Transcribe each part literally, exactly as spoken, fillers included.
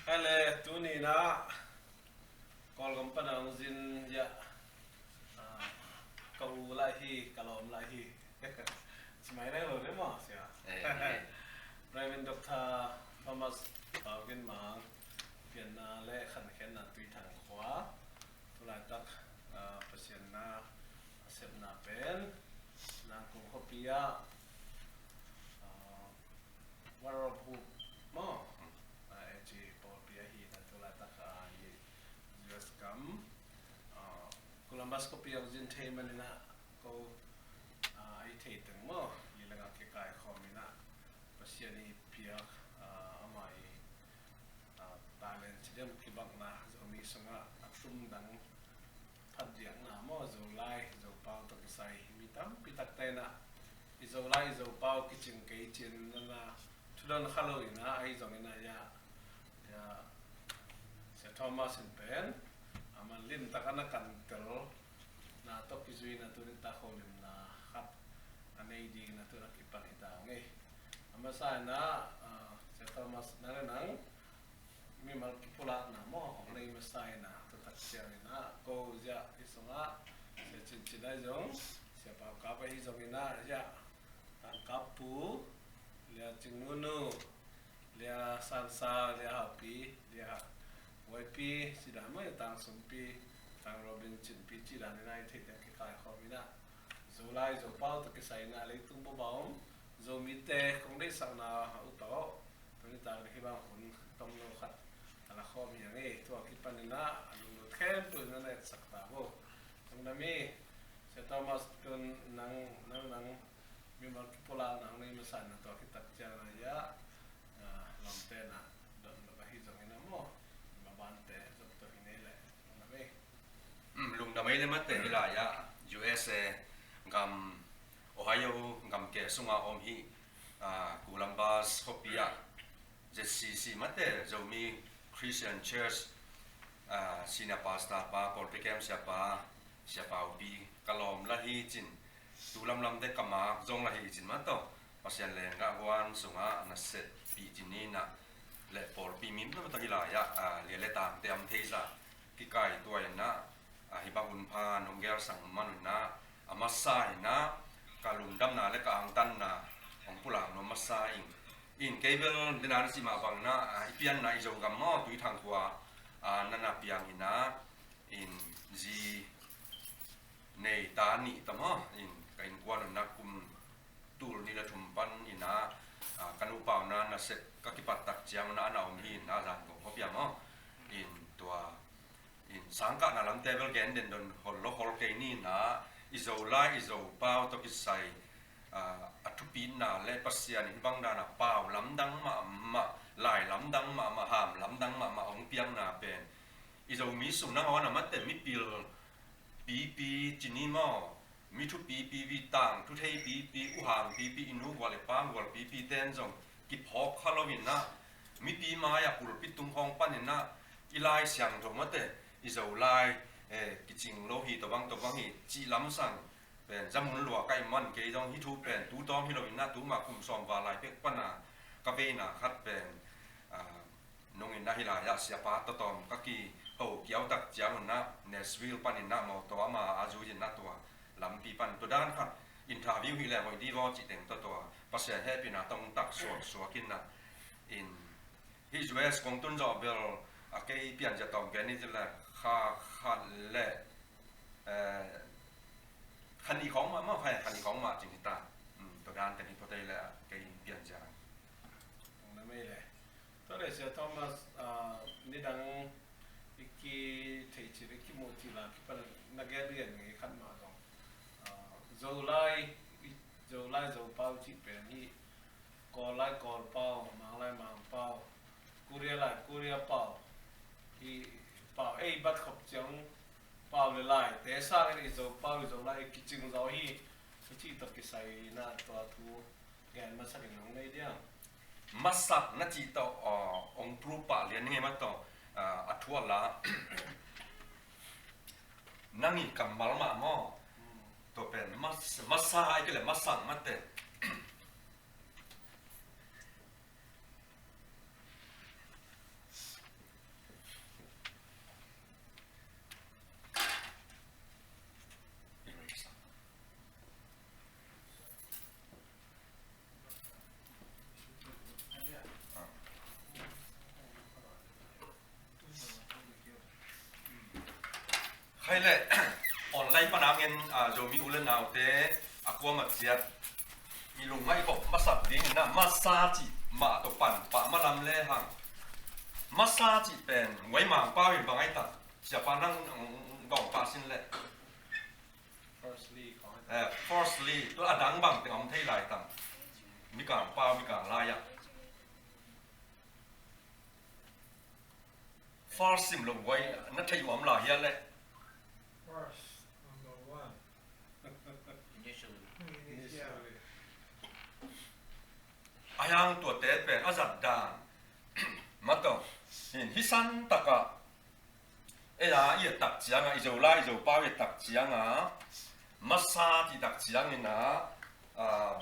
Ai le, tuni-in ah Kawlgam pan a hong zin, ya, ah, ka u lah hi, ka lawm lah hi. Ci mai nai lo ding maw, sia? Eh, eh. Reverend Doctor Thomas Pau Gin Mang, pianna le khankhiatna Tuithang khua. Tulaitak, ah, Pasian na a sepna pen Nangkung khuapi ah, ah, War of Hope maw? Ah, A G pawlpi ahi na, tulaitak, ah, i U S gam, ah, Columbus khuapi ah zin thei manin ah ko, ah, i thei teng maw, i lengah kikaikhawm in ah Pasian i piak, ah, ama i, ah, talent ci diam, kibakna, Zomi sungah a tum dang phatdiakna maw, Zolai Zopau tawh kisai, mi tampi takte in ah i Zolai i Zopau kicing kei ci-in na, na thudon kha lo in ah, ahi zongin ah, ya, ya, Sia Thomas in pen a man limtak a na kantelna tawh kizui-in ah tuni-in ah Kawlgam na khat a nei dingin ah tu-in ah kipan hi ta ung ei. A masa in ah, ah, Sia Thomas, nang le nang mimal kipulakna maw hong nei masa in ah, tua tak ciangin ah ko ziah i sungah Sia Cincin ahi zong, Sia Pau Kap ahi zongin ah, ziah Tangkap Pu, Lia Cing Nunu, Lia Sansa, Lia Haupi, Lia Waipi, ci dan maw, Tang Sumpi, Tang Robin, Cinpi, ci dan in ah i theih teng kikaikhawm in ah Zolai Zopau tawh kisai in ah leitung bup a om Zomite kong deihsakna uh tawh tuni-in ah hih bang hun tomno khat a la khawm hi ing ei. Tua kipan in ah a lunglut khempeuh in ah na etsak ta vo. Lungdam hi. Sia Thomas, tu-in nang, nang, nang mimal kipulakna hong nei masa in ah, tua khit tak ciangin ah, ya, ah, lawmte in ah dot lo ahi zongin ah maw, i mabante zong tua hi nei leh. Lungdam hi. Um, lungdam hi le mate, hih lai-ah U S A gam, Ohio gamke sungah om hih, ah, Columbus khuapi ah Z C C mate, Zomi Christian Church, ah, Senior Pastor pa, Paul Pekem Siapa, Siapa Upi, ka lawm lah hi cin, tu lamlamte ka mak zong lah hi cin mah tawh, Pasian lenggah huan sungah na sepih cin in ah, le pawlpi min mah tawh hih lai-ah, ah, lia le tangte a om thei zah kikaituah in ah, ah, hih bang hun pha nong gelsang man un ah, a masa in ah ka lungdamna le ka angtanna hong pulak nuam masa ing. In kei bel dena na cih mah bangin ah, ah, i pianna i Zogam maw, Tuithang khua, ah, na na piang in ah, in zi nei ta nih tawh maw, in ka innkuan un ah kum tul nih le thum pan in ah, ah, ka nupa un ah nasep ka kipat tak ciang un ah a na om hi in ah, Zangkong khuapi ah maw. In tua, in sangkahna lamte bel gen den don hol lo hol kei ni in ah, i Zolai i Zopau tawh kisai, ah, a thupitna le Pasian in bang dan a pau lamdang mahmah, lai lamdang mahmah, ham lamdang mahmah hong piakna pen i Zomi sung nangawn a mate, mipil pipi ci ni maw, mi thupipi, vi tangthu thei pipi, u hang pipi, i nu gual i pa gual pipi ten zong kiphawk kha lo in ah, mipi mai-ah pulpit tung khawng pan in ah, i Lai Siangtho mate, i Zolai, eh, kicing lo hi, tua bang tua bang hi cih lamsang pen zamun lua ka hi man kei zong, hih thu pen tu tawm hi lo in ah, tu mah kum sawm val lai pek pan a ka veina khat pen, ah, nung in ah hih lai-ah siapa tawtawm ka kiho kiau tak ciang un ah Nashville pan in ah mawtaw ama a zui in ah tua lampi pan tua dan khat interview hi leh hoih ding vaw cih teng tawh tua Pasian hehpihna tawh tak suaksuak in ah, in hih U S kong tun zawh bel a kei pianzia tawm gen ni ci leh kha khat le, eh, kha nih khawng mah maw, kha, kha nih khawng mah cing hi ta. Um, tua dan teng hi phot ei le a kei pianzia. Tua leh Sia Thomas, ah, nidang i kitheih cil, i kimuh cil a kipan na gen lian ngei khat mah zong, ah, Zolai, i Zolai Zopau cih pen hi, Kawl lai Kawl pau, Mang lai Mang pau, Korea lai Korea pau, hi pau, ei bat khop ciang pau le laite sangin i Zopau i Zolai kicing zaw hi, i cih tawh kisai in ah tua thu gen masak in hong nei diam? Masak na cih tawh, aw, hong pru pah lian ngei mah tawh, ah, a thu a la. Nang i kammal mah maw? Hmm. Tua pen mas-, masa ai ke le masang mate. Le online pan a ngen, ah, Zomi u le naute a kuamah ciat i lungngaih khop masak ding in ah, masa cih mah tawh pan pah malam le hang. Masa cih pen Wai Mang pau in bang ai ta? Siapa nang, mm, dong pah sin le. Firstly, eh, firstly, tua a dang bang teng om thei lai tam? Mikang pau, Mikang lai ah. First sim lo guai na thei uam la hia le. First, number one. Initially. Initially. A hiang tuate pen a zat dan mah tawh hin hi san takah ei a i et tak ciangah, i Zolai i Zopau i et tak ciangah, masa cih tak ciangin ah, ah,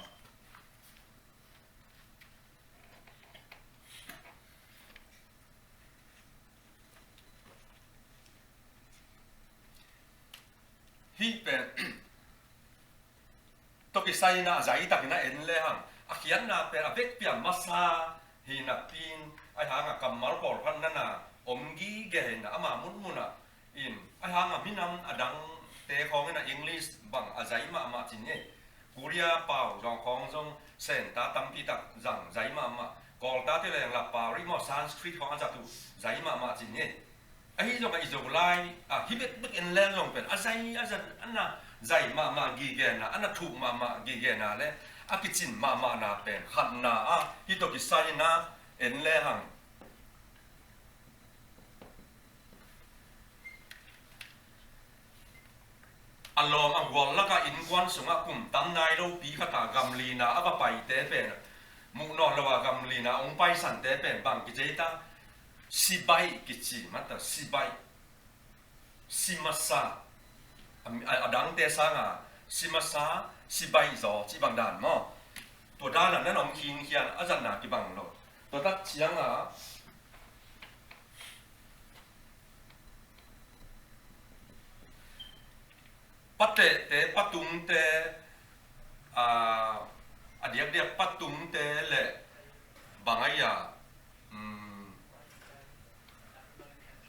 hih pen tawh kisai in ah a zai takin a en le hang, a khiatna pen a vekpi a masa hi napi in, a hang a kammal pawlkhat na na om gige in ah, ama munmun ah in, a hang a minam a dangte khawng in ah English bang a zai mahmah ci ni. Korea pau zong khawng zong Senta tampi tak zang zai mahmah. Kawlta te leng la pau ri maw, Sanskrit khawng a zat uh zai mahmah ci ni. Ahi zongah i Zolai ah, hih bekbek en leng zong pen a zai, a zat, a na zai mahmah gige na, a na thuk mahmah gige na le a kicin mahmah na pen khatna ah hih tawh kisai in ah en le hang. A lawm a gual lakah innkuan sungah kum tam nai lopi khatah gamlina a va paite pen, muh nawn lo a gamlina hong paisante pen bang kici ta? Sibaih kici mah ta, sibaih. Si masa. A, a, a dangte sangah si masa, sibaih zaw cih bang dan maw? Tua dan ah nan om khinkhian, a zatna kibang lo. Tua tak ciangah patehte, patungte, ah, a diakdiak patungte le bang ai a, um,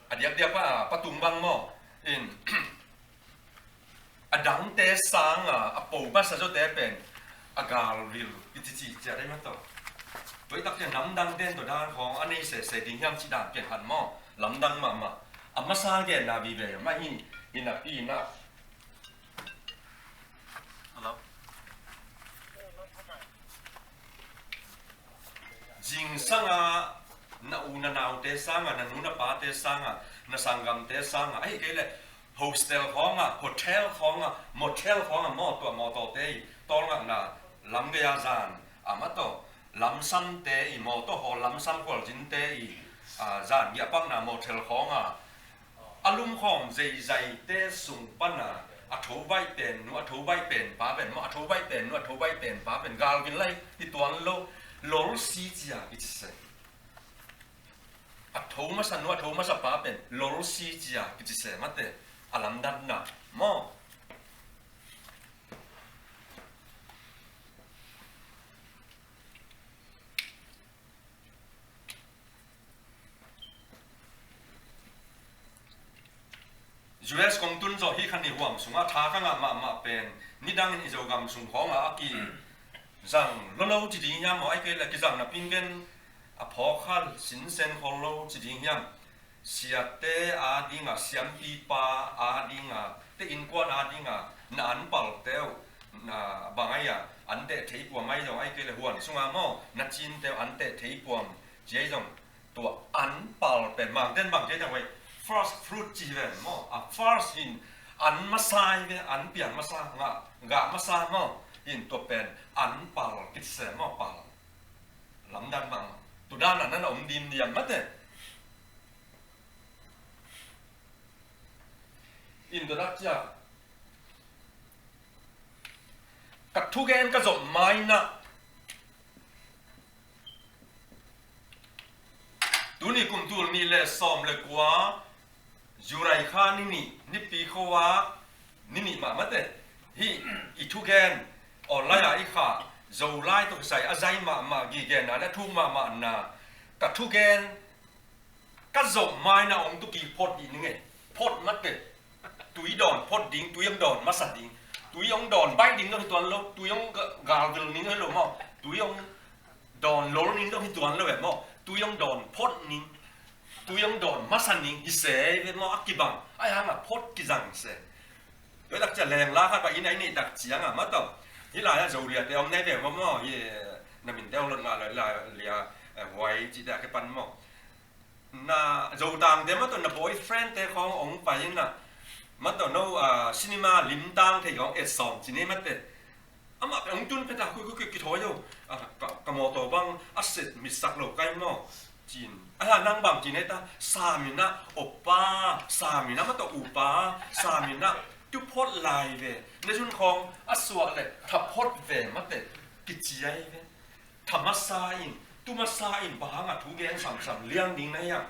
a diakdiak pa, patung bang maw? In, a dangte sangah a po masa zawte pen a galvil i cici ciat ai mah tawh. Tua i tak ciang namdangte in tua dan khawng a nei sese ding hiam cih dan pen khat maw? Lamdang mahmah. A masa genna vive mah hi, hi napi in ah. Hello? Zingsangah na u na naute sangah, na nu na pate sangah, na sanggamte sangah, ahih kei leh hostel khawngah, hotel khawngah, motel khawngah maw, tua mawtawte i tawlngakna lam gei-a zan a mah tawh, lamsamte i mawtaw hawl lamsam khualzinte i, ah, zan giahpakna motel khawngah a lumkhawm zeizaite sung pana a tho baih pen nu, a tho baih pen pa pen maw, a tho baih pen nu, a tho baih pen pa pen galvin lai i tuan lo, lolsi cia kici se. A tho masa nu, a tho masa pa pen lolsi cia kici se mate, a lamdanna maw? U S kong tun zawh hi khan i huam sungah tha ka ngah mahmah pen, nidangin i Zogam sung khawngah a kizang lo lo ci ding hiam maw, ahih kei leh kizang napi in gen a phawk kha sinsen khol lo ci ding hiam? Siate a dingah, siampipa a dingah, te innkuan a dingah na anpalte uh, na bang ai a, an teh thei puam ai zong, ahih kei leh huan sungah maw, na cinte uh an teh thei puam ci ai zong, tua anpal pen Mangten bang ci ai zong, first fruit ci hi ven maw, a first hin an masa hi ve, an piang masa, ngah, gah masa maw, hin tua pen anpal kici se maw, pal. Lamdang bang. Tua dan a nan a om dim diam mate. In tua dak ciang ka thugen ka zop mai-in ah, tuni kum tul nih le sawm le kua, July kha ni nih, Nipi khuavak ni nih mah mate. Hih i thugen online ah i kha Zolai tawh kisai a zai mahmah gigena le a thuk mahmahna ka thugen ka zop mai-in ah hong tuki phot dih ning ei. Phot mate. Tui dawn phot ding, tui hong dawn masa ding, tui hong dawn baih ding dong hi tuan lo, tui hong ga-, galvil ning hi lo maw, tui hong dawn lol ning dong hi tuan lo e maw, tui hong dawn phot ning, tui hong dawn masa ning hi se ve maw, a kibang, a hang a phot kizang se. Tua tak ciang lengla khat pa inn a i neih tak ciang a ma tawh. Hih lai-ah Zolia te om nai ve maw maw, hi na min te hong lot ngah lai lai lia, eh, huai ci te a ke pan maw. Na Zotang te ma tawh na boyfriend te khawng hong pai in na. Ma tawh no, ah, cinema limtang thei khawng et sawm ci ne ma te. Amah pen hong tun phet a, khui, khui, khui, kithawi lo. Ah, ka, ka mawtaw bang a set mitsak lo kai maw. Cin. A ha nang bang cin heta, saminah, oppa, saminah, ma tawh upa, saminah, tu phot lai ve. Na zun khawng, a suah le, tha phot ve, ma te, kici ai ve. Tha masa in, tu masa in, bang hang a thu gen samsam liang ding na hiam.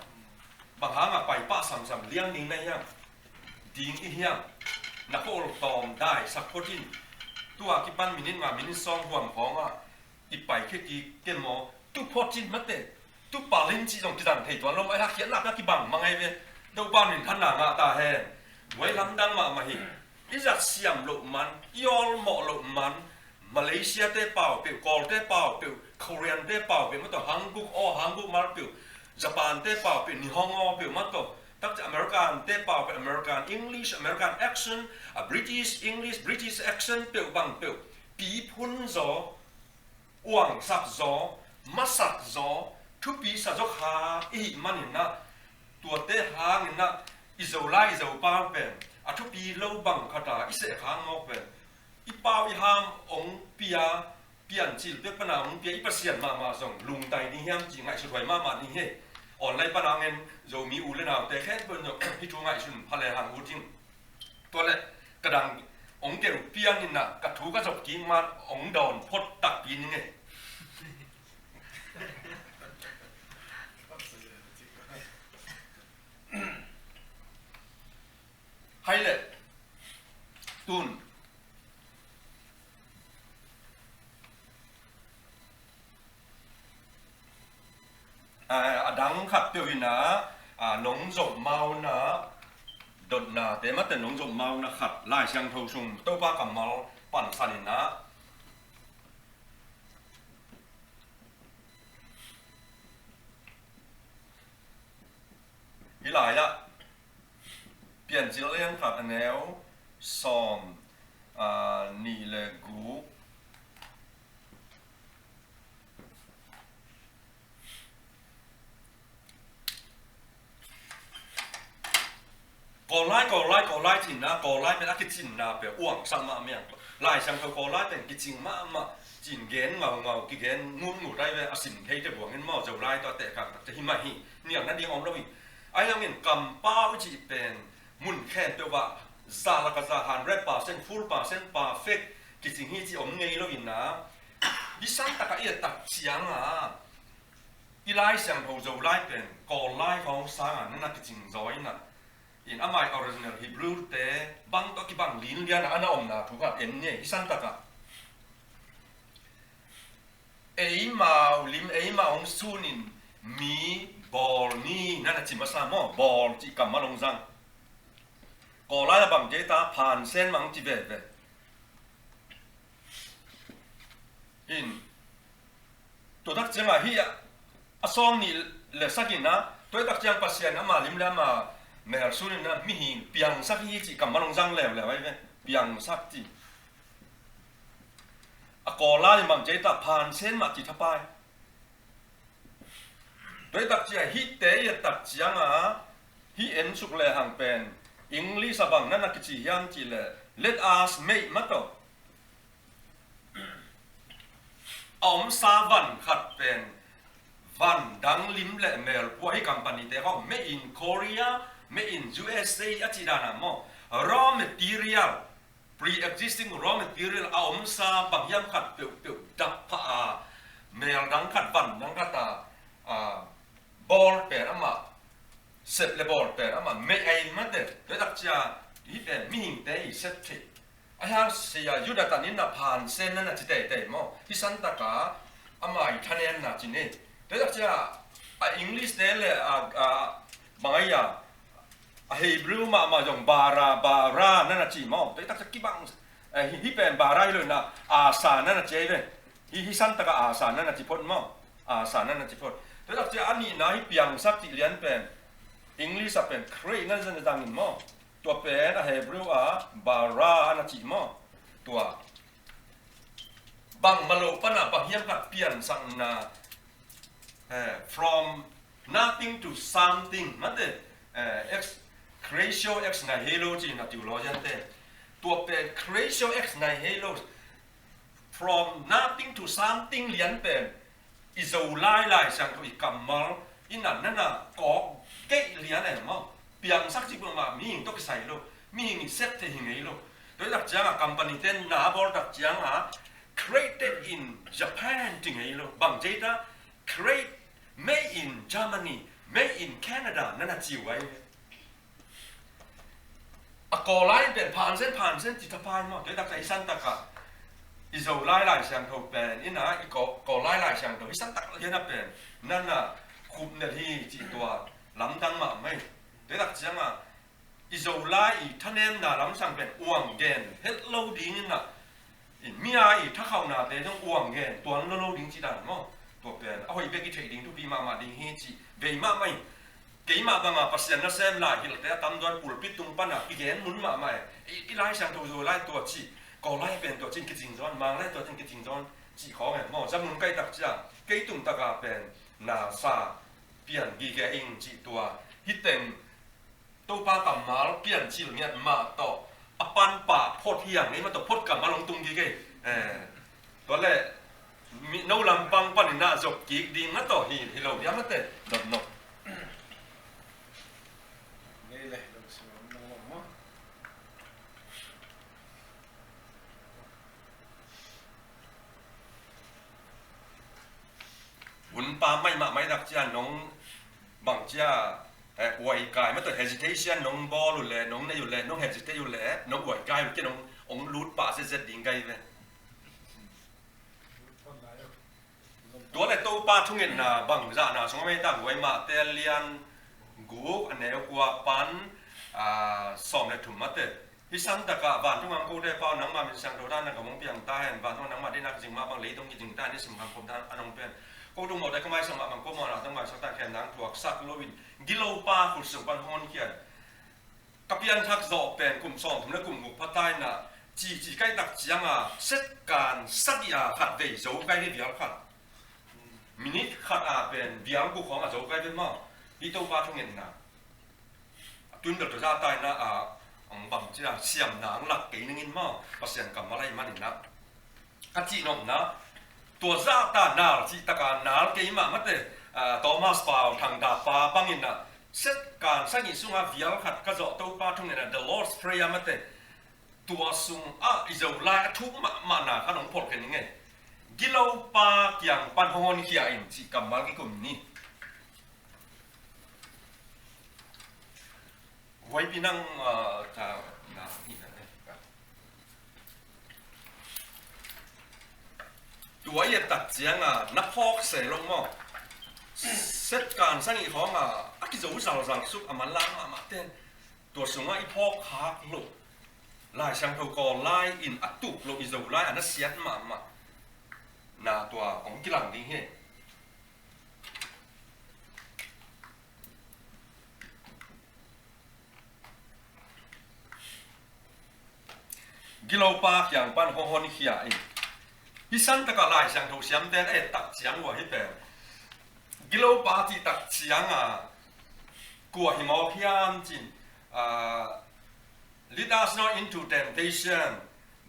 Bang hang a paipah samsam liang ding na hiam. Ding i hiam. Na khawl tawm dai sak phot in. Tua kipan minit nga minit sawng huam khawng a. I pai khia kik ke maw. Tu phot in ma te. Tu pal in cih zong kizang thei tuan lo. Ai hak hiat nak na kibang ma ngai ve. Topa minthanna ngah ta hen. Huai lamdang mahmah hi. I zat siam loh man. I awlmawh loh man. Malaysia te pau peuh, Kawl te pau peuh, Korean te pau peuh, ma tawh Hanguk aw, Hanguk mal peuh, Japan te pau peuh, Nihongo peuh, ma tawh tak ciang American te pau peuh, American English, American accent, a British English, British accent peuh bang peuh, pi phun zaw, uangsak zaw, masak zaw, thupi sa zaw kha i hih manin ah, tuate hangin ah, i Zolai i Zopau pen a thupi lo bang khat a i seh khang mawk pen, i pau i ham hong pia, piancil pek pana hong pia i Pasian mahmah zong lungtai ding hiam ci ngaihsut huai mahmah ding hi. Online pana ngen Zomi u le naute khempeuh zong hih thu ngaihsun pha le hang ut hing. Tua le ka dang hong keu pian in ah ka thu ka zop kik man hong dawn phot takpi ning e. Hai le tun. A, a dang khat peuh in ah, a, nong zop mauna dotna te ma te nong zop mauna khat Lai Siangtho sung Topa kammal pansan in ah. Hih lai-ah Piancil a lian khat a neu sawm, a, nih le guk. Kawllai, Kawllai, Kawllai cinna, Kawllai pen a kicinna pen uangsak mahmah. Lai Siangtho Kawllai pen kicing mahmah, cin gen ngaungau, kigen ngutngut ai ve, a sim theite buang in maw, Zolai tawh a tehkak takte hi mah hi, nialna ding om lo hi. Ahi hangin kampau i cih pen mun khempeuh ah za lak a za, hundred percent, full percent, perfect kicing hi cih om ngei lo in ah. Hih san takah i et tak ciang a, i Lai Siangtho Zolai pen Kawllai khawng sang a na na kicing zaw in ah. In amah i original Hebrew te bang tawh kibang linlian a na omna thu khat en ni, hih san takah. Eimau lim, eimau hong sun in mi bawl ni na na ci masa maw, bawl cih kammal hong zang. Kawllai a bang ci ta, phansen mah hong ci veve. In, tua tak ciangah hih a, a sawm nih le sak in ah, tua tak ciang Pasian ama lim le ama mel sun in ah, mihing piangsak hi cih kammal hong zang leuleu ai ve, piangsak cih. A Kawllai bang ci ta, phansen mah cih thapai. Tua tak ciang hihte i et tak ciangah, hih en suk le hang pen English a bang na na kici hiam cih leh, let us make ma tawh. A omsa van khat pen van dang lim le mel pua, hih company te khawng made in Korea, made in U S A a cih dan a maw, raw material, pre-existing raw material a omsa bang hiam khat peuhpeuh dap phah a, mel dang khat, van dang khat a, a, bawl pen amah, sep le bawl pen amah made in ma te, tua tak ciang hih pen mihingte i sep theih. A hiang sia Judah tan in na phansen na na ci teitei maw, hih san takah amah i thanem na ci ni. Tua tak ciang a English te le a, a, bang ai a, A Hebrew mahmah zong bara, bara na na ci maw. Tua i taksa kibang, eh, hi, hi pen bara hi lo na, asa na na ci ai ve. Hi, hi santaka asa na na ci phot maw. Asa na na ci phot. Tua i taksa a nihna hi piangsak cih lian pen English a pen create na na zangin maw. Tua pen a Hebrew a bara a na ci maw. Tua bang malo pana bang hiam khat piansakna, eh, from nothing to something, mate, eh, ex creatio ex nihilo ci na theologian te. Tua pen creatio ex nihilo, from nothing to something lian pen i Zolai Lai Siangtho i kammal i natna na kawk keih lian e maw. Piangsak cih bang mah mihing tawh kisai lo, mihing i sep thei hi ngei lo. Tua i tak ciangah company ten na bawl tak ciangah created in Japan ci ngei lo. Bang ci ta, create, made in Germany, made in Canada na na ci uh ai. A Kawlai in pen phansen phansen ci tapai maw. Tua i tak ciang i santakah i Zolai Lai Siangtho pen i na i Kaw-, Kawlai Lai Siangtho i santak lian a pen na na khupnel hi cih tua lamdang mahmah hi. Tua i tak ciangah i Zolai i thanemna lamsang pen uang gen het lo ding in a, in mi a i thakhauhnate zong uang gen tuan lo lo ding ci dan maw. Tua pen a hoih bek i theih ding thupi mahmah ding hi ci vei mahmah hi. Keimah banga Pasian nasem lai hilhte a tamzaw in pulpit tung pana kigen mun mahmah e. I, i Lai Siangtho Zolai tua ci, Kawlai pen tua cin kicing zawn, Manglai tua cin kicing zawn cih khawng e maw. Za mun kai tak ciang kei tung taka pen na sa pian gige ing cih tua. Hi teng Topa kammal piancil ngiat mah tawh a panpah phot hiang ei mah tawh phot kammal hong tung kik ei. Eh, tua leh mi no lampang panin ah zop kik ding mah tawh hi, hi lo hiam mate dot nok. Nei le lo si lo no mo. Hunpa mai mah mai tak ciang nong bang cia, eh, uaikai mah tawh hesitation nong bawl uh leh, nong nei uh leh, nong hesitate uh leh, nong uaikai uh leh nong hong lut pah zetzet ding kai ve. Tua leh Topa thungetna bang zahna sung a mai tak uai Mate lian guk a neu kua pan, ah, sawm le thum mate. Hi santakah vantung ang kote pau nangmah min siangtho dan na ka mong piang ta hen, vantung nangmah deihna kizing mah bang leitung kizing ta hen, i sim kham khom dan a nong pen. Ko tung mawte ka maisak mah bang ko mawhna tang maisak ta khen nang thuaksak loin, gilopa khut sung pan hong honkhia in. Ka pianthak zawh pen kum sawm thum le kum guk pha ta in ah, ci ci kai tak ciang a, set kan sagih a khat vei zo kai ve vial khat. Minute khat a pen vial guk khawng a zo kai ve maw. Hi Topa thungetna. Tun bel tua zahta in ah, a, ang bang cia siamna ang lak kei ning in maw, Pasian kammal ahih manin ah. Ka cihnopna, tua zahta nal cih taka nal keimah mate, a, Thomas Pau thangdapa bangin ah, set kan sagih sunga vial khat ka zawh Topa thungetna, The Lord's Prayer mate, tua sungah i Zolai a thuk mahmahna khat hong phawk kei ning ei. Gilopa kiang pan hong honkhia in cih kammal kikum ni. Huaipi nang, ah, ta, na, ni na, eh, ka. Tua i et tak ciang a, na phawk se lo maw. Set kan sagih khawng a, a kizo zalzal suk a manlang mahmah ten. Tua sungah i phawk khak loh. Lai Siangtho Kawllai in a tuk loh i Zolai a na siat mahmah. Na tua hong kilang ding hi. Gilopa kiang pan hong honkhia in. Hi santakah Lai Siangtho siamten a et tak ciang uh a hi pen. Gilopa cih tak ciang a, kua hi mawk hiam cin, ah, lead us not into temptation,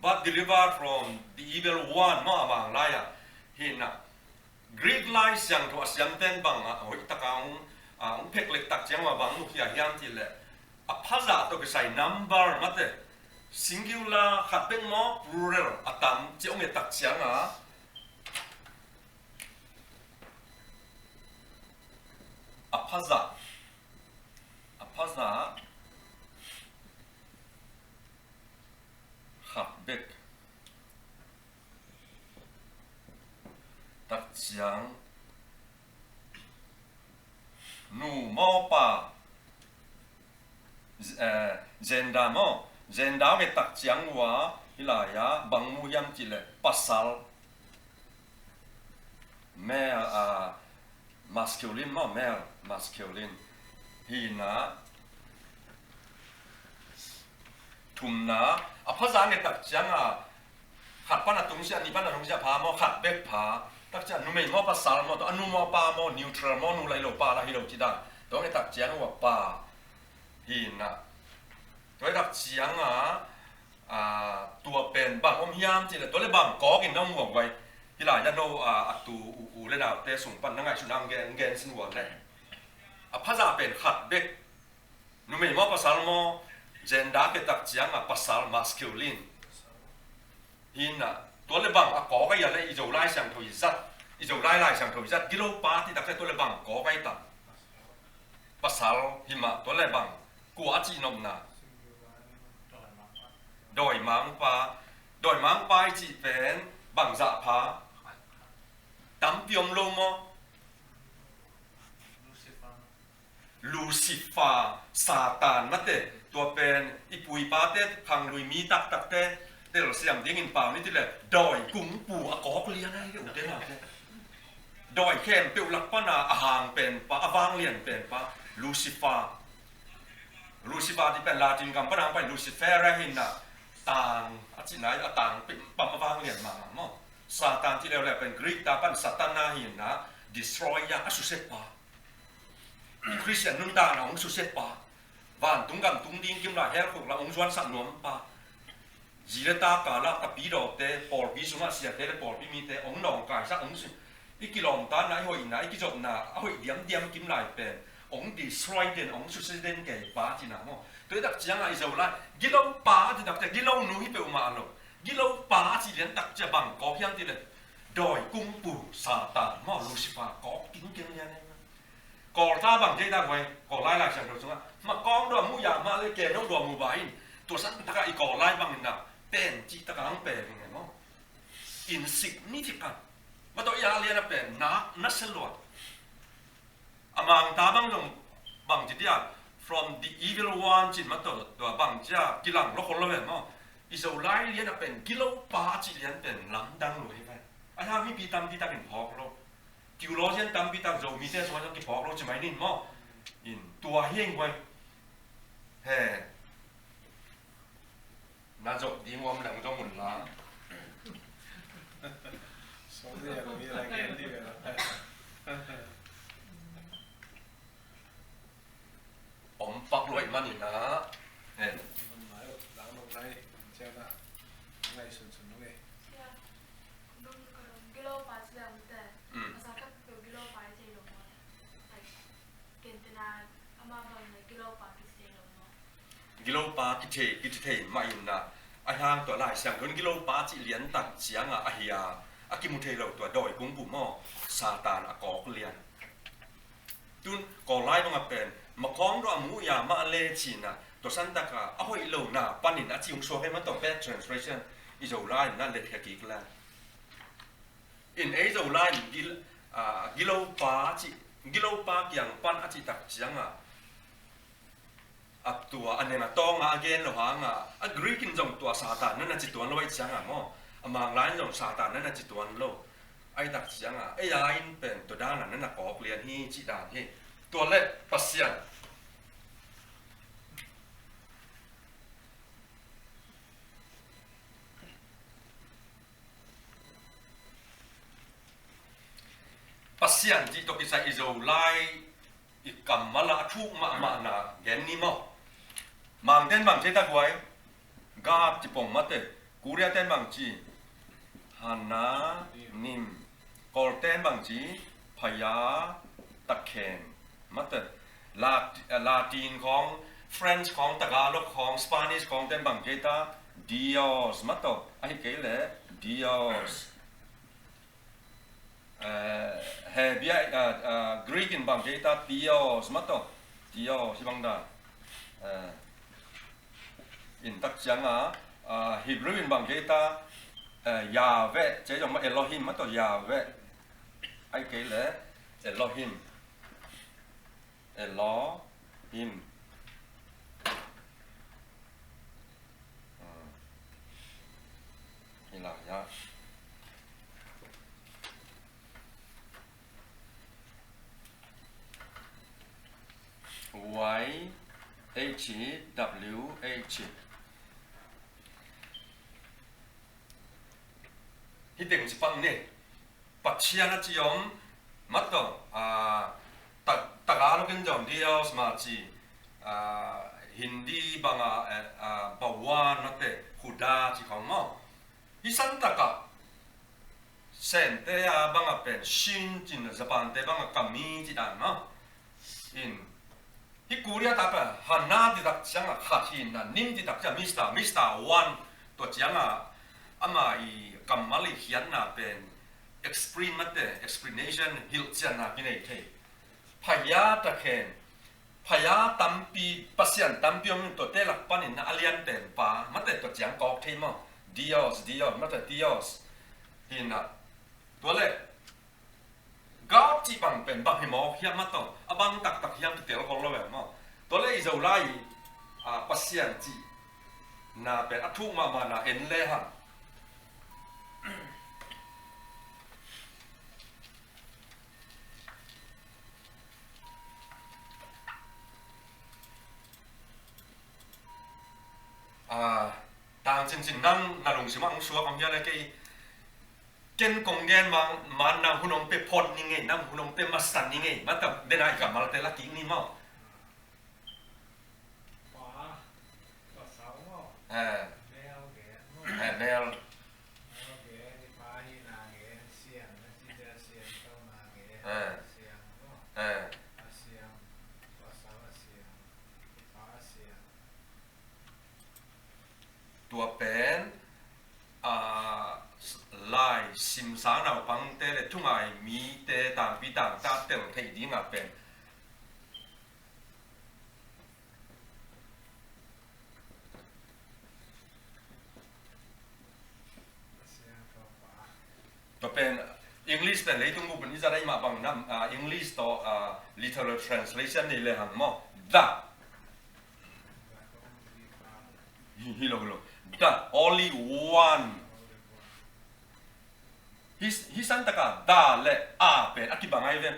but deliver from the evil one, maw a Manglai a. Hi na. Greek Lai Siangtho a siamten bang a, hoih taka hong, a, hong phek lek tak ciang a bang mukhia hiam cih leh, a phazah tawh kisai number mate, singular khat bek maw, plural a tam cih hong et tak ciang a, a phazah, a phazah khat bek tak ciang, nu maw pa, eh, gender maw, gender hong et tak ciang uh a, hih lai-ah bang mu hiam cih leh pasal, male, ah, masculine maw, male, masculine. Hi-in ah, thumna, a phaza hong et tak ciang a, khat pan a tungsiah, nih pan a tungsiah pha maw, khat bek pha. Tak ciang numei maw pasal maw, tua a nu maw pa maw, neutral maw, nu lah hi lo pa lah hi lo ci dan. Tua hong et tak ciang uh a pa. Hi-in ah, tua hong et tak ciang a, ah, tua pen bang om hiam cih leh, tua leh bang kawk in na hong muang vai. Hih lai-ah no, ah, a tu u, u leh naute sung pan na ngaihsut na hong gen, hong gen sin uh a leh, a phaza pen khat bek. Numei maw pasal maw, gender hong et tak ciang a pasal, masculine. Hi-in ah, tua leh bang a kawk a hia leh i Zolai Siangtho i zat, i Zolai Lai Siangtho i zat, gilopa cih tak ciang tua leh bang kawk a hi ta? Pasal hi mah, tua leh bang, kua a cihnopna? Dawimangpa. Dawimangpa i cih pen bangzah pha? Tampi om lo maw? Lucifer, Satan mate, tua pen i pu i pate, khanglui mi taktakte, telsiam dingin pau ni cih leh, dawi kungpu a kawk lian ahi ve, ute naute. Dawi khempeuh lak pan a, a hang penpa, a vanglian penpa, Lucifer. Lucifer cih pen Latin gam pan a hong pai, Lucifer hi-in ah, tang a cihna, a tang peuh pan a vanglian mahmah maw. Satan cih leuleu pen Greek ta pan Satana hi-in ah, destroyer, a susiatpa. Khristian nuntakna hong susiatpa, vantung gam tung ding kim lai hell khuk lah hong zuansak nuampa, zi leh ta kal ah tapidawte, pawlpi sungah siate leh pawlpi mite hong nawngkaisak, hong su-, i kilawmtatna, i hoihna, i kizopna a hoih diamdiam kim lai pen hong destroy den, hong susia den kei pa cihna maw. Tua hong et tak ciang a i Zolai, gilopa a cih tak ciang, gilonu hi peuhmah lo. Gilopa a cih lian tak ciang bang kawk hiam cih leh, dawi kungpu Satan maw, Lucifer kawk kingkeng lian ahi. Kawlta bang ci ta guai, Kawllai Lai Siangtho sungah, makawng dua mu ya mah leh keno dua mu ba in. Tua san tak a i Kawllai bangin ah, pen cih tak a hong pen hi-in ah maw, insignificant. Mah tawh i a lian a pen nak nasia lua. A Mangta bang zong bang ci dia, from the evil one cih mah tawh, tua bang ci a kilang lo khol lo ve maw. I Zolai lian a pen gilopa a cih lian pen lamdang lo hi ve. A hang mipi tampi takin phawk lo. Theologian tampi tak Zomite sungah zong kiphawk lo ci mai ning maw. In tua hi eng guai. He. Na zop ding om leng zong un la. Sorry, a lo hi la gen di ve la. Om pak luai manin ah. He. Om lai, lang nong lai, ciang ah. Ngai sun sun nong e. Gilopa ci leng te. Mm. A sa khat peuh gilopa i thei lo maw? Like, gentehna, amah bang le gilopa kici thei lo maw? Gilopa kici thei, kici thei mah in ah. A hang tua Lai Siangtho in gilopa cih lian tak ciang ah, a hi a, a kimu thei lo tua dawi kungpu maw, Satan a kawk lian. Tun Kawllai bang a pen, makawng dua mu ya mah le cih in ah, tua san tak a, a hoih lo na panin a ci hong suak e mah tawh, bad translation, i Zolai in ah let kha kik la. In ei Zolai in gil-, ah, gilopa cih, gilopa kiang pan a cih tak ciang ah, a tua, a neng a tawng a, a gen lo hang a, a Greek in zong tua Satan na na ci tuan lo ahih ciang a maw, a Manglai in zong Satan na na ci tuan lo. Ahih tak ciang a, ei a in pen tua dan a na na kawk lian hi cih dan hi. Tua leh Pasian. Pasian cih tawh kisai i Zolai i kammal ah a thuk mahmahna gen ni maw. Mangte'n bang ci ta guai, God ci pong mate, Korea te'n bang ci, Hananim, Kawlte'n bang ci, Phaya Takhen mate, Lat-, Latin khawng, French khawng, Tagalog khawng, Spanish khawng te'n bang ci ta, Dios mate, ahih kei leh Dios. Eh, Hebia, eh, eh, Greek in bang ci ta, Theos mate, Theos hi bang dan. Eh, in tak ciang a, eh, Hebrew in bang ci ta, eh, Yahweh, ci zong mah Elohim mate, Yahweh. Ahih kei leh Elohim. Elohim. H W H. Hih teng ci pang ni. Pathian a ci om, mah tawh, ah, Ta-, Tagalog in zong Dios mah ci, ah, Hindi bang a, eh, ah, Bhagwan mah te, Khuda ci khong maw. Hih santak ah Sente a bang a pen Shin ci-in, Japan te bang a Kami ci dan maw. In, hih Korea ta pen Hana cih tak ciang a khat hi-in a, Nim cih tak ciang Mister, Mister One, tua ciang a ama i kammal i khiatna pen explain mah te, explanation hilhcianna kinei thei. Phaya takhen, phaya tampi, pasian tampi om in, tuate lak panin a lian pen pa mah te, tua ciang kawk thei maw. Dios, Dios, mah te Dios. Hi-in a, tua leh God cih bang pen bang hi mawk hiam mah tawh, a bang taktak hiam kitel khol lo ve maw. Tua leh i Zolai i, ah, Pasian cihna pen a thuk mahmahna en le hang. Ah, Tang Cin Cin, nang na lungsim ah hong suak om hia le kei. Ken kong gen mang, man nang hun hong pia phot ni ngei, nang hun hong pia masa ni ngei, mah tawh den a i kammalte la kik ni maw. Pa, pasal maw. Eh. Male gen maw. Eh, male. Male gen, i pa hihna gen, sian na ci cia, sian tawhna gen, eh, sian maw. Eh. A sian, pasal a sian, i pa a sian. Tua pen, ah, lai simsa naupangte le thungai mite tangpi tangta tel theih ding a pen. Tua pen English pen leitung bup in i zat ahih mah bang nam, ah, English tawh, ah, literal translation nei le hang maw. The. Hi, hi lo, hi lo. The only one. Hih, hih san taka the le a pen a kibang ahi ve.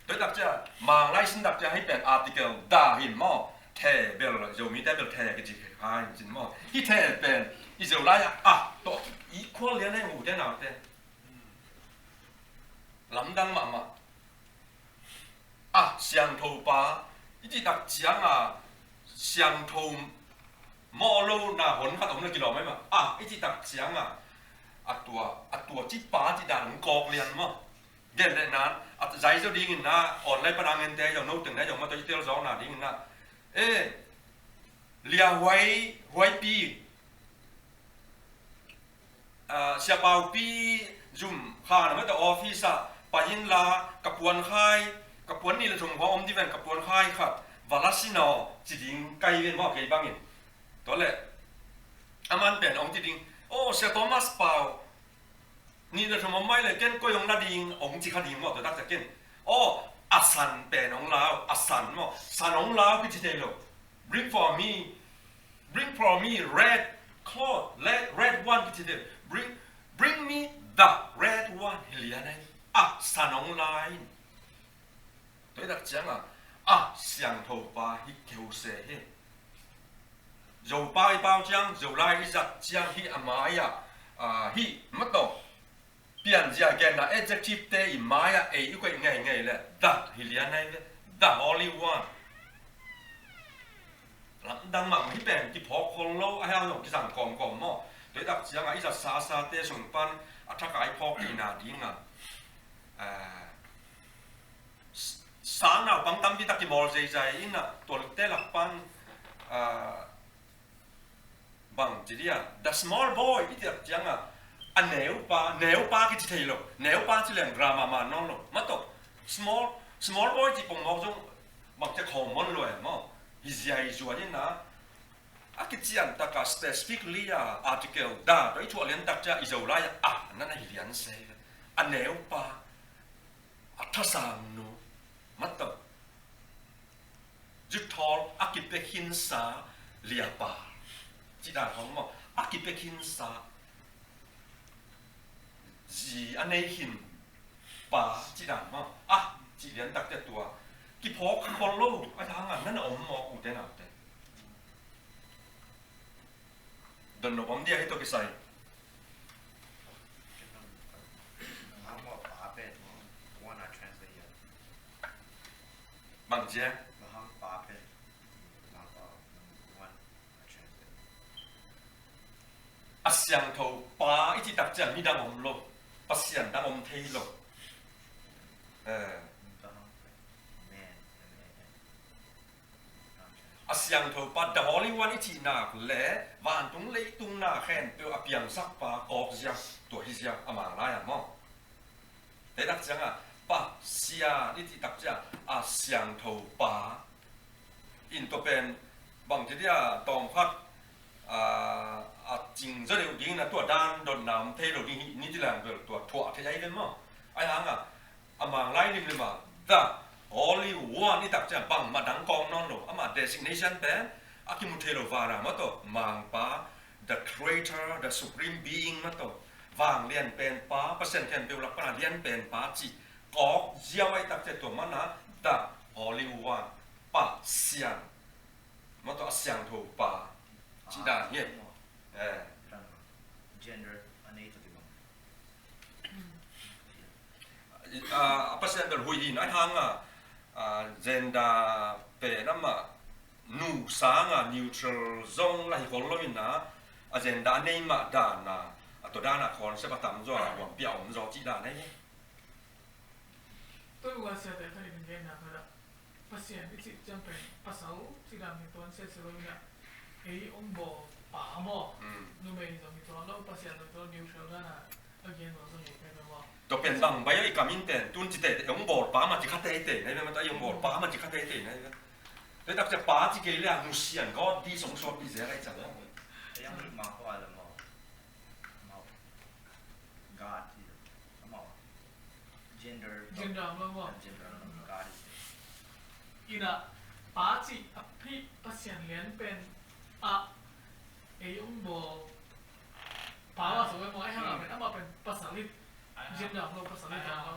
Tua hi tak ciang, Manglai sin tak ciang hih pen article the hi maw. The bel, Zomite bel the kici kha hi cin maw. Hih the pen i Zolai a, a, tawh equal lian ahi, ute naute. Lamdang mahmah. A, siangtho pa, i cih tak ciang a, siangtho mawh lo na hon khat om lo kilawm ahi mah. A, i cih tak ciang a, a tua, a tua ci pa cih dan hong kawk lian maw. Gen leh nan, a zai zo ding in na, online pan a ngente zong, no teng na zong, mah tawh i tel zawkna ding in na. Eh, Lia Huai, Huaipi. Ah, Sia Paupi zum khan a mate office ah pai inla, ka puankhai, ka puan nih le thum khua om ding ven, ka puankhai khat va la sin aw ci ding ka hi ven maw, kei bangin. Tua leh aman pen hong ci ding, "Oh, Sia Thomas Pau, nih le thum om mai leh ken koi hong la ding?" hong ci kha ding maw, tua tak ciang ken, "Oh, a san pen hong la aw, a san maw, san hong la aw," kici thei lo. "Bring for me, bring for me red cloth, red, red one," kici thei. "Bring, bring me the red one," hi lian ahi. A san hong la in. Tua hi tak ciang a, a siangtho pa hi keu se hi. Zopa i pau ciang, Zolai i zat ciang hih a mai-ah, ah, hih mah tawh pianzia genna adjective te i mai-ah ei i koih ngeingei leh the hi lian ahi ve. The Holy One. Lamdang mah, hih pen kiphawk khol lo, a hiang zong kizang kawmkawm maw. Tua hi tak ciang a i zat sasate sung pan a thak a i phawk theihna ding a, ah, s-, sang naupang tampi tak kimawl zeizai in a, tuate lak pan, ah, bang ci dia, the small boy i cih tak ciang a, a neupa, neupa kici thei lo, neupa ci leng drama man nawn lo. Mah tawh, small, small boy cih pongmawk zong bang ci a common lua e maw. Hi ziai zuan in a, a kician tak a specifically a article the tawh i thuah lian tak ciang i Zolai a, a, nan a hi lian se. A neupa, a thasang nu, mah tawh, zuthawl a kipia khinsa liapa cih dan khong maw, a kipia khinsa zi a nei khin pa cih dan maw, a cih lian tak ciang tua kiphawk khol lo a, a hang a nan a om maw, ute naute. Don no bang dia hei to kisai. Bang zia. A siangtho pa i cih tak ciang midang om lo, Pasian dang om thei lo. Eh. A siangtho pa, the Holy One i cih nak le vantung leitung na khempeuh a piangsak pa kawk zia, tua hi zia a Mang lai ah maw. Tei tak ciang a Pasian i cih tak ciang a siangtho pa in tua pen bang ci dia tawm khat a cing zaw deuh ding na tua dan dotna om thei lo ding hi ni ci lang bel tua thuah thei ai ve maw. Ai hang a a Mang lai limlim a the Holy One i tak ciang bangmah dang kawng nawn lo, amah designation pen a kimu thei lo, vana maw tawh Mangpa, the creator, the supreme being maw tawh, vanglian pen pa, Pasian khempeuh lak pana lian pen pa cih kawk ziau ai tak ciang tua mana the Holy One, Pasian maw tawh a siangtho pa cih dan hi. Eh. Gender a nei tawh kibang. A, a Pasian bel hui hi na hang a, a, gender pen amah nu sang a neutral zong la hi khol lo in a, a gender a nei mah dan a, a tua dan a concept a tam zaw a huampi a om zaw cih dan ahi. Tun ua siate kha in genna kha dah. Pasian i cih ciang pen pasal cih dan hi tuan sese lo in a, ei hong bawl pa maw? Mm. Numei zong hi tuan lo, Pasian zong hi tuan, neutral dan a a gen lo zong hi pen maw? Tua pen bang bai i kam in pen tun ci teitei, hong bawl pa mah ci kha teitei na hi ve, mah tua hong bawl pa mah ci kha teitei na hi ve. Tua tak ciang pa ci kei le a nusian God di song suak di zel ai ciang. Yang ni ma ko ala maw? Maw. God hi lo. Amau. Gender. Gender lo maw? Gender lo. God is. In a pa cih a phi Pasian lian pen a ei hong bawl pa mah song maw, ai hang a pen amah pen pasal hi. Gender lo, pasal hi ta lo.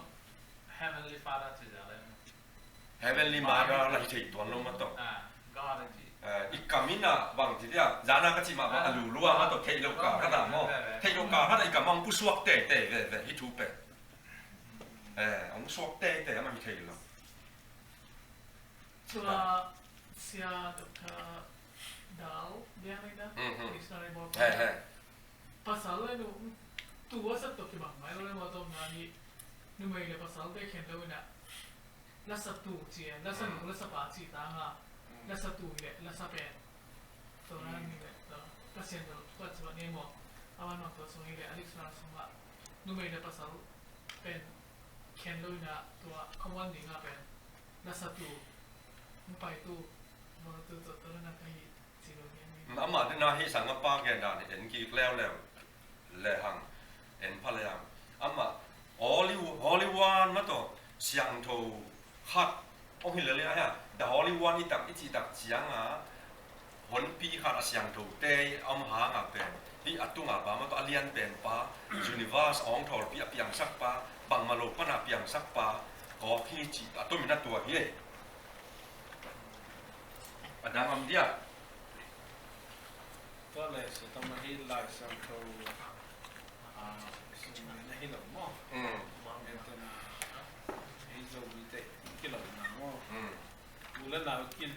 Heavenly Father ci za le. Heavenly Mother la hi thei tuan lo mah tawh. Ah, God in ci. Eh, i kam in a bang ci dia, zana ka cih mah bang a lulu a mah tawh theih loh kal khat a maw. Theih loh kal khat a i kam a hong pusuak teitei veve hi thu pen. Eh, hong suak teitei a mah hi thei lo. Tua Sia Doctor Dau, dia ni na, dictionary bawl. He, he. Pasal le nu, tua sa tawh kibang mai lo le maw tawh na hi, numei le pasal te khen lo in a. Lasatu ci, lasanu, lasapa ci ta nga. Lasatu le, lasa pen. Tua na ni le, tua. Pasian tua, tua ci ba ni maw. Awan maw tua sung hi le, Alex na sung la. Numei le pasal pen. Khen lo in a tua, common ding a pen. Lasatu. Mupaitu. Mupaitu tua, tua na ka hi. Amah dina hi sang a pa gen dan en kik leuleu. Le hang en pha le hang amah Holy, Holy One mah tawh siangtho khat ong hi le le a hia, the Holy One i tak i cih tak ciang a honpi khat a siangtho te a om hang a pen hi a tung a pa mah tawh a lian pen pa, universe a ong thawlpi a piangsak pa, bangmah lo pan a piangsak pa kawk hi cih a tomin a tua hi. A dang om dia. Tua le, sia tama hi Lai Siangtho, ah, sung na hi lo maw. Mm. Enten a, hi Zomite kilawhna maw. Mm. U le nau ki,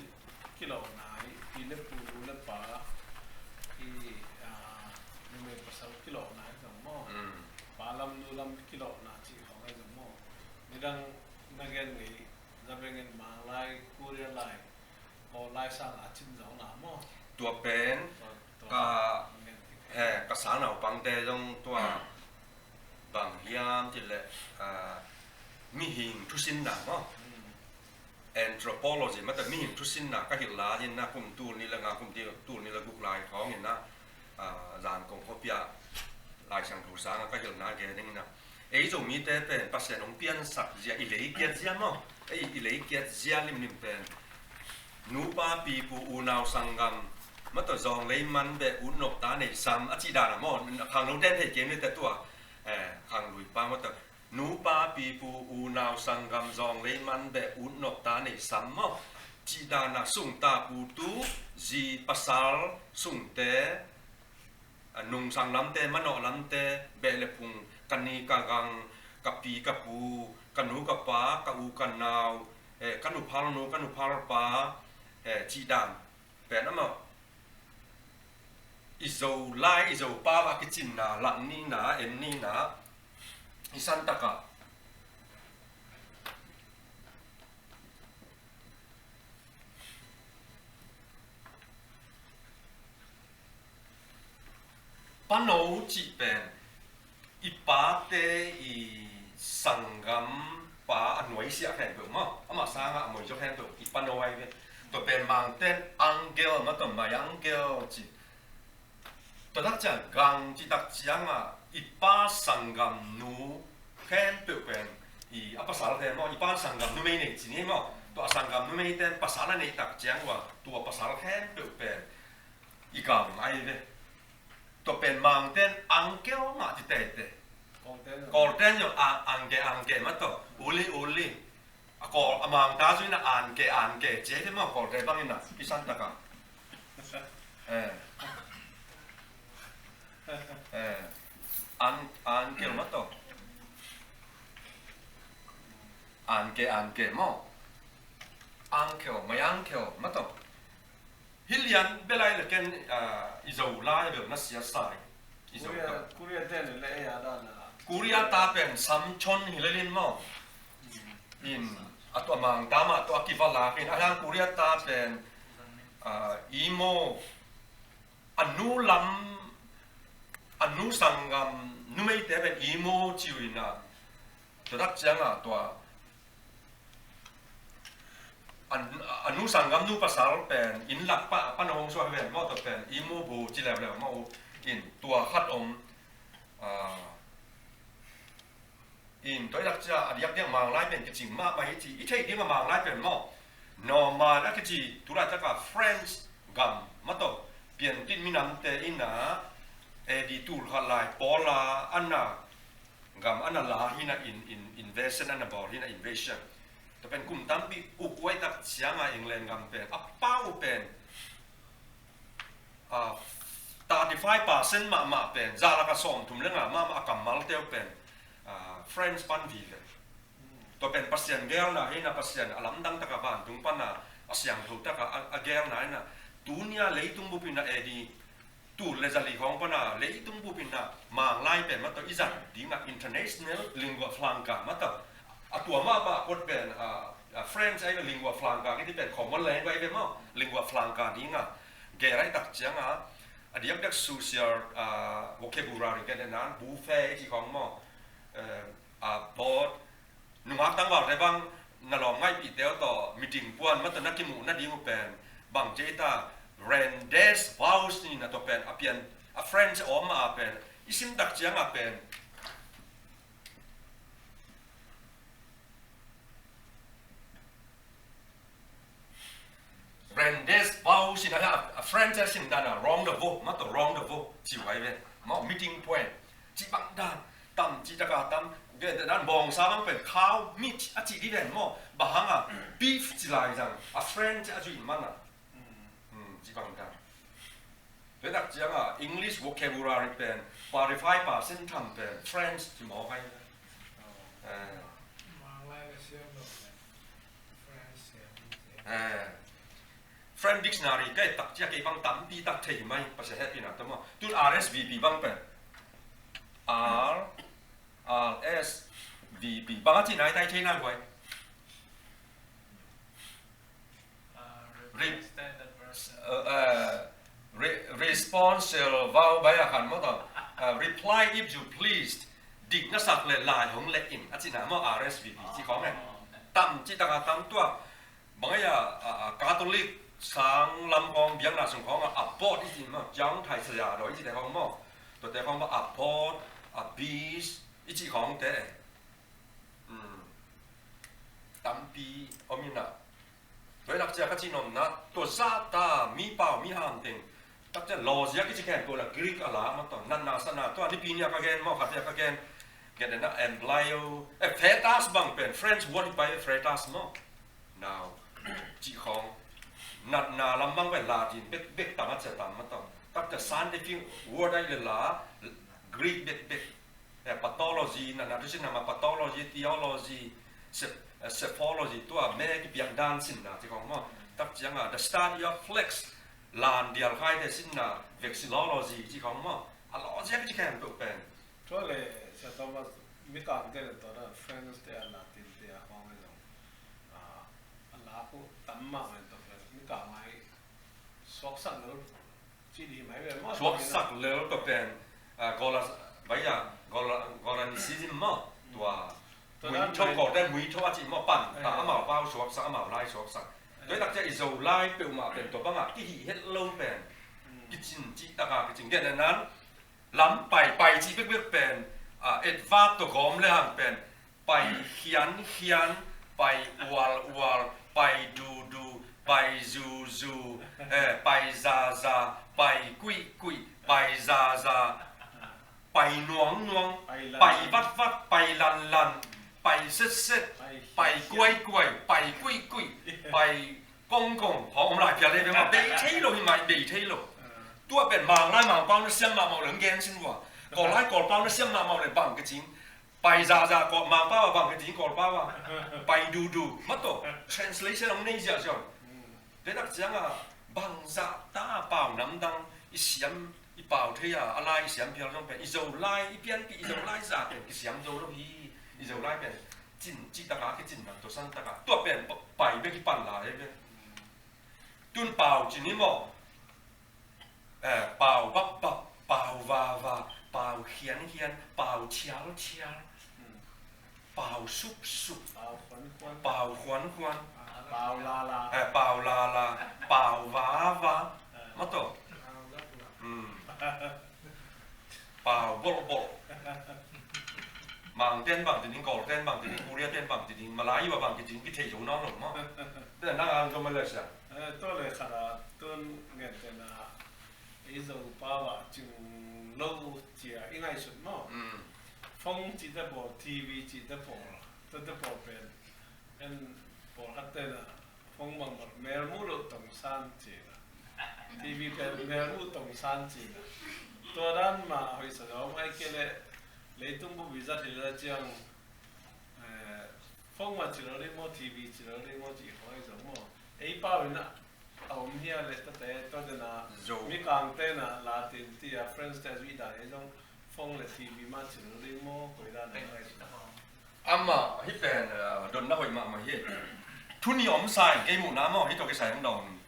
kilawhna hi, pi le pu, nu le pa, hi, ah, numei pasal kilawhna hi zong maw. Mm. Pa lam, nu lam kilawhna cih khawng hi zong maw. Midang na gen ngei, Zabeng in Mang lai, Korea lai, aw, Lai Sang a cin zong na maw? Tua pen, tua, tua ka, sang, eh, ka sang naupangte zong tua bang hiam cih leh, ah, mihing thusinna maw? Hmm. Anthropology, mate mihing thusinna ka hilh lai in na kum tul nih le nga, kum tul nih le guk lai khawng in na, ah, Zangkong khuapi ah Lai Siangtho sang a ka hilhna gen ing na. Ei Zomite pen Pasian hong piansak zia, i lei kiat zia maw? Ei, i lei kiat zia limlim pen nupa pipu unau sanggam, mate zawng lei man beh ut nop ta nei sam a cih dan a maw? Khanglo ten thei kei ni te tua, eh, khanglui pa mate nupa pipu unau sanggam zawng lei man beh ut nop ta nei sam maw? Cih dan a sungta pu tu zi pasal sungte Nungsang lamte, manawh lamte, beh le phung, ka ni ka gang, ka pi ka pu, ka nu ka pa, ka u ka nau, eh, ka nuphal nu, ka nuphal pa, eh, cih dan pen amah i Zolai, i Zopau a kicinna, lak nihna, en nihna, i santak ah pano cih pen i pate i sanggampa a nuaisiah khempeuh maw, amah sangah a moizia khempeuh i pano ahi ve. Tua pen Mangten uncle maw, tua my uncle cih. Tua tak ciang gang cih tak ciangah i pa sanggamnu khempeuh pen i a pasal khempeuh maw, i pa sanggam numei nei ci ni maw. Tua a sanggam numeite in pasal a neih tak ciang ua, tua pasal khempeuh pen i gang ahi ve. Tua pen Mangten uncle mah ci teitei. Kawlten zong a, uncle, uncle mah tawh, uli, uli. A Kawl, a Mangta zong in a anke, anke ci hi mah, Kawlte bangin a kisan taka. Eh. Eh. An, uncle mah tawh. Anke, anke maw. Uncle, my uncle mah tawh. Hi lian bel ai le ken, ah, i Zolai bel na sia sai. I Zo Korea, ta. Korea te le le ya da na. Korea ta pen Samchon hi le lin maw. In, a tua Mangta mah tua kiva lak in. A hiang Korea ta pen, ah, imo, a nu lam, a nu sanggam numeite pen imo ci uh in a. Tua tak ciang a tua a, a nu sanggamnu pasal pen inn lak pan a hong suak ven maw, tua pen imo bu ci leuleu maw uh in tua khat om, ah, in tua i lak cia a diakdiak Manglai pen kicing mahmah hi ci, i theih ding a Manglai pen maw. Norman a kici tulaitak a French gam mah tawh piantin minamte in a, eh, di tul khat lai Paula a na gam a na la hi na in, in, invasion a na bawl hi na invasion. Tua pen kum tampi uk uai tak ciang a England gam pen a pau pen, ah, thirty five percent mahmah pen, za lak a sawmthum le nga mahmah a kammalte uh pen, ah, French pan vive. Tua pen Pasian geelna hi na, Pasian a lamdang taka vantung pana a siangtho taka a, a geelna hi na, tunia leitung bupina A D tul le zali khawng pana leitung bupina Manglai pen mah tawh i zat dinga international lingua franca mah tawh. A tua mah bah a kot pen, ah, ah, French ai ve, lingua franca kiti pen common language ai ve maw, lingua franca dinga geel ai tak cianga a diakdiak social, ah, vocabulary kene nan buffet i ci khawng maw, eh, a bawt nungak tangvalte bang na lawm ngaihpihte uh tawh meeting puan mah tawh na kimuh nading uh pen bang ci ta, Rendez-vous ni na tua pen a pian a French a om a pen i sim tak cianga pen Rendez-vous sin a, a French a sin dan a rendezvous mah tawh rendezvous ci uh ai ve maw, meeting point ci bang dan tam ci taka tam. Gen dan bawngsa bang pen cow meat a ci di ven maw, bang hanga beef ci lai zang a French a zuih mana. Hmm, ci bang dan. Tua tak cianga English vocabulary pen forty five percent tham pen French ci mawk ai. Eh. French dictionary ka et tak cia kei bang tampi tak thei mai, Pasian hehpihna tawh maw. Tun R S V P bang pen R, R S V P bang a ci nai tai thei nai huai. Re-, uh, uh, re-, response, uh, vau bai a khan maw tawh, uh, reply if you pleased. Dik na sak le lai hong le in a cina maw, R S V P ci khawng e. Tam ci taka tam tua. Bang a, a, a Catholic sang lam khawng biakna sung khawng a, a bawt i ci maw, ciang thai saya daw i ci te khawng maw. Tua te khawng maw a bawt, a bis i ci khawng te. Hmm. Tampi om ina. Tua i lak cia ka ci nopna, tua zahta mi pau mi ham teng tak cia lawzia kici khempeuh la Greek a la mah tawh, natna satna tua nipi nia ka gen maw, khatia ka gen. Gen dena embryo, eh, fetus bang pen French word hi pai, fetus maw. Nau, cih khawng. Natna lam bang pen Latin bek, bek tam a cia tam mah tawh. Taktak scientific word ai le la, Greek bekbek. Eh, pathology, na, na, tu sin na ma pathology, theology, sep-, eh, sephology, tua me kipiak dan sin na, ci khong maw. Tak ciang a, the study of flesh, lan dial khai te sin na, vexillology, ci khong maw. A logic ci khempeuh pen. Tua le, Sia Thomas, Mikang te le tua da, French te a Latin te a khong le zong. Ah, a la ku tam mah mai tua pen, Mikang ai suaksak lo. Suaksak lel tua pen, ah, Gola, bai a, Gola, Golanism maw, tua. Muitho, Kawlte muitho a ci maw pan, ta amau pau suaksak, amau lai suaksak. Tua i tak ciang i Zolai peuhmah pen tua bangah kihih het lo pen. Kicin cih taka kicin gen nan, lam pai, pai cih bekbek pen, ah, adverb tua gawm le hang pen, pai khiankhian, pai ualual, pai dudu, pai zuzu, eh, pai zaza, pai kuihkuih, pai zaza, pai nuangnuang, pai vatvat, pai lanlan, pai setset, pai kuaikuai, pai kuihkuih, pai kongkong, hong om lai phial le, bei thei lo hi mai, bei thei lo. Tua pen Mang lai Mangpau na siam mahmah le gen sin ua. Kawl lai Kawlpau na siam mahmah le bang kicing. Pai zaza Kawl Mangpau a bang kicing Kawlpau a. Pai dudu. Maw tua. Translation hong nei ziahziah. Tua tak ciang a bangzah ta pau namdang i siam, i pau thei a, a lai i siam phial zong pen. I Zolai, i pianpih i Zolai zah pen kisiam zo lo hi. I Zolai pen cin cih taka kicin nang tua san taka. Tua pen pai bek i pan lai bek. Tun pau ci ni maw. Eh, pau bapbap, pau vava, pau khiankhian, pau thialthial, pau supsup, pau khuankhuan, pau lala, eh, pau lala, pau vava. Maw tua. Pau bolhbolh. Mang ten bang ti ding, Kawl ten bang ti ding, Korea ten bang ti ding, Malay a bang ti ding, kithei zo nawn lo maw. Tua nang ang zo Malaysia. Eh, tua le khat a tun ngen ten a, i Zopau a cing lo cia i ngaihsut maw. Phone cih te pawl, T V cih te pawl, tua te pawl pen. En pawlkhat ten a phone bang bang melmuh loh tongsan ci na. T V pen melmuh tongsan ci na. Tua dan mah hoih sa zong ai kei leh leitung bup i zat hi leh ciang, eh, phone mah ci lo ding maw, T V ci lo ding maw ci hoih zong maw. Ei pau in a om hi a leh tate tua den a Mikang ten a Latin ti a French te a zuih dan ei zong phone le T V mah ci lo ding maw, koi dan a ngai. Amah hih pen, eh, dotna hoih mahmah hi. Thu nih om sa in kei muhna maw, hih tawh kisai hong dong.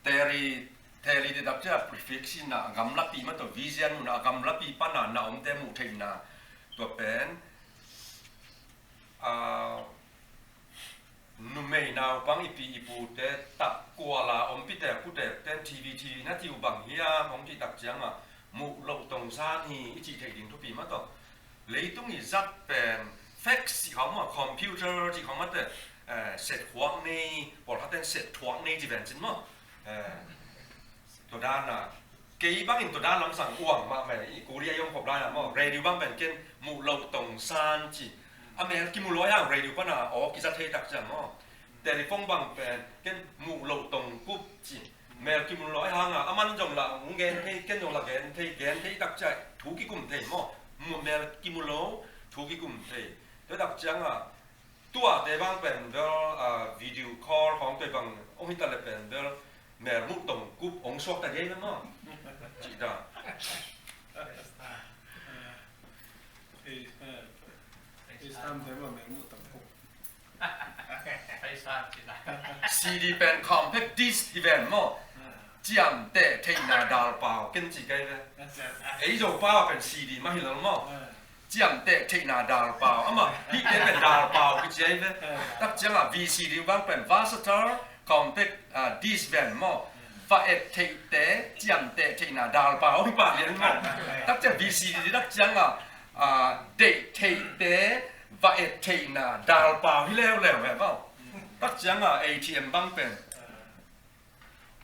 Teri, teri te dap cia prefix in a gamlapi mah tawh vision muhna, a gamlapi pan a na omte muh theihna. Tua pen, ah, numei naupang i pi i pute tak kuala ompite kute ten T V, T V na tiu bang hiam hong cih tak ciangah muh loh tongsan hi i cih theih ding thupi mah tawh. Leitung i zat pen fax cih khawng maw, computer cih khawng mah teh, eh, set khuak nei, pawlkhat ten set thuak nei ci ven cin maw. Eh, tua dan a, kei bangin tua dan lamsang uang mahmah i Korea i om khop lai a maw, radio bang pen ken muh loh tongsan ci. A mel kimu lo a hang radio pan a aw kiza thei tak ciang maw. Telephone bang pen ken muh loh tong kup ci. Mel kimu lo a hang a, a man zong la hong gen thei, ken zong la gen thei, gen thei tak ciang thu kikum thei maw. Muh mel kimu lo, thu kikum thei. Tua tak ciang a, tua te bang pen bel, ah, video call khawng te bang hong hita le pen bel mel muh tong kup hong suak ta gei bel maw. Cih ta. Ei, eh, ei, sam te bang mel muh tong kup. C D pen compact disc hi ven maw. Ciamteh theihna dalpau ken ci kei ve. Ei Zopau pen C D mah hi lo maw. Ciamteh theihna dalpau. Amah hih te pen dalpau kici ai ve. Tak ciangah V C D bang pen versatile compact, ah, disc ven maw. Va et theihte ciamteh theihna dalpau hi pah lian maw. Tak ciang V C D tak ciangah, ah, deih theihte va et theihna dalpau hi leuleu ve maw. Tak ciangah A T M bang pen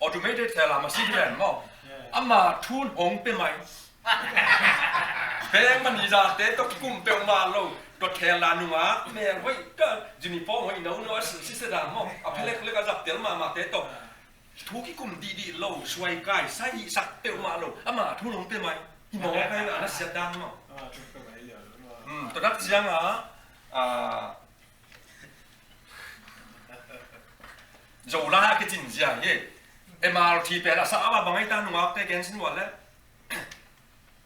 automated teller machine ven maw. Ama thun hong pia mai. Bank manager te tawh kikum peuhmah lo. Tua khel la nungak mel hoih ka uniform hoih no no a si, si se dan maw. A phelek lek a zak tel mahmah te tawh. Thu kikum dihdih lo, suai kai, sa hihsak peuhmah lo. Ama thu nong pe mai. Hi maw kai a na siat dan maw. Hmm, tua dak ciang a, a, Zolai a kicin zia hi. M R T pen a sa a bang ai ta nungak te gen sin wal le.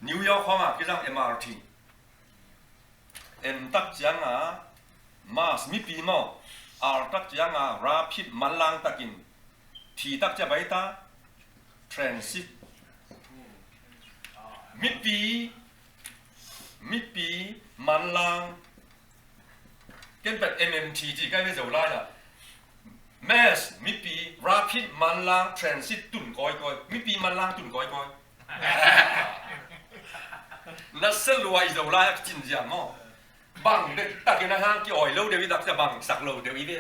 New York hong a kizang M R T. M tak ciang a mass mipi maw, R tak ciang a rapid manlang takin, T tak ciang bai ta transit. Mipi, mipi manlang, ken pet M M T ci kai ve Zolai a. Mass, mipi, rapid manlang transit tun kawikawi, mipi manlang tun kawikawi. Na se lua i Zolai a kicin zia maw. Bang dek takin a hang ki oi lo deuh i tak cia bang sak lo deuh i ve.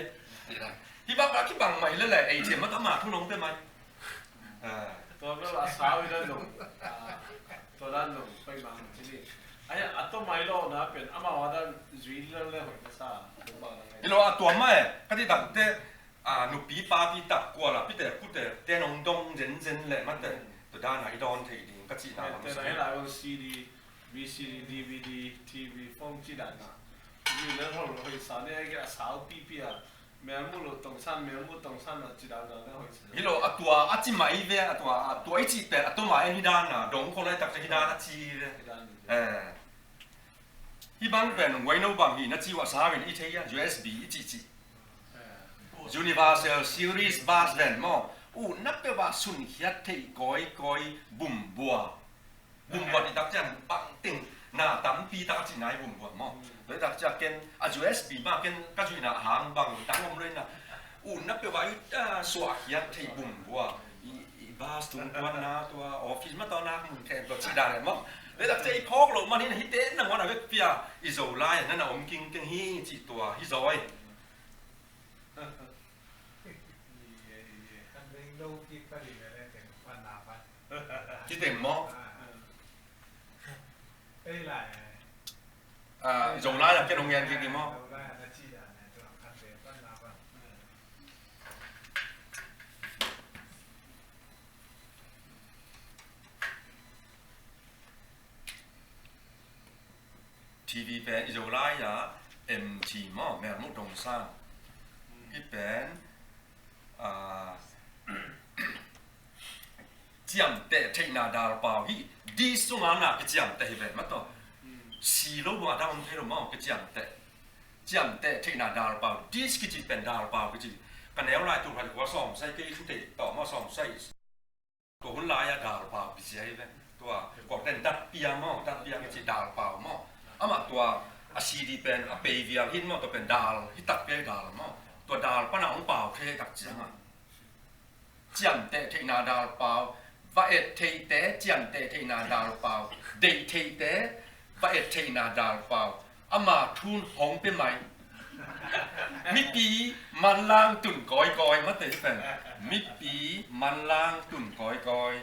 Hi bang a kibang mai le le ei cia ma ta ma thu nong te mai. Tua bel a sau i dan zong. Tua dan zong pai bang ci ni. Ai a to mai lo na pen ama wa dan zui le le hoi na sa. Hi lo a tua mai ka ti tak te. A, nupi papi tak kual a pite kute te nong dong zenzen le mate. Tua dan a i dawn thei ding ka cihna lam sa. Te lai on C D, V C D, D V D, T V, phone ci dan a. Ci le hol hoi sa ne ai ke a sau pipi a. Melmu lo tongsan, melmu tongsan a ci dan dan le hoi sa. Hi lo a tua a ci mai ve a tua, a tua i ci pen a tua ma en hi dan a dong ko lai tak hi dan a ci ve. Hi dan. Eh. Hi bang pen waino bang hi na ci wa sa ven i thei a U S B i ci ci. Universal Series Bus ven maw. U na pe wa sun hiat thei koi koi bumbua. Bumbua ti tak ciang bang ting na tampi tak ci nai bumbua maw. Doi tak ciang ken a U S B ma ken ka zui na hang bang tak om loi na. U na pe wa i suah hiat thei bumbua. I, i bus tung tuan na tua office ma tua na mun khen tua ci dan le maw. Doi tak ciang i phawk lo man hi na hi te na ngon a vek pia i Zolai na na om king keng hi ci tua hi zoi. Ci teng maw? Zolai a ken hong ngen kik ding maw? T V pen i Zolai a M T maw, Melmuh Dongsan. Hi pen ciamteh theihna dalpau hi. Di sunga na kiciamteh hi ve ma tawh. Si lo bua dang om thei lo maw kiciamteh. Ciamteh theihna dalpau. Di kici pen dalpau kici. Ka neu lai tu hal kua sawm sai kei thu tei tawh maw sawm sai. Tua hun lai-a dalpau kici ahi ve. Tua kawkten datpia maw, datpia kici dalpau maw. Amah tua a C D pen a pei vial hin maw, tua pen dal hi takpia hi dal maw. Tua dal pana hong pau thei tak ciangah ciamteh theihna dalpau, va et theite ciamteh theihna dalpau, deih theite va et theihna dalpau. Ama thun hong pe mai. Mipi manlang tun kawikawi mate hi pen. Mipi manlang tun kawikawi.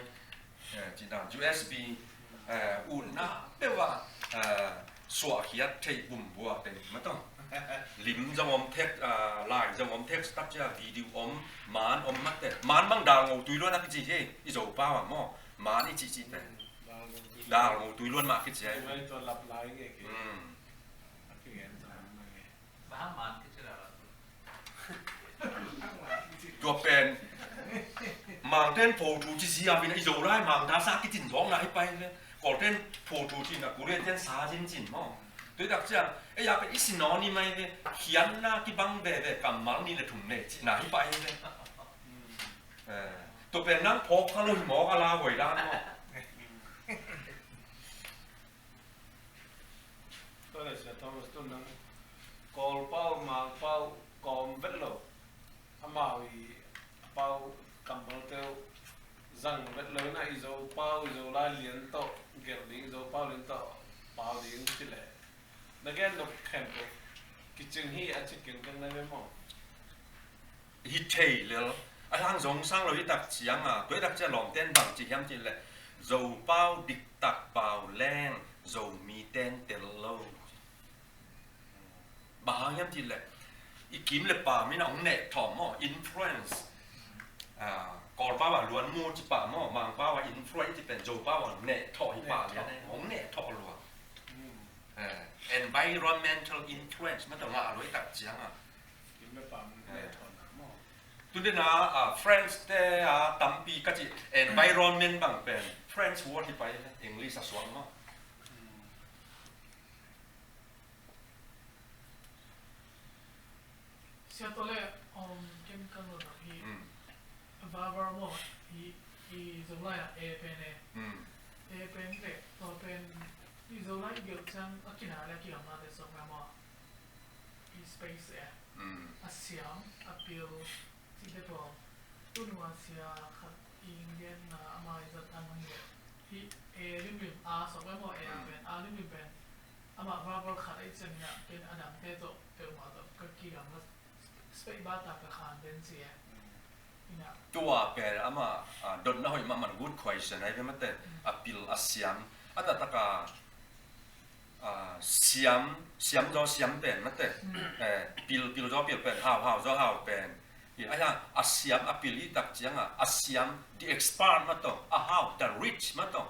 Eh, ci dan U S B, eh, utna peuh ah, eh, suahkhiat theih bumbua teng mataw. Lim zong om text, ah, lai zong om text tak cia video om, man om mate. Man bang dal ngo tui luan a kici hi, i Zopau ah maw. Man i cihcih pen. Dal ngo tui luan mah kici hi. Tua pen Mangten pho thu ci siam in a i Zolai Mangta sa kicin zawkna hi pai ve. Kawlten pho thu ci na Korean ten sa cincin maw. Tuitak ciang ei a pen i synonym ahi ve. Khiatna kibang veve kammal nih le thum le cihna hi pai ve. Tua pen nang phawk kha lo hi mawk a la huai dan maw. Tua le Sia Thomas tun nang Kawlpau Mangpau kawm vet lo. Amau i a pau kammalte uh zang vet lo na i Zopau i Zolai lian tawh gelh ding i Zopau lian tawh pau ding ci leh na gen nop khempeuh kicing hi a ci kengkeng na ve maw? Hi thei lel a hang zong sang lo hi tak ciang a tuai tak ciang lawmten bang ci hiam ci leh Zopau diktak pau leng Zomi ten tel lo. Bang hang hiam cih leh i kim le pam in a hong neh thawh maw, influence. Ah, Kawl pau ah luan mu ci pah maw, Mang pau ah influence i ci pen Zo pau ah neh thawh hi pah lian, hong neh thawh lua. Eh, environmental influence mah tawh ngah lua i tak ciang ah. Kim le pam neh thawh na maw. Tu dena, ah, French te a tampi ka ci environment bang pen French word hi pai, English a suak maw. Sia, tua le, um, ken ka lo hi. Verbal maw, hi, hi Zolai ah A pen e. A pen le, tua pen hi Zolai i gelh ciang a kina le a kilamna te sawk na maw. Hi space e. A siam, a pil, cihte tua. Tun ua sia khat i ngen na ama i zat an hong le. Hi A limlim a sawk e maw, A pen, A limlim pen. Amah verbal khat a i ciangin ah ken a dangte tawh peuhmah tawh ka kigamla space bar ta ka khan den ci e. Ina. Tua pen amah, ah, dotna hoih mahmah, good question ai ve mate. A pil a siam. A taktak a, ah, siam, siam zaw siam pen mate. Eh, pil, pil zaw pil pen, hau, hau zaw hau pen. I, a, a siam a pil i tak ciang a, a siam, the expert mah tawh, a hau, the rich mah tawh.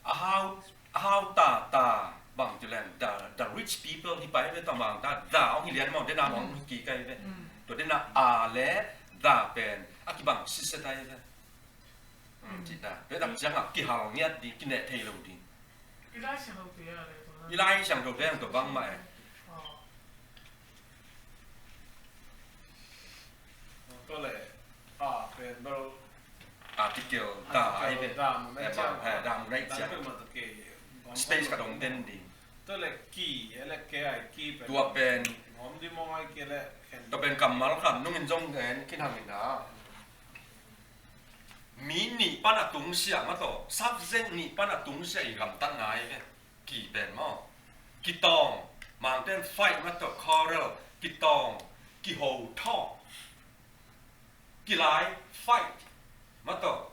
A hau, a hau ta, ta, bang ci leng, the, the rich people hi pai ve, tawh bang ta, the hong hi lian maw, dena hong hi kik ai ve. Tua dena a le the pen a kibang siset ai ve. Ci ta, tua tak ciang a kihal ngiat ding, kineh thei lo ding. I Lai Siangtho te a le tua. I Lai Siangtho te ang tua bang mah e. Tua le, a pen bel article, da ai ve. Da mun ai ciang. Da mun ai ciang. Space ka dong den ding. Tua le ki, e le ki ai ki pen. Tua pen. Ngom di mong ai ki le. Tua pen kammal khat nungin zong en kin hang ina. Mi nih pan a tungsiah mah tawh, subject nih pan a tungsiah i gamtatna ai ve. Ki pen maw. Kitawng, Mangte'n fight mah tawh, quarrel, kitawng, kiho thawh. Kilai, fight mah tawh,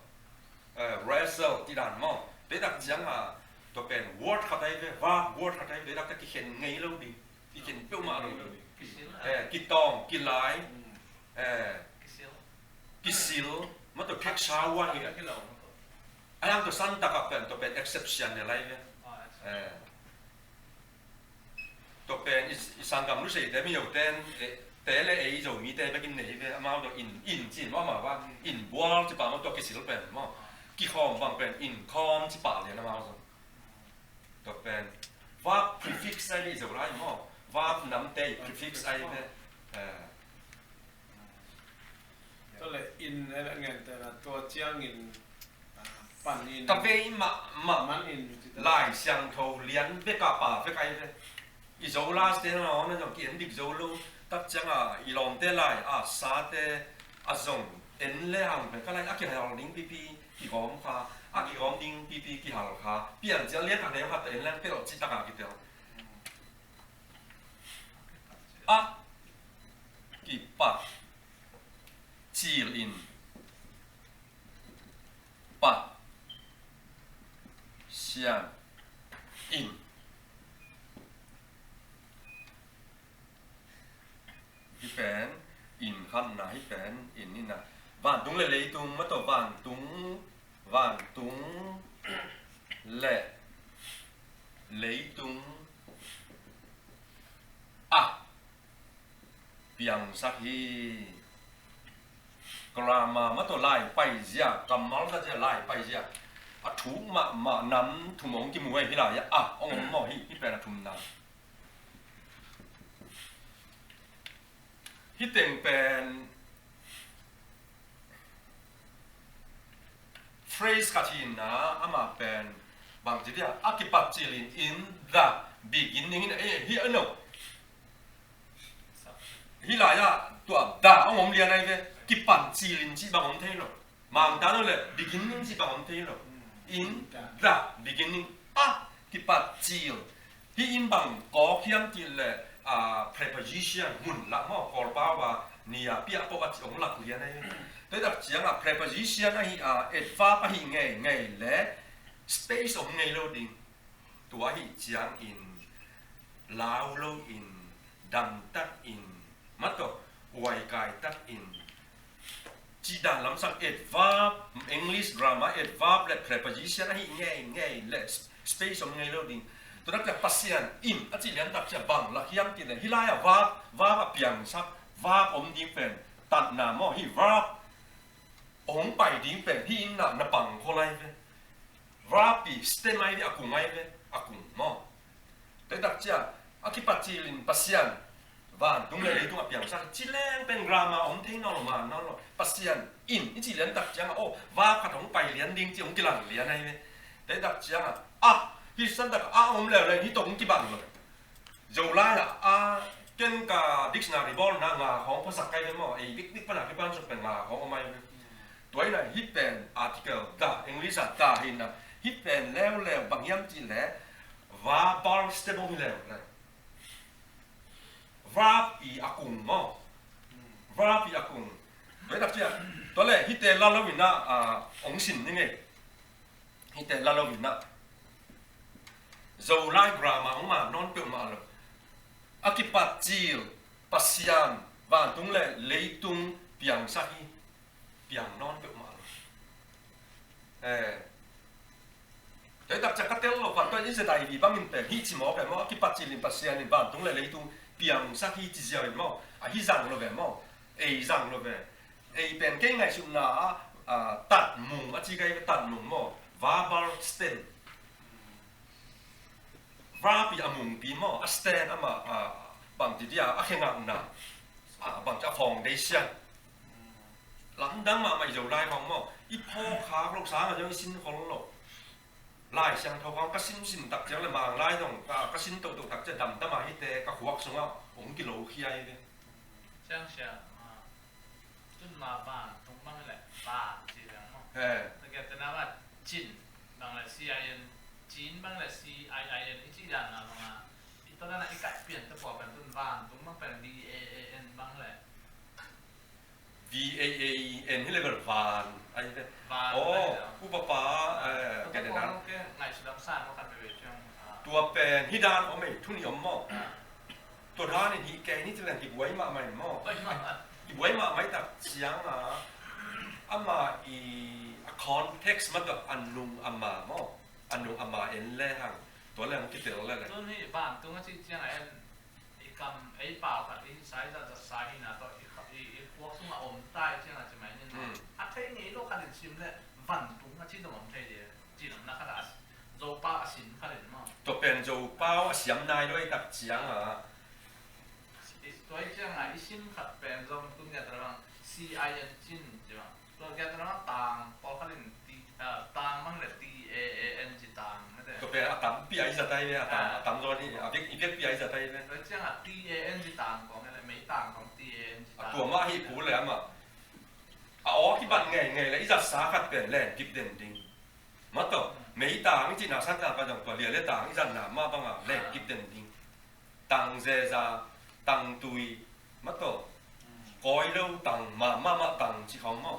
eh, wrestle, ti dan maw. Tua tak ciang a, tua pen word khat ai ve, verb word khat ai ve, tua tak kikhen ngei lo ding. Kikhen peuhmah lo ding. Eh, kitawng, kilai, eh, kisil mah tawh, kek sa ua hi. A hiang tua san tak a pen, tua pen exception ne lai ve. Eh. Tua pen i, i sanggam lu seite mi yoten, eh, te le ei Zomite bekin nei ve, amau tua in, in ci maw, amau va, in bual ci pah maw, tua kisil pen maw. Kikhawm bang pen, in khawm ci pah lian amau tua. Tua pen, verb prefix ai ve i Zolai maw. Verb namte i prefix ai ve. Eh. Tua le in, eh, ngen te na tua ciangin, ah, pan in. Ka vei mahmah. Man in. Lai Siangtho lian bek a pa vek ai ve. I Zo la te na hong na zong ki en dik zo lo. Tak ciang a i lawmte lai a sate a zong en le hang pen ka lai a kihal ding pipi kigawm kha. A kigawm ding pipi kihal kha. Piancil lian khat ne khat en leng pia lo ci tak a kitel. A kipat cil in, pat sian in. Hih pen in khatna, hih pen in ina. Vantung le leitung mah tawh, vantung, vantung le leitung a piangsak hi. Grammar mah tawh lai paizia, kammal khat zia lai paizia. A thuk mahmah nam thum hong kimu hi lai a, hong om maw hi, hih pen a thumna. Hih teng pen phrase khat hi na, amah pen bang ci dia, a kipat cil in, in the beginning in, eh, hi a no. Hih lai ah tua the hong om lian ai ve, kipat cil in cih bang om thei lo. Mangtan lo le beginning cih bang om thei lo. In the beginning, a kipat cil. Hih in bang kawk hiam cih leh, ah, preposition, mun lak maw, Kawlpau a ni a piak pawh a ci hong lak lian ai. Tua tak ciang a preposition ahi a, adverb ahi ngeingei leh space om ngei lo ding. Tua ahi ciangin lau lo in damtakin, mah tawh uaikai takin, cih dan lamsang adverb, English grammar adverb le preposition ahi ngeingei le space om ngei lo ding. Tua nak ciang Pasian in a cih liantak ciang bang lak hiam cih leh, hih lai-ah verb, verb a piangsak, verb om ding pen tatna maw, hih verb hong pai ding pen hih in na, na pang khol lai ve. Verb i stem ai ve, a kung ai ve, a kung maw. Tua tak ciang a kipat cilin Pasian vantung le leitung a piangsak ci leng pen grammar om thei nawn lo, man nawn lo. Pasian in i cih liantak ciangah, aw, verb khat hong pai lian ding ci hong kilang lian ai ve. Tua tak ciangah, ah, hih santak a om leuleu hih tawh hong kibang lo. Zolai ah, a, ken ka dictionary bawlna nga khawng phuasak kai ve maw, ei bikbik pana kipan suk pen nga khawng om ai ve. Tua ina hih pen article the, English ah the hi na, hih pen leuleu bang hiam cih leh verbal stem om hi leuleu. Verb i a kung maw. Verb i a kung. Tua hi tak ciang, tua leh hihte la lo ina, a, hong sin ni ngei. Hihte la lo ina. Zolai grammar hong man nawn peuhmah lo. A kipat cil Pasian vantung le leitung piangsak hi. Piang nawn peuhmah lo. Eh. Tua hi tak ciang ka tel lo khat tua in Z I V bangin pen hih ci mawk e maw, a kipat cilin Pasian in vantung le leitung piangsak hi ci ziau in maw, a hi zang lo ve maw, ei zang lo ve. Ei pen kei ngaihsutna ah, ah, tatmung a ci kai ve, tatmung maw, verbal stem. Verb i a mungpi maw, a stem amah, ah, bangci dia, a khengakna, ah, bangci a foundation. Lamdang mahmah i Zolai khawng maw, i phawk khak loh sangah zong i sin khol lo. Lai Siangtho khawng ka sin sin tak ciang le Manglai zong ka, ka sin tohtoh tak ciang damdam a hihte ka khuak sungah hong kilokhia hi ve. Siang siang, ah, tun ma vantung bang le van ci leng maw. He. Takia tena ma cin bang le C I N, cin bang le C I I N i ci dan na bang a. I tawh na i kaih pian te pua pen tun vantung bang pen V A A N bang le. V A A N hi level van. Ai te. Van. Oh, ai te. Upapa, eh, tua ke de dan. Ke ngai sudam san lo kan be be ciang. Ah. Tua pen hi dan om ei, thu nih om maw. Ah. Tua dan in hi kei ni ci leng kibuai mahmah in maw. Buai mahmah. Kibuai mahmah i tak ciang a, ama i a context mah tawh a nung ama maw. A nung ama en le hang. Tua le hang kitel le le. Tun hi vantung a ci ciang a en. I kam ei pau khat i sa i zat zat sa hi na tawh i kha-, i, i khuak sungah om ta i ciang a ci mai ni na. Hmm. A thei ngei lo khat in sim le vantung a ci dong om thei de. Ci lam na khat a s-, Zopau a sim khat in maw. Tua pen Zopau a siam nai lo i tak ciang a. I, tua i ciang a i sim khat pen zong tun ngiat a bang C I N cin ci bang. Tua kiat na tang pawlkhat in T, ah, tang bang le T A A N ci tang mete. Tua pen a tampi a i zat ai ve, a tam, ah, a tam zaw ni, a vek, i vekpi a i zat ai ve. Tua ciang a T A N ci tang kong le, mei tang kong T A N ci tang. A tua mah hi pu le amah. A aw kibat ngei ngei le i zatsa khat pen len kip den ding. Mah tawh, hmm, mei tang i cihna san tang ka zong tua lia le tang i zatna mah bang a len kip den ding. Tang zeza, tang tui, mah tawh. Kawi lo tang, ma, ma, ma tang ci khawng maw.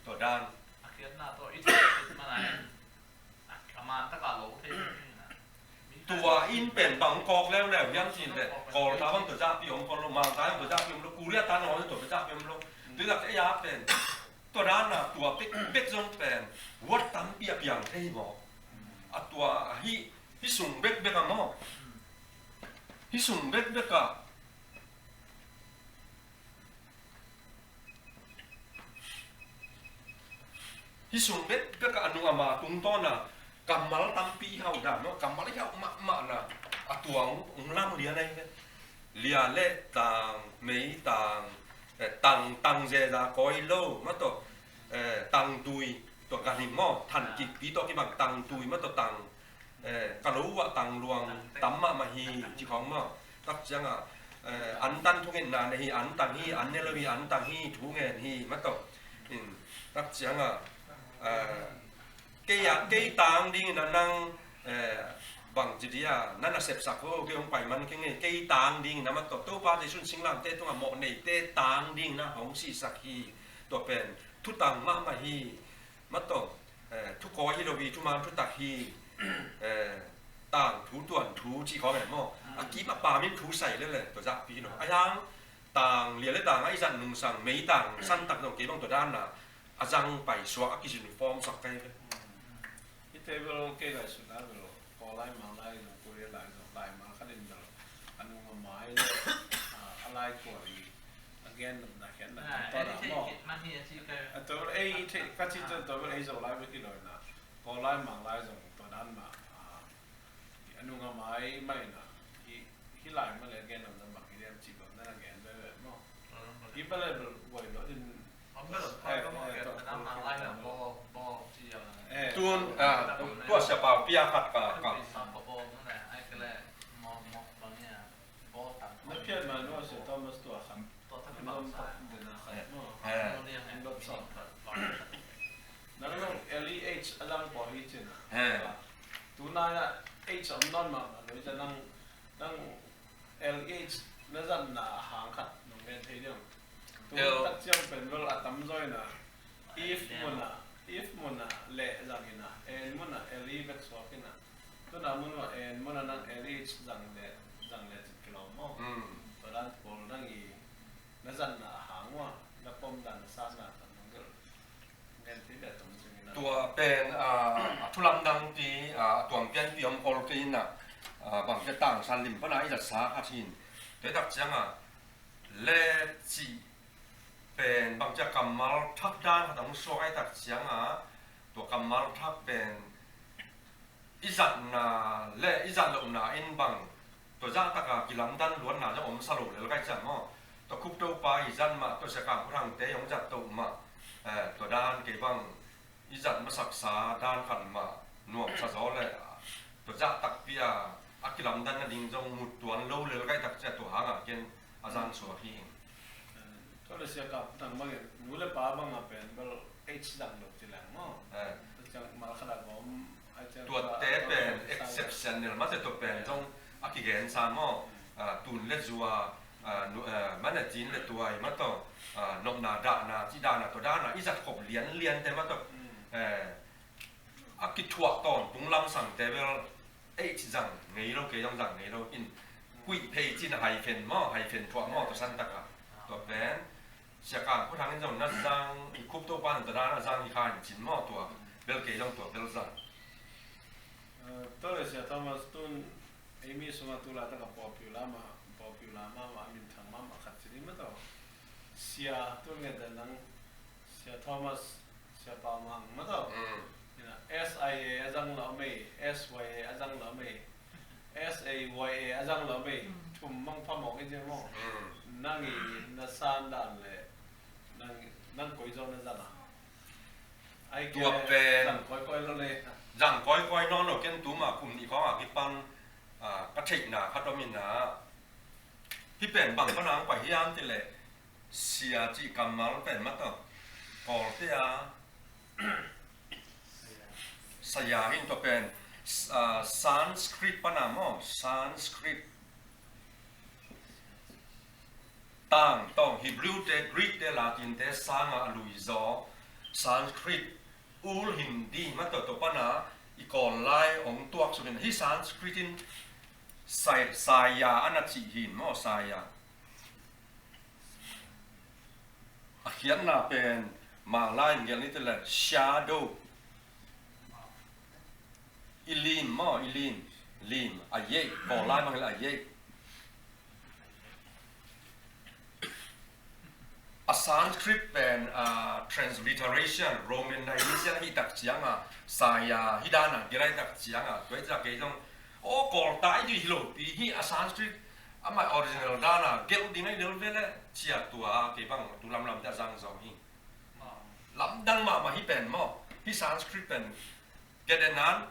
Tua dan. A khiatna tawh i theih khit man a, a man taka lo thei. Tua in pen bang kawk leuleu hiam cih leh, Kawl ta bang tua zahpi om pon lo, Mang ta bang tua zahpi om lo, Korea ta nawn tua zahpi om lo. Tua zah ei a pen. Tua dan a tua bek, bek zong pen word tampi a piang thei maw. A tua a hih, hih sung bekbek a maw. Hih sung bekbek a. Hih sung bekbek a, a nung a ma tungtawn a kammal tampi i hauh dan maw, kammal i hauh mahmah na a tua hong, hong lang lian ahi ve. Lia le tang, mei tang, eh, tang, tang zeza kawi lo, mah tawh, eh, tang tui, tua ganhing maw, than kikpi tawh kibang tang tui, mah tawh tang, eh, ka lo uh ah tang luang tam mahmah hi, ci khawng maw. Tak ciang a, eh, an tan thungetna nei hi, an tang hi, an ne lo hi, an tang hi, thu ngen hi, mah tawh. In, tak ciang a, eh, Kei a, kei tang dingin a nang, eh, bangci dia, na na sepsak ho, kei hong pai man kei ngei, kei tang dingin a mah tawh, Topa Jesu'n singlamteh tungah mawhneite tang dingin a hong sihsak hi, tua pen, thutang mahmah hi, mah tawh, eh, thukawi hi lo hi, thuman thutak hi, eh, tangthu tuanthu cih khawng e maw. A kim a pam in thu sai lel e, tua zahpi hi lo. A hiang tang lia le tang a i zat nungsang meitang santak zong kei bang tua dan a a zang pai suak a ki uniform suak kai ve. Hih table kei lai sut lai ve lo. Kawl lai, Mang lai zong, Korea lai zong, lai Mang khat in bel a nung a mai le, a, a lai kual i a gen nopna khiatna tam tawh dah maw. A tua bel ei, ka cih ciang tua bel ei Zolai bek hi lo in a, Kawl lai, Mang lai zong tua dan mah, a, a nung a mai mah in a, hih lai mah le a gen nopna bang hi diam cih bang na gen veve maw. Hih bel bel guai lo din. Tun, ah, tua sia pau pia khat ka, ka. Na phiat ma nua sia Thomas tua khat. Tua khat. Nang nong L E H a lang pua hi cin. Tuna H om nawn mah mah lo i cin nang, nang L E H na zatna a hang khat nong gen thei diam. Tu tak ciang pen bel a tamzaw in a if mun a, if mun a le zang in a, en mun a L E bek suak in a. Tuna mun a en mun a nang L E H zang le, zang le cit kilawm maw. Tua dan pawl nang i na zatna a hang ua, na pom dan na satna khat nong gelh. Tua pen, ah, a thulamdang pi, ah, a tuampian pi om kol kei in a, ah, bang cia tangsan lim pana i zatsa khat hin. Tua i tak ciang a, le cih pen bang cia kammal thak dan khat hong suak i tak ciang a, tua kammal thak pen i zatna le i zat lohna in bang tua zah taka kilamdan luatna zong om sa lo lel kai ciang maw. Tua Khup Topa i zat mah, tua Sia Kam Khuthangte i hong zat toh mah, eh, tua dan kei bang i zat masaksa dan khat mah nuamsa zaw le tua zah takpi a a kilamdan nading zong mut tuan lo lel kai tak ciang tua hangah ken a zang suak hi. Tua le Sia Kam Khuthang bangin nu le pa bangah pen bel H zang lo ci leng maw. Eh. Tua ciang mal khat a gawm, a ciang tuate tua pen exceptional mate tua pen zong a kigensa maw. Ah, tun le zua, ah, nu, ah, mane cin le tuai mah tawh, ah, nopna dahna, ci dahna, tua dahna i zat khop lianliante mah tawh. Eh, a kithuah tawntung lamsangte bel H zang ngei lo, kei zong zang ngei lo in, kuih phei cin a hyphen maw, hyphen thuah maw, tua santaka. Tua pen Sia Kam Khuthang in zong na zang, i Khup Topa in tua dan a zang hi kha in cin maw, tua bel kei zong tua bel zang. Eh, tua le Sia Thomas tun, ei mi sungah tu laitaka popular mah, popular mahmah, a minthang mahmah khat ci ding mah tawh. Sia, tu nge te nang, Sia Thomas, Sia Pau Mang mah tawh. Mm. Ina, S I A a zang lo mei, S Y A a zang lo mei, S A Y A a zang lo mei. Mm. Thum mang phamawh i ci maw. Mm. Nang i na san dan le, nang, nang koi zaw na zang a. Tua pen zang koikoi lo le. Zang koikoi nawn lo, ken tuma kum nih khawng a kipan, ah, ka theihna khat om in a. Hih pen bang pana hong pai hiam cih leh sia cih kammal pen mah tawh Kawlte a saya hi in, tua pen, ah, Sanskrit pana maw, Sanskrit tang tawh Hebrew te, Greek te, Latin te sangah a luizaw Sanskrit, Ul Hindi mah tawh, tua pana i Kawl lai hong tuaksuk in, hih Sanskrit in sai-, saya a na cih hi in maw, saya. A khiatna pen Mang lai in gelh ni te le shadow. I lim maw, i lim, lim, a yeih, Kawl lai mang le a yeih. A Sanskrit pen, ah, transliteration, Romanization hi tak ciang a, saya hi dan a, gelh hi tak ciang a, tua hi tak kei zong, aw, Kawl ta i hi lo pi hi a Sanskrit, amah original dan a, gelh ding a i lel ve le, cia tua, kei bang, tu lamlam te a zang zong hi. Lamdang mahmah hi pen maw, hi Sanskrit pen, Gedenan,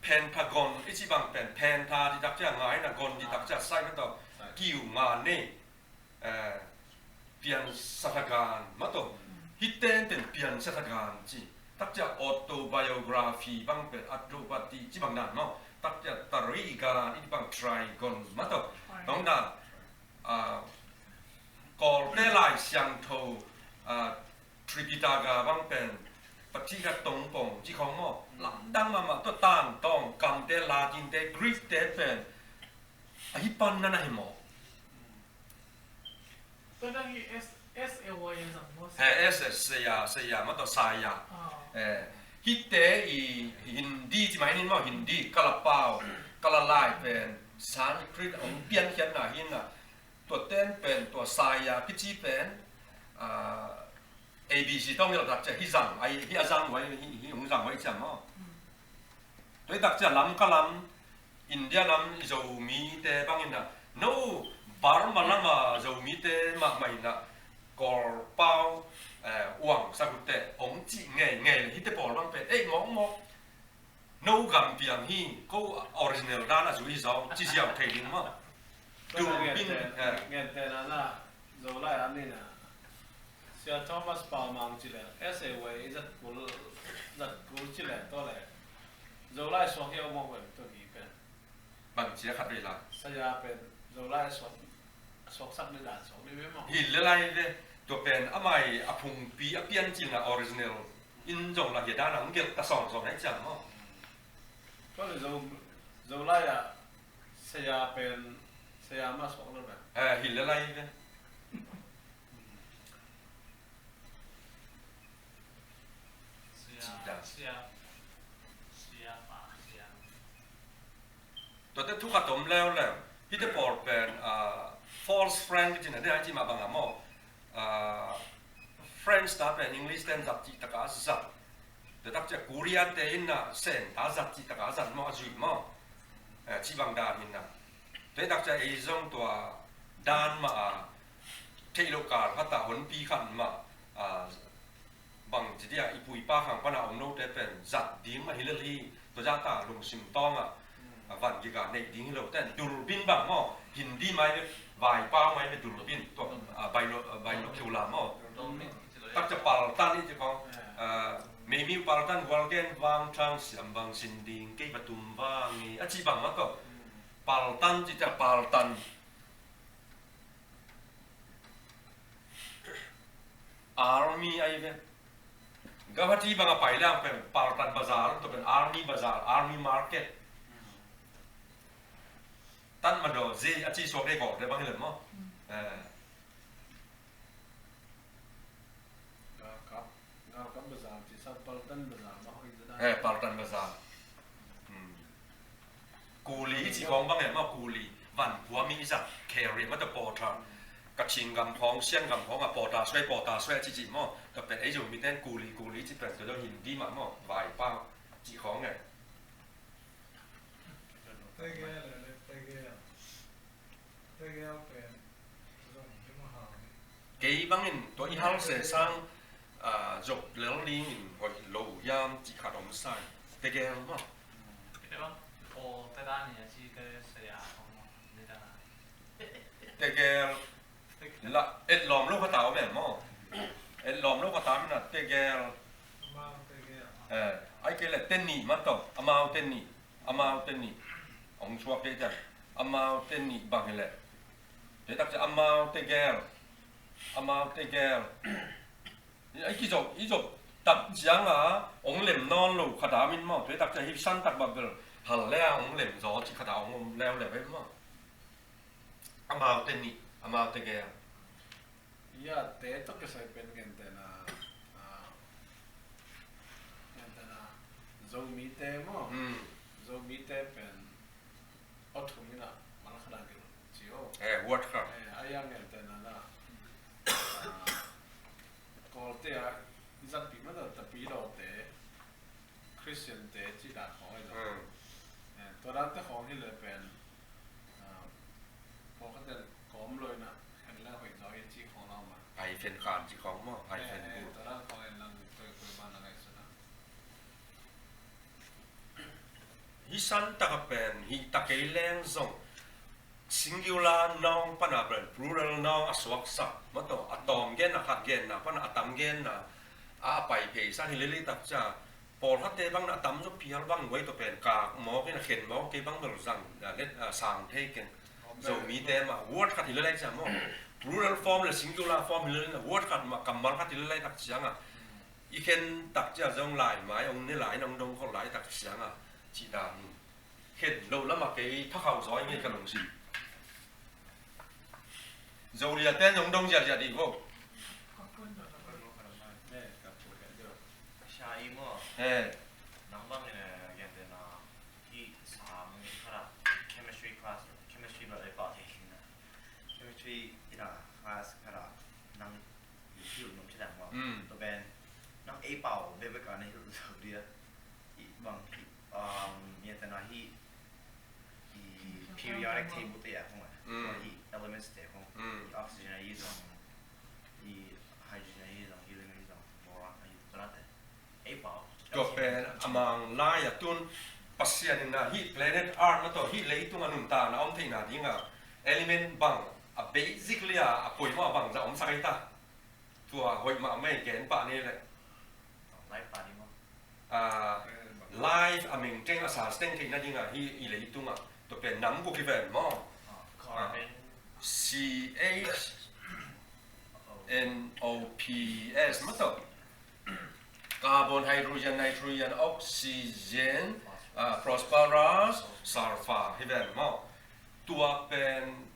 pentagon, i ci bang pen, penta di tak cia ngai na, gon di tak cia sai mah tawh, kiu nga ne, eh, pian sathagan mah tawh, hi tenten pian sathagan ci, tak cia autobiography bang pen, autobiography ci bang dan maw, tak cia tarigan, i bang trigon mah tawh, bang dan, ah, Kawlte Lai Siangtho, ah, Tripitaka bang pen, Pathi khat tong pong ci khong maw. Lamdang mahmah, tua tangtawng kamte, Latinte, Greekte pen ahi pan na na hi maw. Tua dang hi S, S A Y A zang maw? He, S, S, Saya, Saya, mah tawh Saya. Ah. Eh, hihte i Hindi ci mai nin maw, Hindi, Kalapau, Kalalai pen Sanskrit hong piankhiatna hi na. Tua ten pen, tua Saya kici pen, ah, A B C tawh ngelh tak ciah hih zang, ai, hih a zang huai, hih, hih hong zang huai ciah maw. Tua hi tak ciah Lamka lam, India lam Zomite bangin ah, no, Burma lama Zomite mahmah in ah, Kawlpau, eh, uang sakutte hong cih ngeingei leh hihte pawl bang pen, ei, mawkmawk, no gam piang hi, ko original dan a zui hi zaw, ci ziau thei ding maw. Tua Durbin, ngente, eh. Ngente na na, Zolai a ni na. Sia Thomas Palmang ci leh, S A Y A zat kul, zat kul ci leh, tua leh. Zolai suak hi a om a huai tua hi pen. Bang ci a khat vei la. Saya pen, Zolai suak, suaksak ni dan suak ni ve maw. Hi le lai ve, tua pen, amai a phungpi, a piancilna original. In zong la hi dan a, hong gelh ta sawngsawng na hi ciang maw. Tua leh Zo, Zolai a, Saya pen, Saya mah suak lo ve. Eh, hi le lai ve. Sia, sia, sia pa, sia. Tuate thu khat om leuleu. Hihte pawl pen, ah, false friend kici na, dei hai ci mah bang a maw. Ah, French ta pen English ten zat cih taka zat. Tua tak ciah Korea te in na sen ta zat cih taka zat maw, a zui maw. Eh, ci bang dan in na. Tua tak ciah ei zong tua dan mah a, theih loh kal khat a honpi khat mah a, bang ci dia, i pu i pa khang pan a om note pen zat ding mah hi lel hi. Tua zah ta lungsim tawng ah, a van gik a neih ding hi lo ten, durbin bang maw, Hindi mai ve, vaipau mai ve, durbin, tua, a, bino-, a, binocular maw. Tak ciah paltan i ci khong, a, meimiu paltan, gualgen vang thang siam bang sin ding, kei va tum vang i, a ci bang mah tawh. Paltan ci ciah paltan. Army ai ve. Guwahati bang a pai liang pen Paltan Bazar, tua pen Army Bazar, Army Market. Tatmadaw zi a ci suak dei kawk dei bang hi lem maw. Eh. Galkap, Galkap Bazar ci sa, Paltan Bazar mah hoih zaw dan. Eh, Paltan Bazar. Hmm. Kuli i ci khong bang e maw, kuli. Van kua mi i zat, carrier mah tawh porter. Kachin gam khong, Sian gam khong a porter suai, porter suai a ci ci maw. Tua pen ei Zomite in kuli, kuli ci pen tua zong Hindi mah maw, vaipau ci khong e. Tegel, tegel. Tegel pen. Kei bangin tua i hal se sang, ah, zop lel dingin hoih lo hiam cih khat om sa. Tegel maw. Kei bang, aw, te dan ni a ci te sia kong maw, ni dan a. Tegel, la, et lawm lo khat a om e maw. Et lawm lo khat a om na, tegel. Amau tegel. Eh, ai kei le, te nih mah tawh, amau te nih, amau te nih. Hong suak kei ciang, amau te nih bang hi le. Te tak ciang amau tegel. Amau tegel. I kizop, i zop tak ciang a, hong lem nawn lo khat a om in maw. Te tak ciang hih san tak bang bel hal le a hong lem zaw cih khat a hong om leuleu e maw. Amau te nih, amau tegel. Ya, te tawh kisai pen gentehna, ah, gentehna, Zomite maw. Hmm. Zomite pen, aw thum in a, mal khat a gil ci aw. Eh, word khat. Eh, a yang gentehna na. Ah, Kawlte a, i zatpih mah tawh Tapilawte, Christian te cih dan khawng hi lo. Hmm. Eh, tua dante khawng hi le pen, ah, pawlkhat ten kawm lo in a, khen le hoih zaw hi cih khawng lo mah. Ai fen khan cih khawng maw, ai fen bu. Eh, eh, tua dan khawng en lang, koi, koi ban lang ai sun a. Hih san tak a pen, hih tak kei leng zong, singular noun pan a pen plural noun a suaksak, mah tawh, a tawm genna, khat genna pan a tam genna, a pai phei sa hi lel i tak ciang, pawlkhatte bang na a tam zaw phial bang guai tawh pen kak mawk in a khen mawk kei bang bel zang, a, let, a, sang thei keng. Zomite mah, word khat hi lel i tak ciang maw. Plural form le singular form hi lel in a word khat mah, kammal khat hi lel i tak ciang a. I khen tak ciang zong lai mai hong ne lai, nong dong khol lai tak ciang a, cih dan hi. Khen loh lamah kei pha khauh zaw ing ei ka lungsim. Zo liate nong dong ziahziah dih vo. Sha i maw? He. Nang bang, eh, gentehna hih sang khat ah chemistry class, chemistry bel ei pau thei khin a. Chemistry ina class khat ah nang i hilh nong ci dan maw? Mm. Tua pen nang ei pau bekbek a na hilh zo dih a. I bang hih, um, gentehna hih i periodic table te a khong a. Mm. Tua hih elements te khong. Mm. I oxygen ahi zong, i hydrogen ahi zong, helium ahi zong, boron ahi zong, tua nate. Ei pau. Tua pen a Manglai a tun Pasian in a hih planet Earth mah tawh hih leitung a nuntakna om theihna ding a element bang a basically a, a poimawh a bangzah omsak ei ta. Tua hoih mahmah ei, gen pah ni leh. Life pah ni maw? Ah, life a maintain a sustain theihna ding a hih i leitung a tua pen nam guk hi ven maw? Ah, carbon. Ah, C H N O P S mah tawh. Carbon, hydrogen, nitrogen, oxygen, ah, phosphorus, sulfur hi ven maw? Tua pen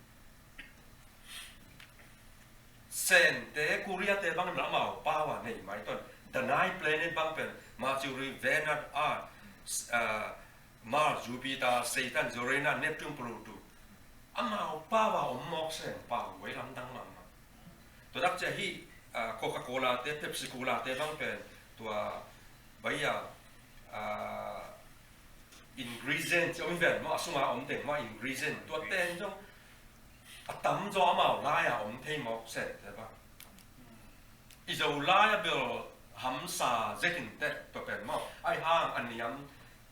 Sente, Korea te bang in amau pau a nei mai ton. The nine planet bang pen Mercury, Venus, Earth, ah, Mars, Jupiter, Saturn, Uranus, Neptune, Pluto. Amau pau a om mawk seng pau, voi lamdang mahmah. Tua dak ciah hih, ah, Coca-Cola te, Pepsi Cola te bang pen tua bai a, ah, ingredient ci om hi ven maw, a sungah om teng maw ingredient. Tua ten zong a tamzaw amau lai-a om thei mawk sente bang. I Zolai a bel hamsa zekin teh tua pen maw. Ai hang a niam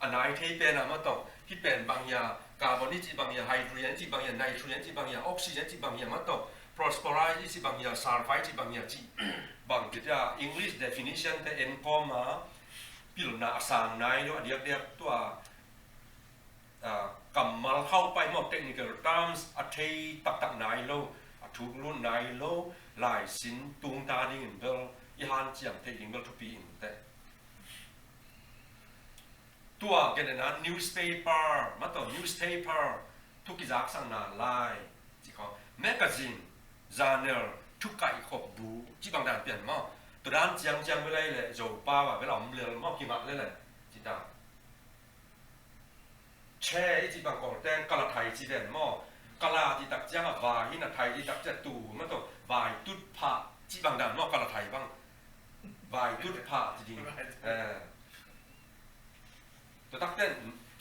a nai thei pen a mah tawh. Hih pen bang hia, carbon i cih bang hia, hydrogen i cih bang hia, nitrogen i cih bang hia, oxygen i cih bang hia mah tawh. Phosphorus i cih bang hia, sulfur i cih bang hia cih bang ci tia English definition te en kawm a pilna a sang nai lo a diakdiak tua. Ah, kammal khauh pai maw, technical terms a thei taktak nai lo, a thuk lut nai lo, laisin tungta dingin bel i hanciam theih ding bel thupi in teh. Tua genena newspaper mah tawh, newspaper thu kizaksakna lai ci khawng, magazine, journal, thu kaihkhop bu cih bang dan pian maw. Tua dan ciangciang bel ai leh Zopau ah bel a om lel maw, kingah lel leh ci dan. Che i cih bang Kawlten kalathai ci ven maw. Kala cih tak ciang a vai hi na, thai cih tak ciang tu mah tawh, vai tut phah cih bang dan maw, kalathai bang. Vai tut phah ci ding. Eh. Tua takten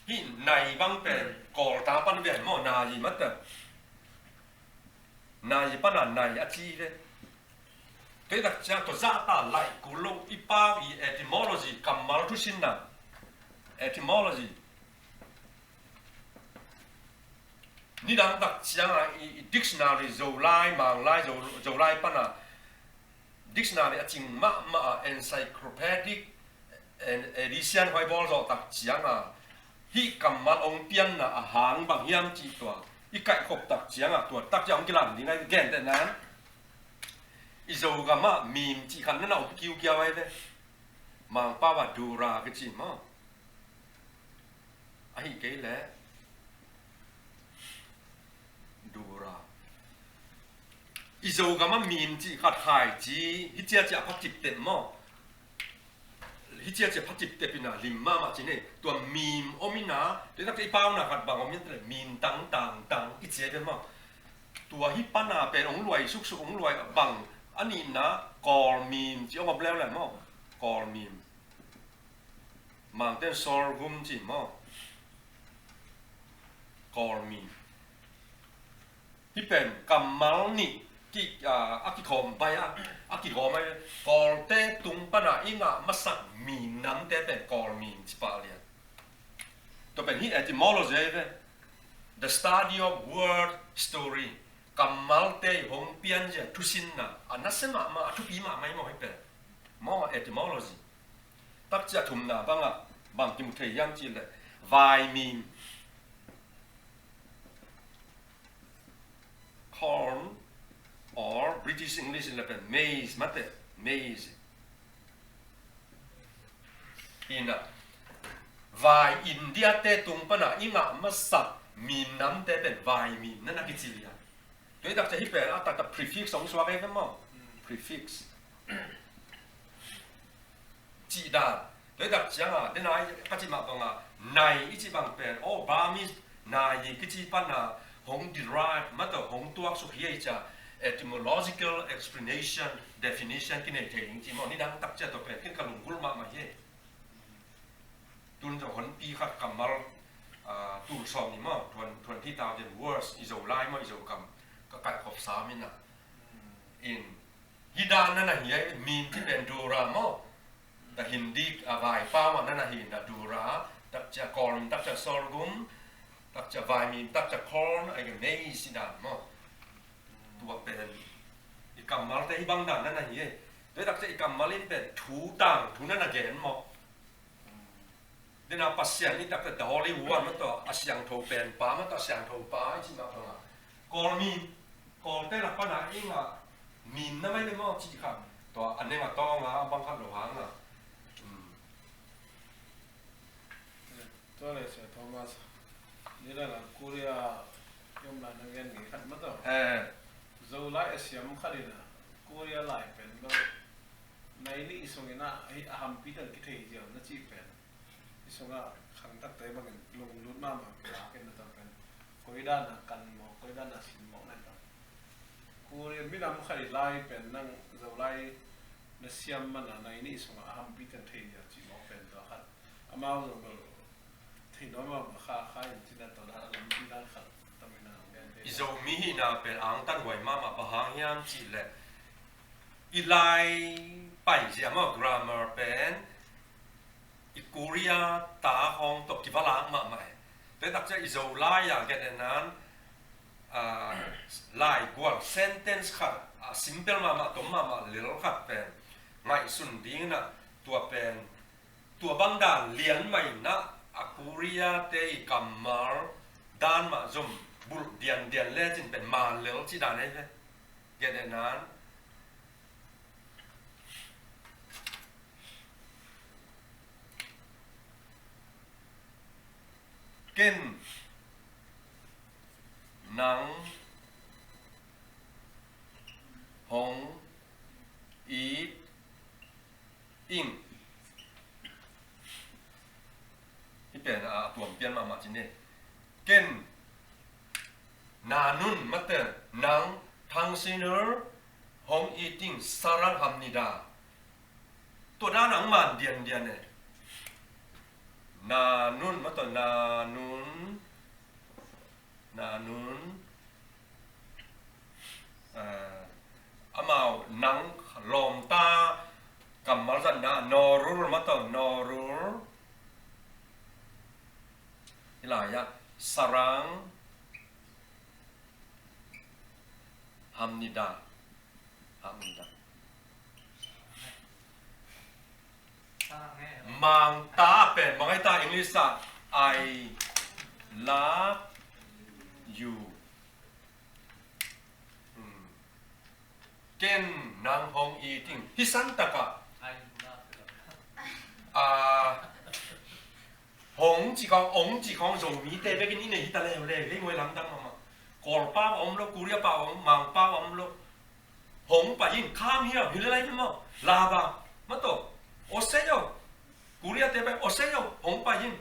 hih nai bang pen Kawlta pan ven maw, nai mah tawh. Nai pana nai a ci ve. Kei tak ciang tua zahta laih kul lo, i pau i etymology, kammal thusinna. Etymology. Nidang tak ciang a i, i dictionary Zolai, Manglai, Zo-, Zolai pana dictionary a cing mahmah a, encyclopedic en-, edition hoih bawl zawh tak ciang a, hih kammal ong pianna a hang bang hiam cih tua i kaihkhop tak ciang a, tua tak ciang ong kilang ding a, i gentehna in i Zogam ah mim cih khat na na om kiukiau ai ve. Mangpau ah dura kici maw. Ahih kei leh dura. I Zogam ah mim cih khat khaici, hih ciacia pha ciptep maw. Hih ciacia pha ciptep ina lim mahmah ci nei. Tua mim om ina, tua i tak i pauna khat bang om in tua leh mim tang tang tang i ci ai ve maw. Tua hih pana pen ong luai suksuk, ong luai bang a nihna Kawlmim ci ong om leuleu maw. Kawlmim. Mangten sorghum ci maw. Kawlmim. Hih pen kammal nih ki, a, a kikhawm pai a, a kikhawm pai. Kawlte tung pana i ngah masak mim namte pen Kawlmim ci pah lian. Tua pen hih etymology ahi ve. The study of word story. Kammalte hong pianzia thusinna a nasia mahmah, a thupi mahmah hi maw hih pen. Maw etymology. Takcia thumna bangah bang kimu thei hiam cih leh vaimim. Corn or British English in leh pen maize, mate, maize. Ina, vai India te tung pana i ngah masak Min namte pen vai Min nana kici lian. Tua i takcia hih pen a taktak prefix hong suak ei ve maw? Prefix. Cih dan. Tua i takcianga, dena ka cih mah banga, nai i cih bang pen, oh, Burmese nai hi kici pana hong derive, mataw hong tuaksuk hi ei cia, etymological explanation, definition kinei thei ing ci maw, nidang takcia tua pen, ken ka lunggulh mahmah hi ei. Tun zong honpi khat kammal, ah, tul sawm ni maw, twen-, twenty thousand words, i Zolai maw, i Zokam, ka kaihkhop sam ina. In, hih dan nana hi ei, Min ci pen dura maw. Ta Hindi, ah, vaipau ah nana hi na dura, takcia Kawl Min takcia sorghum, takcia vai Min takcia corn, ai ka maize dan maw. Tua pen, i kammalte hih bang dan nana hi ei. Tua takcia i kammal in pen, thu tang, thu nana gen maw. Dena Pasian i taktak the Holy One mataw, a siangtho pen pa mataw, a siangtho pa i cih mah banga. Kawl Min, Kawlte lak pana i ngah Min na mai le maw cih khat. Tua a neng a tawnga a bang khat lo hanga. Hmm. Tua le Sia Thomas, ni la la Korea yom la na gen ngi khat mataw. Eh. Zolai a siam khat ina, Korea lai pen lo. Nai nih sungin ah, hih a hampi tan kithei ziau na cih pen. Hih sungah khangtakte bangin lunglut mahmah kilak in na tawh pen. Koi dana kan mawk, koi dana sin mawk na tawh. Korea minam khat i lai pen nang Zolai na siam mana nai nih sungah a hampi tan thei ziau cih mawk pen tua khat. Amau zong bel thei nuam mahmah kha, kha in cih na tawh dan a lampi dan khat. Tawh mi na ang gen thei. I Zomi hihna pen angtan huai mahmah bang hang hiam cih leh. I lai paizia maw grammar pen i Korea ta khawng tawh kivalak mahmah e. Tua takcia i Zolai a gen e nan, ah, laigual sentence khat, ah, simple mahmah, tom mahmah lel khat pen ngaihsun dingin ah tua pen, tua bang dan lian mah in ah a Korea te i kammal dan mah zom bulh diandian lecin pen man lel ci dan ei ve. Gen e nan. Ken nang hong it ing. Hih pen a tuam pian mahmah ci ne. Ken nanun mate nang thangsinur hong iting sarang hamnida. Tua dan ang man diandian e. Nanun mate nanun. Nanun, ah, amau nang lawmta kammal zatna norul mataw norul. Hilai ah sarang hamnida. Hamnida. Mangta pen, mangaita English ah, I love you. Hmm. Ken nang hong iting. Hih sangtakah. Ah, hong ci khawng, ong ci khawng Zomite bekin i nei hita leuleu. Hei, ngoi lamdang mahmah. Kawlpa om lo, Koreapa om, Mangpa om lo. Hong pai in, come here, hi le lai maw. Lava, mataw. Oseyo. Korea te pen, oseyo. Hong pai in.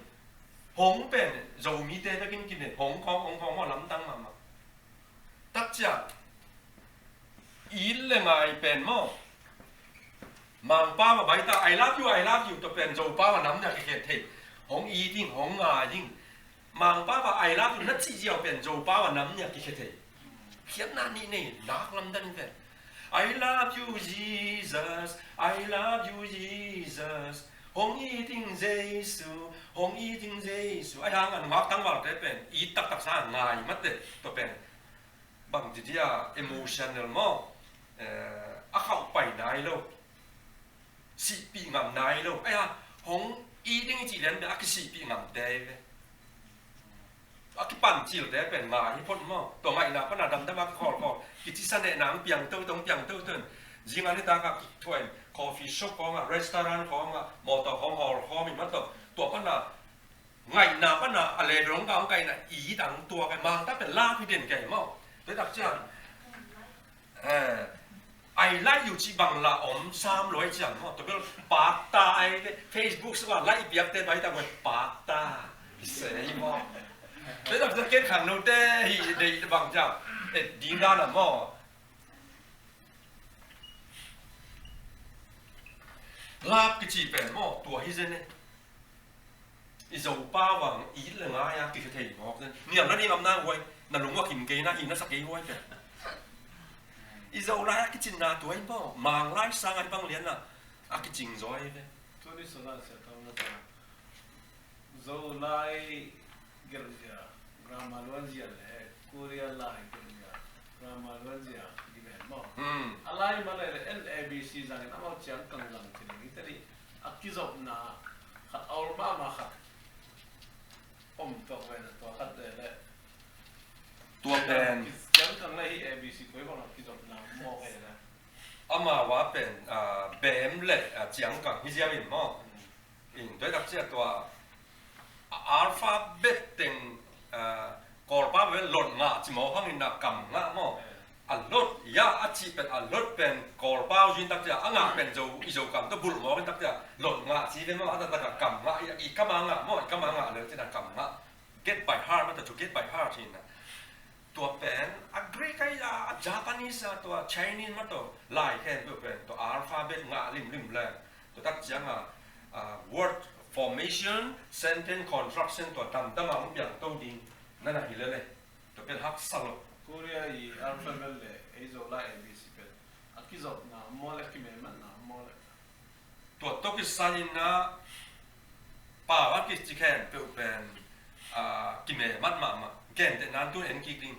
Hong pen, Zomi te bekin kine. Hong Kong, Hong Kong maw, lamdang mahmah. Takcia. It le ngai pen maw. Mangpa ma baita, I love you, I love you. Tua pen, Zopa ma nam nia kikhen thei. Hong it in, hong ngai in. Mangpa pa I love you na cih ziau pen Zopa pa nam nia kikhia thei. Khiatna nih nei nak lamdang in pen. I love you, Jesus. I love you, Jesus. Hong iting Jesu. Hong iting Jesu. Ai hang a nungak tangvalte pen i taktak sa ngai mate. Tua pen bang ci dia emotional maw. Eh, a khauh pai nai lo. Sihpih ngam nai lo. Aia, hong it ding i cih lian bia a kisihpih ngamte hi ve. A kipancilte pen ngai hi phot maw. Tua ngaihna pana damdam a kikhawlkhawl. Kicisa nehna ang piang toto, ang piang toto. Zing a nitak a kithuah in coffee shop khawngah, restaurant khawngah, mawtaw khawng hawl khawm in mah tawh, tua pana ngaihna pana a level hong ka hong kaihna i dang tua kai mangta pen lak hi den kai maw. Tua tak ciang, eh, I like you cih bang la om sam lo ai ciang maw. Tua bel pakta ai te Facebook sungah like i piakte bai ta maw pakta. Sei maw. Tua tak ciang ken khang note hi dei bang ciang. Eh, ding dan a maw. Lak kici pen maw, tua hi zen e. I Zopa vang it le ngai a kikhe thei mawk zen. Niam na ding am na huai, na lung a kim kei na, i na sa kei huai pen. I Zo lai a kicinna tua hi maw, Mang lai sang a bang lian a, a kicing zaw hi ve. Tuni sona sia tawng na sa. Zolai gelhzia, grammar luanzia le Korea lai gelhzia, grammar luanzia hi ven maw. Hmm. A lai mah leh le en A B C zangin amau ciangkang zang ci ding hi teh ni. A kizopna khat a ol mahmah khat om tuak ve na tua khat le le. Tua pen. Ciangkang le hi A B C koi bang a kizopna maw ve le. Amau a pen, ah, bem le, ah, ciangkang hi ziau in maw. Hmm. In tua i tak ciah tua, a, alphabet teng, ah, Kawlpau pen lot ngah ci maw hangin a kam ngah maw. A lot, ya, a cih pen a lot pen Kawlpau zin tak ciah, a ngah pen Zo, i Zokam tawh bulh maw in tak ciah, lot ngah ci pen maw, a taktak a kam ngah, i, i kam a ngah maw, i kam a ngah le cin a kam ngah. Get by heart, maw, to get by heart hi na. Tua pen, a Greek ai a, a Japanese a, tua Chinese maw, to lai khempeuh pen, to alphabet ngah limlim le. Tua tak ciang a, ah, word formation, sentence construction tua tamtam a hong piang to ding na na hi lele. Tua pen haksa lo. Korea i alphabet le ei Zolai A B C pen a kizopna maw le, kimematna maw le. Tua tawh kisai in a pau a kici khempeuh pen, ah, kimemat mahmah. Genteh nan tu en kik ding.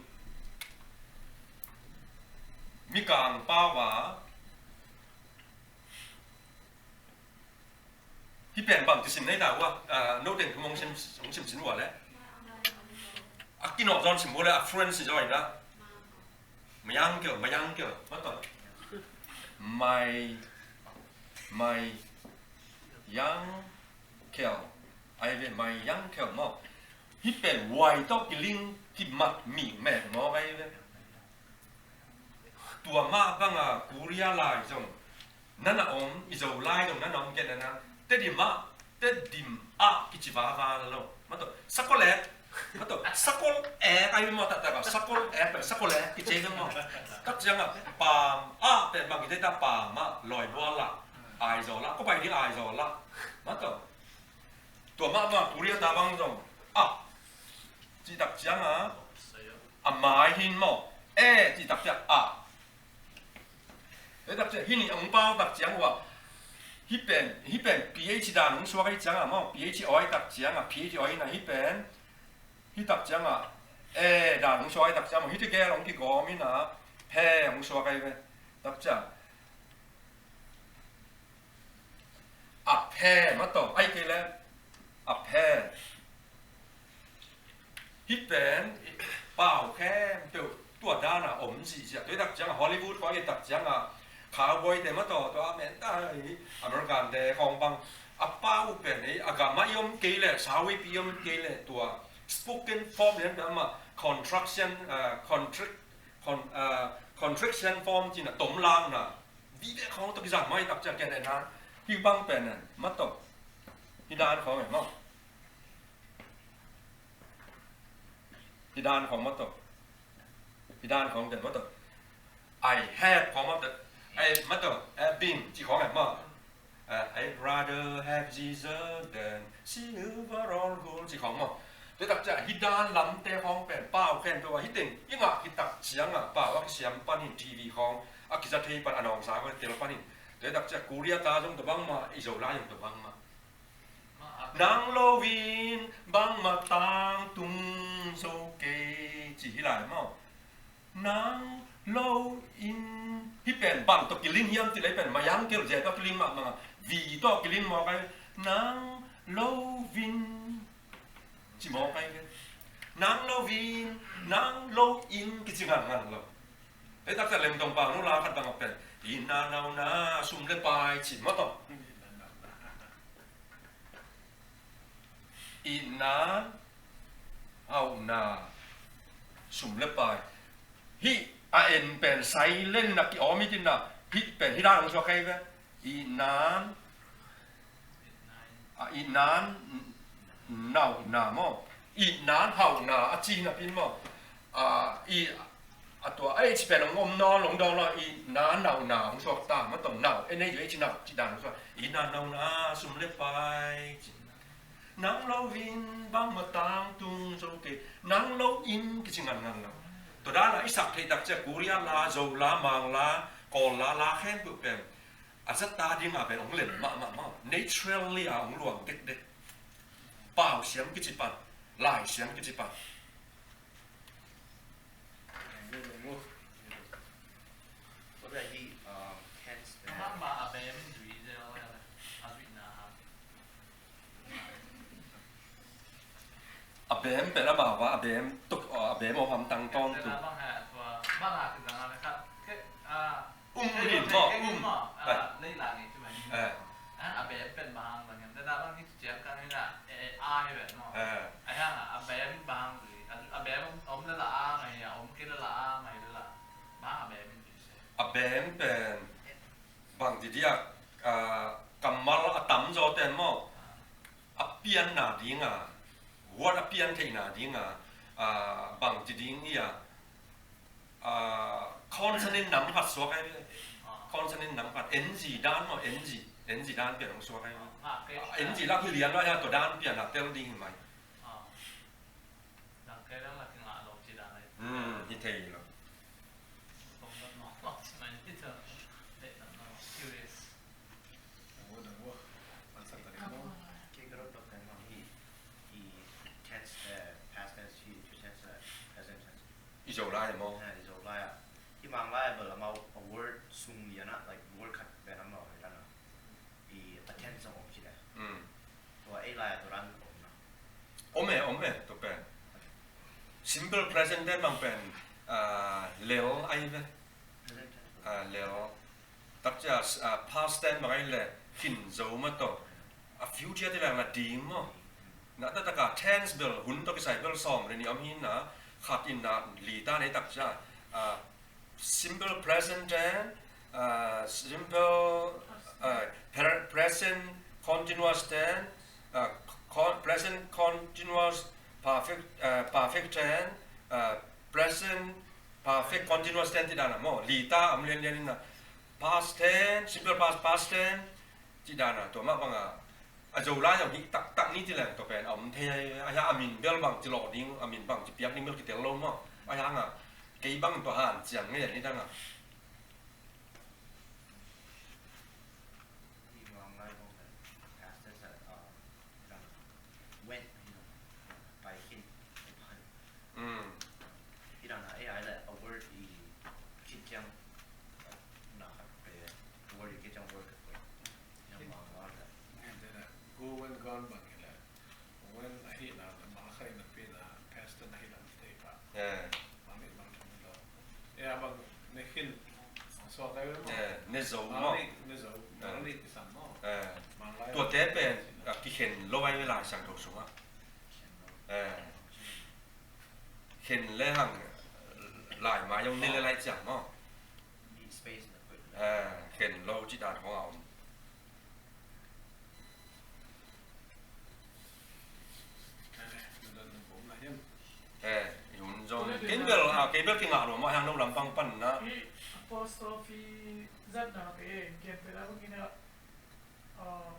Mikang pau a Hih pen bang kisim nei ta ua, ah, no teng thu hong sim, hong sim sin ua le. A kinawh zawn sim ua le, a friends zawn ina. My uncle, my uncle, maw tawh. My, my uncle. Ai ve, my uncle maw. Hih pen Y tawh kilink kimat mi mek maw ai ve. Tua mah banga Korea lai zong nana om, i Zo lai zong nana om kei nana. Tedim ah, Tedim ah kici vava lo. Maw tawh, Sakolek. Maw tawh, Sakolek ai maw taktak a, Sakolek, Sakolek kici zong maw. Tak ciang a, Pam ah pen bang kici ta, Pam ah, Loibua lah, Aizawl lah, ko pai ding Aizawl lah. Maw tawh. Tua mah banga Korea ta bang zong, ah, cih tak ciang a, a mai hin maw, eh, cih tak ciang a. Eh, tak ciang, hih ni hong pau tak ciang ua. Hih pen, hih pen P H dan hong suak ahih ciang a maw, P H oi tak ciang a, P H oi na hih pen. Hih tak ciang a, eh, dan hong suak ahih tak ciang maw, hih tegel hong kigawm in a, phe hong suak ahih ve. Tak ciang. A phe maw tawh, ai kei le. A phe. Hih pen, pau khempeuh tua dana om zihziah. Tua i tak ciang a Hollywood khawng i tak ciang a cowboy te maw tawh, tua a men ta hi American te khawng bang. A pau pen ei, a gam ah i om kei le, sau i pi i om kei le, tua spoken form lian pen ama contraction, ah, contract, con-, ah, contraction form cina tomlakna. Vive khawng tawh kizang mai tak ciang kei le na. Hih bang pen en, maw tawh. Hih dan khawng en maw. Hih dan khawng maw tawh. Hih dan khawng den maw tawh. I have khawng maw tawh. I maw tawh. I have been ci khawng en maw. Uh, I'd rather have Jesus than silver or gold ci khawng maw. Tua tak ciang hih dan lamte khawng pen pau khen tua hih teng i ngah hih tak ciang a pau a kisiam panin T V khawng a kiza thei pan a nawngsa khawng tel panin. Tua tak ciang Korea ta zong tua bangmah, i Zo lai zong tua bangmah. Nang loin bangmah tangtung zo kei ci hi lai maw. Nang loin hih pen bang tawh kiling hiam cih leh hih pen mayang kel ze tawh kiling mahmah a, vi tawh kiling mawk ai. Nang loin ci mawk ai. Nang loin, nang loin kici ngangngan lo. Ei taksa Lengtong pau nu la khat bang a pen, itna nauna sum le pai ci maw tawh. Itna hauhna sum le pai. Hih a en pen silent na ki-om hi tin na, hih pen hih dan hong suak kei ve. Itna, a, itna nauhna maw? Itna hauhna a ci napi maw? A, i, a tua H pen hong om nawn lo, hong dawn lo, itna nauhna hong suak ta, maw tawh nau, N A U H nau, ci dan hong suak. Itna nauna sum le pai ci. Nang lo in bangmah tangtung zo kei, nang lo in kici ngangngan lo. Tua dan a i sak theih tak ciang Korea la, Zo la, Mang la, Kawl la, la khempeuh pen a zat ta ding a pen hong lem mahmah maw. Naturally a hong luang dekdek. Pau siam kici pan, lai siam kici pan. What about he, um, tense there? Amah mah a bem zui zel a, a zuihna. A bem pen amau a, a bem tuk, a bem om hamtang tawntung. Bang ha, tua, bang ha, kizang a le khat, ke, a, Um, um, um, um. Eh. Eh. A bem pen bang didiak, ah, kammal a tamzaw ten maw? A pianna dinga, word a pian theihna dinga, ah, bang ti ding ia, ah, consonant nam khat suak ai ve. Consonant nam khat, N G dan maw, N G, N G dan pian hong suak ai ve. Ah, N G lak hi lian lo ia, tua dan pian a tel ding hi mai. Hmm, hi thei lo. I Zo lai maw? I Zo lai ah. Hi Mang lai ah bel amau a word sung lian ah, like, word khat pen amau hi dan ah. I a tense zong om ci le. Tua ei lai ah tua dan om na. Om e, om e, tua pen. Simple present tense bang pen, ah, lel ai ve. Present tense. Ah, lel. Takcia, ah, past tense bang ai le khin zo ma tawh. A future ti leng la ding maw. Na taktak a tense bel hun tawh kisai bel sawm le nih om hi na, khat in na li ta nei takcia. Ah, simple present tense, ah, simple, ah, pre-, present continuous tense, ah, con-, present continuous perfect, ah, perfect tense, ah, present perfect continuous tense ci dan a maw. Li ta om lianlian in na. Past tense, simple past, past tense ci dan a, tua mah bang a, a Zo lai zong hih taktak ni ci leng tua pen a om thei a, a hia a min bel bang ci lawh ding, a min bang ci piak ding bel kitel lo maw. A hia nga, kei bang tua hanciam ngei a ni dang a. Went, you know, by him. Mm. Hi dan a, eh, ai le a word i khin ciang, na khat pe, a word i khin ciang word khat pe. Yang Mang lai le. And then, uh, go went gone bang hi le. Went ahi na, na ma khai na pi na, past na hi na te pa. Yeah. Bang ni bang tham lo. Eh, bang ne khin, suak kai maw. Eh, ne zo maw. Bang ni, ne zo, bang ni kisan maw. Eh. Mang lai. Tua te pen, a, kikhen lo ai lai Siangtho sungah. Eh. Khen le hang lai mai zong ne le lai ciang maw. Eh, khen lo ci dan hong a om. Eh, i hun zong. Kei bel, ah, kei bel kingah lo mah hiang lo lampang pan na. Apostrophe zat na te, gen pe la bangin a, ah,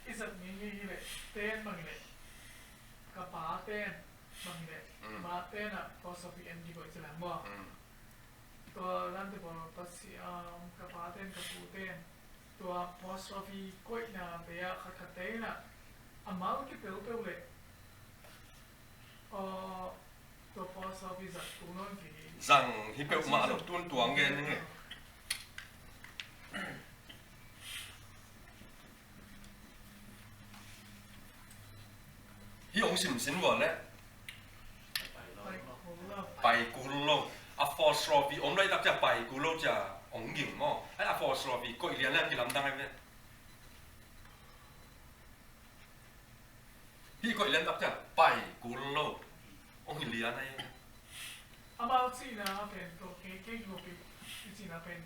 i zat ni hi hi le, ten bang le. Ka pa ten bang le. Mm. Ma ten a, apostrophe N G ko i ci lang maw. Mm. Tua dan te pawl pasi, um, ka pa ten, ka pu ten. Tua apostrophe koihna te ah khatkhat te in ah a mal kipeupeu leh, uh, tua apostrophe zat kul nawn kei hi. Zang hi peuhmah lo, tun tuang gen hi. Hih hong simsim vua leh pai kul lo. A force apostrophe om lo i tak ciang pai kul lo cia ong ging maw. Ai apostrophe koih lian lian kilamdang ai ve. Hih koih lian tak ciang pai kul lo ong hi lian ai. Amau cihna pen tawh kei kei gop i cihna pen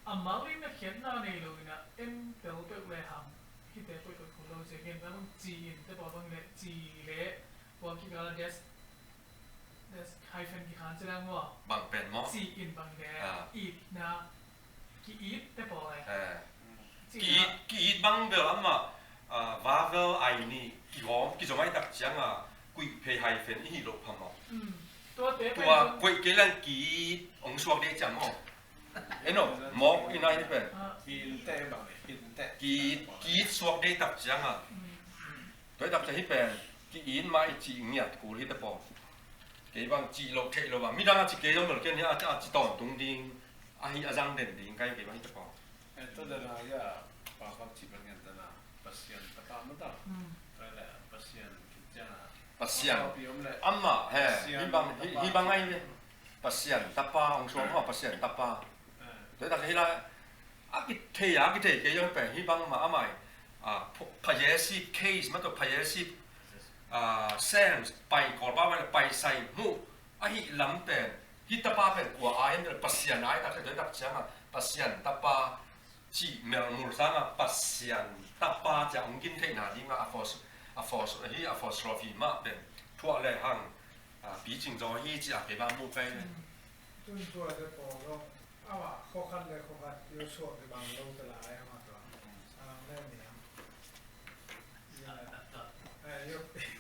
a mal in a khiatna nei lo in a en tel peuh le hang hihte koih koih kul lo cia gen bang ci in te pawl bang le ci le puang kikal a des des hyphen kikhan ci le maw. Bang pen maw? Ci in bang le itna ki-it te pawl le. Ki-it, ki-it bang bel amah vowel ai nih kihawm kizom ai tak ciang a kuih phei hyphen i hih loh phamawh. Tua koih kei leng ki-it ong suak dei ciang maw. Eno mawk i nai ni pen. Ki-it, ki-it suak dei tak ciang a. Tua i tak ciang hi pen ki-it mah i cih ngiat kul hi te pawl. Kei bang cih loh theih lo bang midang a ci kei zong bel ken hi a ci tawntung ding ahi a zang den ding kai kei bang hi te pawl. Tua dana ia pa kap ci bang ngen dana Pasian tapa mata. Kai le Pasian kician a Pasian amah he hi bang hi bang ai ve. Pasian tapa ong suang amah Pasian tapa. Tua i tak hi la a kithei a kithei kei zong pen hi bang mah amah i possessive case mah tawh possessive sense pai kawlpa mah le pai sai hmuh ahi lam pen hih tapa pen kua ai en le Pasian ai tak tua i tak ciang a Pasian tapa cih melmul sang a Pasian tapa ciang ong kin theihna ding a apos apos hi apostrophe mah pen thuah le hang picing zaw hi ci a kei bang mu kai le. Tun tua te pawl lo. Amah khokhat le khokhat kio suak kibang lo te lai amah tua. Sang le niam.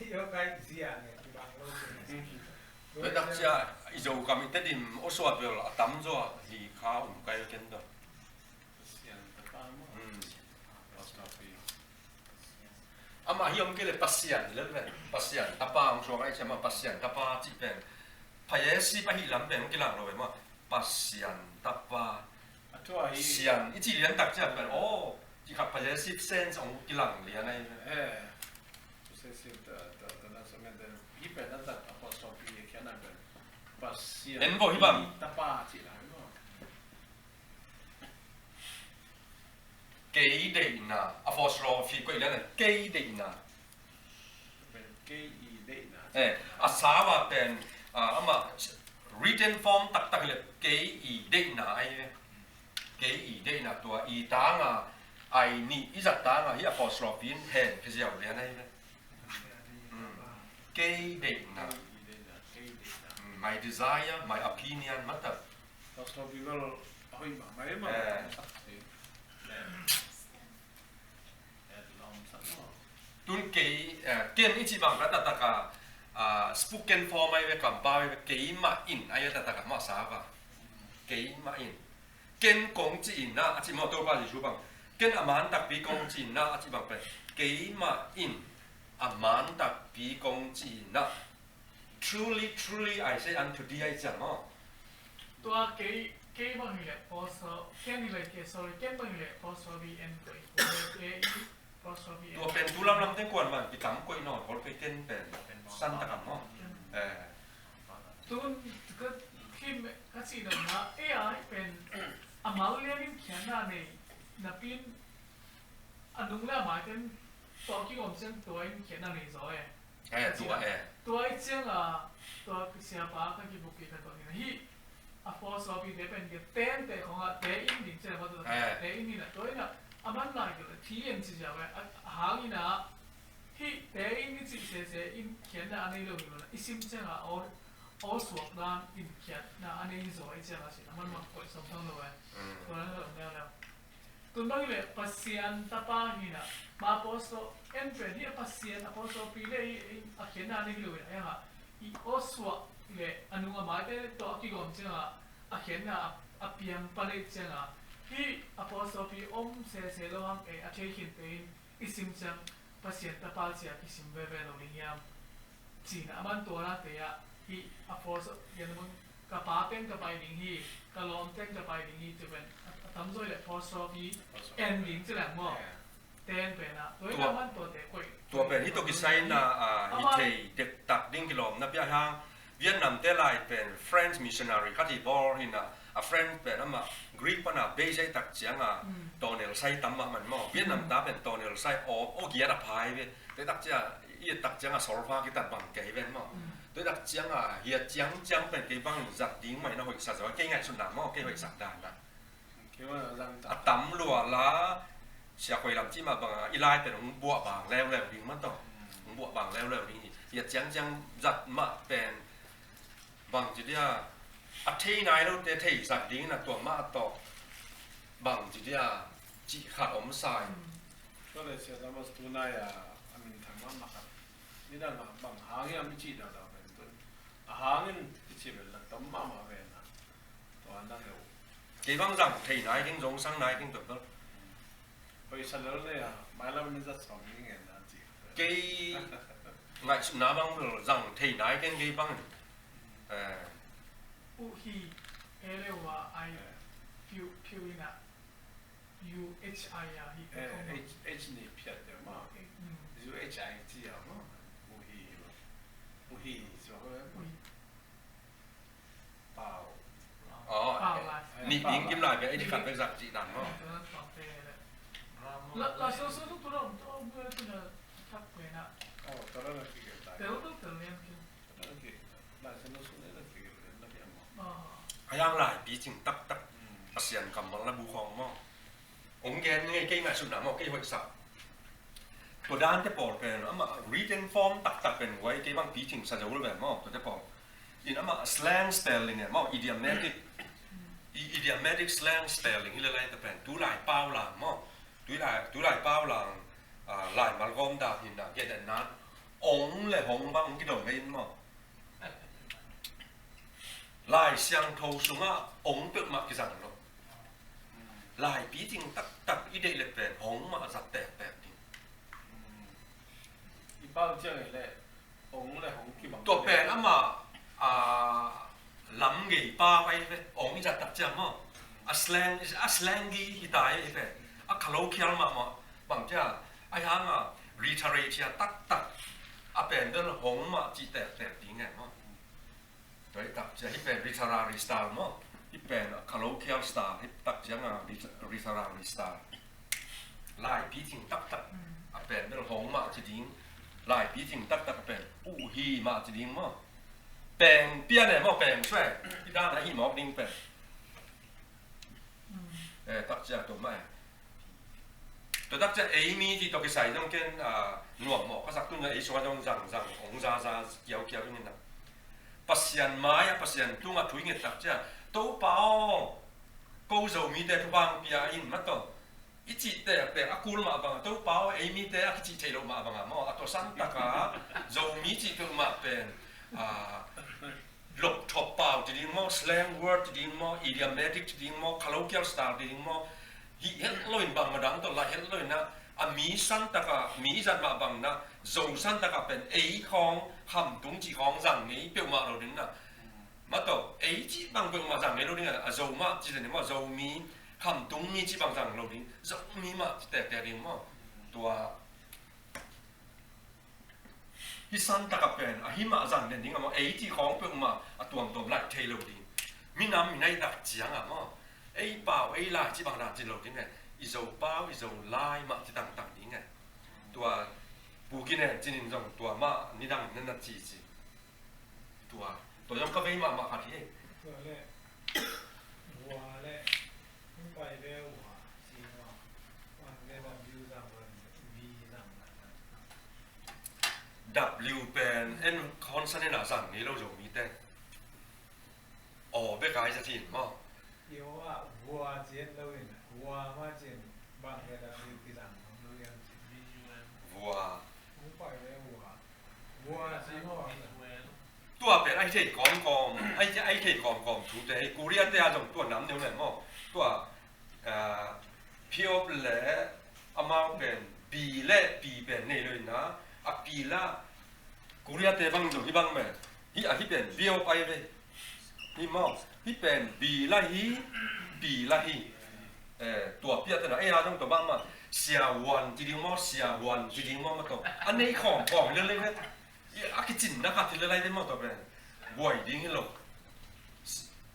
Io kai zia ne kibang lo te. Tua i tak cia i Zokam i Tedim aw suak bel a tam zaw hi kha um kai ken tua. Amah hi om kei le Pasian hi le pen Pasian tapa hong suang ai ciam a Pasian tapa cih pen possessive ahi lam pen hong kilang lo e maw. Pasian tapa. Sian i cih lian tak ciam pen aw cih khat possessive sense hong kilang lian ai. Possessive ta ta ta na so men den hi pen na ta apostrophe e khian na pen Pasian. En bo hi bang tapa cih lai maw. Kei deihna, apostrophe koih lian a kei deihna. Kei i deihna. A sau a pen amah written form taktak le kei i deihna ai ve. Kei i deihna tua i tanga ai nih i zat tanga hi apostrophe in hen pheziau lian ai ve. Kei deihna. My desire, my opinion mata. Pastor Bible a hoih mahmah e maw. Tun kei ken i cih bang ka taktak a spoken form ai ve, kampau ai ve, keimah in ai ve taktak a masa va. Keimah in. Ken kong ci in ah a ci maw Topa Jesu bang. Ken a man takpi kong ci in ah a ci bang pen. Keimah in a man takpi kong ci in ah. Truly, truly, I say unto thee, ai ciang aw. Tua kei, kei bang hi leh apostrophe, ken hi leh kei, sorry, ken bang hi leh apostrophe en koih. Kei apostrophe en. Tua pen tu lamlam teng kuan man kitam koih nawn hol kei ken pen. San takam aw. Tun ka kim ka cih dan na A I pen a mal lian in khiatna nei napi in a nung le a mai ten tua kigawm ciang tua in khiatna nei zaw e. Tua e. Tua i ciang a tua siapa ka kibupi khat bang in a hih a philosophy te pen kei ten te khong a te in ding ciang a tua te in in a tua in a a man lai kei a thi en ci ziau e a hang in a hih te in i cih sese in khiatna a nei lo hi lo na i sim ciang a aw suak dan in khiatna a nei zaw i ciang a sin a man mang koih som thang lo e. Tua na lo neu leu. Tun bang le Pasian tapa hi na ma apostol en pen hi a Pasian apostol pi le hi a khiatna nei lo hi na ha i aw suak le a nung a mai te tawh a kigawm ciang a a khiatna a piang pan ei ciang a hi apostol pi om sese lo hang e a thei khin te in i sim ciang Pasian tapa cia kisim veve lo ding hiam? Cina a man tua na te ah hi a force yan mun ka pa teng ka pai ding hi ka lawm teng ka pai ding hi tu pen a tam zaw le force of hi en ding ci leng maw? Ten pen ah tua hi a man tua te koih tua pen hi tua kisai na hi thei dektak ding kilawm na pia hang. Vietnam te lai pen French missionary khat hi bawl hi na, a French pen amah Greek pan a base ai tak ciang a, mm, tawh nel sai tam mahmah maw. Vietnam ta pen tawh nel sai aw, aw giat a phai ve. Tua tak ciang a, i tak ciang a solfa kitat bang kei ven maw. Mm. Tua tak ciang a, hiah ciangciang pen kei bang zat ding mah in a hoihsa zaw, kei ngaihsutna maw, kei hoihsak dan a. Kei mah zang ta. A tam lua la, Sia Khuai Lam cih mah bang a, i lai pen hong buah bang leuleu ding mah tawh. Mm. Hong buah bang leuleu ding hi. Hiah ciangciang zat mah pen bang ci dia, a thei nai lote thei zat ding na, tua mah tawh bang ci dia, cih khat om sa hi. Tua leh Sia Thomas tunai a, a minthang mahmah khat. Nidang a bang hang hiam i cih dauhdauh pen tun, a hang in i cih pen la tom mahmah ve na. Tua na leh uh. Kei bang zang thei nai keng, zong sang nai keng tua bel. Hoihsa lel le a, mailam in zat sawm ni ngen na ci. Kei ngaihsutna bang bel zang thei nai keng kei bang. Eh. Uh hi, e le wa ai, eh, phiu, phiu in a, U H I a hi, eh, kong H, H ni phiat deuh maw. Mm. U H I ci a maw. Uh hi, uh hi, so, eh. Uh hi. Pau. Aw, pau lai. Nih ding kim lai bek, i dikhat bek zak cih dan maw. La, la, so, so, so, tu dong, tu dong, tu dong, tu dong, thak kue na. Aw, tu dong na kik lai. Tel, tel, tel, lian kik. Tu dong kik. Lai, so, so, na kik, na kik maw. Aw. A yang lai, picing taktak. Hmm. Pasian kammal na bu khawng maw. Hong gen ngei kei ngaihsutna maw, kei hoihsak. Tua dante pawl pen, amah written form taktak pen guai kei bang picing sa zo lo pen maw, tuate pawl. In amah slang spelling e maw, idiomatic, i-, idiomatic slang spelling hi le lai ta pen, tu lai pau lang maw, tu lai, tu lai pau lang, ah, lai malgawm dak hi na, gen den nan, ong le hong bang hong kidong ngei in maw. Lai Siangtho sungah ong peuhmah kizang lo. Lai picing taktak i deih le pen hong mah zat tektek ding. I pau ciang i le ong le hong kibang. Tua pen amah, a, lam gei pau ai ve, ong i zat tak ciang maw. A slang, a slang gi hi ta ai pen. A khalokhial mahmah. Bang cia, ai hang a, literature taktak. A pen del hong mah ci tektek ding e maw. Tua hi tak ciang hi pen literary style maw. Hi pen a colloquial style, hi tak ciang a lit-, literary style. Lai picing taktak. A pen bel hong mah ci ding. Lai picing taktak a pen uh hi mah ci ding maw. Peng pian e maw, peng suai. Hi dan a hi mawk ding pen. Eh, tak ciang tua mah e. Tua tak ciang ei mi cih tawh kisai zong ken, ah, nuam mawh ka sak tun zong ei sungah zong zang, zang, hong za, za, kiau, kiau ding in a. Pasian mai-ah, Pasian tungah thu i nget tak ciang, Topa aw, ko Zomite thupha hong pia in, mah tawh. I cihte a pek a kul mah bang, Topa aw, ei mite a kici thei loh mah bang a maw, a tua san taka, Zomi cih peuhmah pen, ah, lopthop pau ci ding maw, slang word ci ding maw, idiomatic ci ding maw, colloquial style ci ding maw, hih het lo in bangmah dang tawh lai het lo in a, a mi san taka, mi zat mah bang na, Zo san taka pen ei khawng, khamtung cih khawng zang ngei peuhmah lo ding na. Mah tawh, ei cih bang peuhmah zang ngei lo ding a, a Zo mah ci ding maw, Zomi, khamtung mi cih bang zang lo ding, Zomi mah ci tektek ding maw. Tua, Hih san taka pen, a hih mah zang den ding a maw, ei cih khawng peuhmah a tuamtuam laih thei lo ding. Minam minai tak ciang a maw, ei pau, ei lai cih bang dan ci lo ding e. I Zo pau, i Zo lai mah ci tangtang ding e. Tua, Pu Ginen cinin zong tua mah nidang na na cici. Tua, tua zong ka vei mahmah khat hi. Tua le, ua le, hong pai ve ua, si ua, wan ve wan biu zang wan, bi zang na. W pen en consonant a zang ni lo Zomite. Aw bek ai za thin maw. I aw ah vua ci et lo in, vua mah cin bang hian a W kizang lo in. Vua. Hong pai ve ua. Vua ci maw. Tua pen ai thei kawmkawm, ai, ai thei kawmkawm thute, Korea te a zong tua nam neu le maw. Tua, ah, P O P le amau pen B le P pen nei lo in a, a P la Korea te bang zong hi bang me. Hi a hi pen B O P ai ve. Hi maw. Hi pen B la hi, P la hi. Eh, tua piak te na, eh, a dong tua bang ma. Sia Wan ci ding maw, Sia Wan ci ding maw, ma tua. A nei khawm khawm le le ve. A kicinna khat hi le lai ding maw tua pen. buai ding hi lo.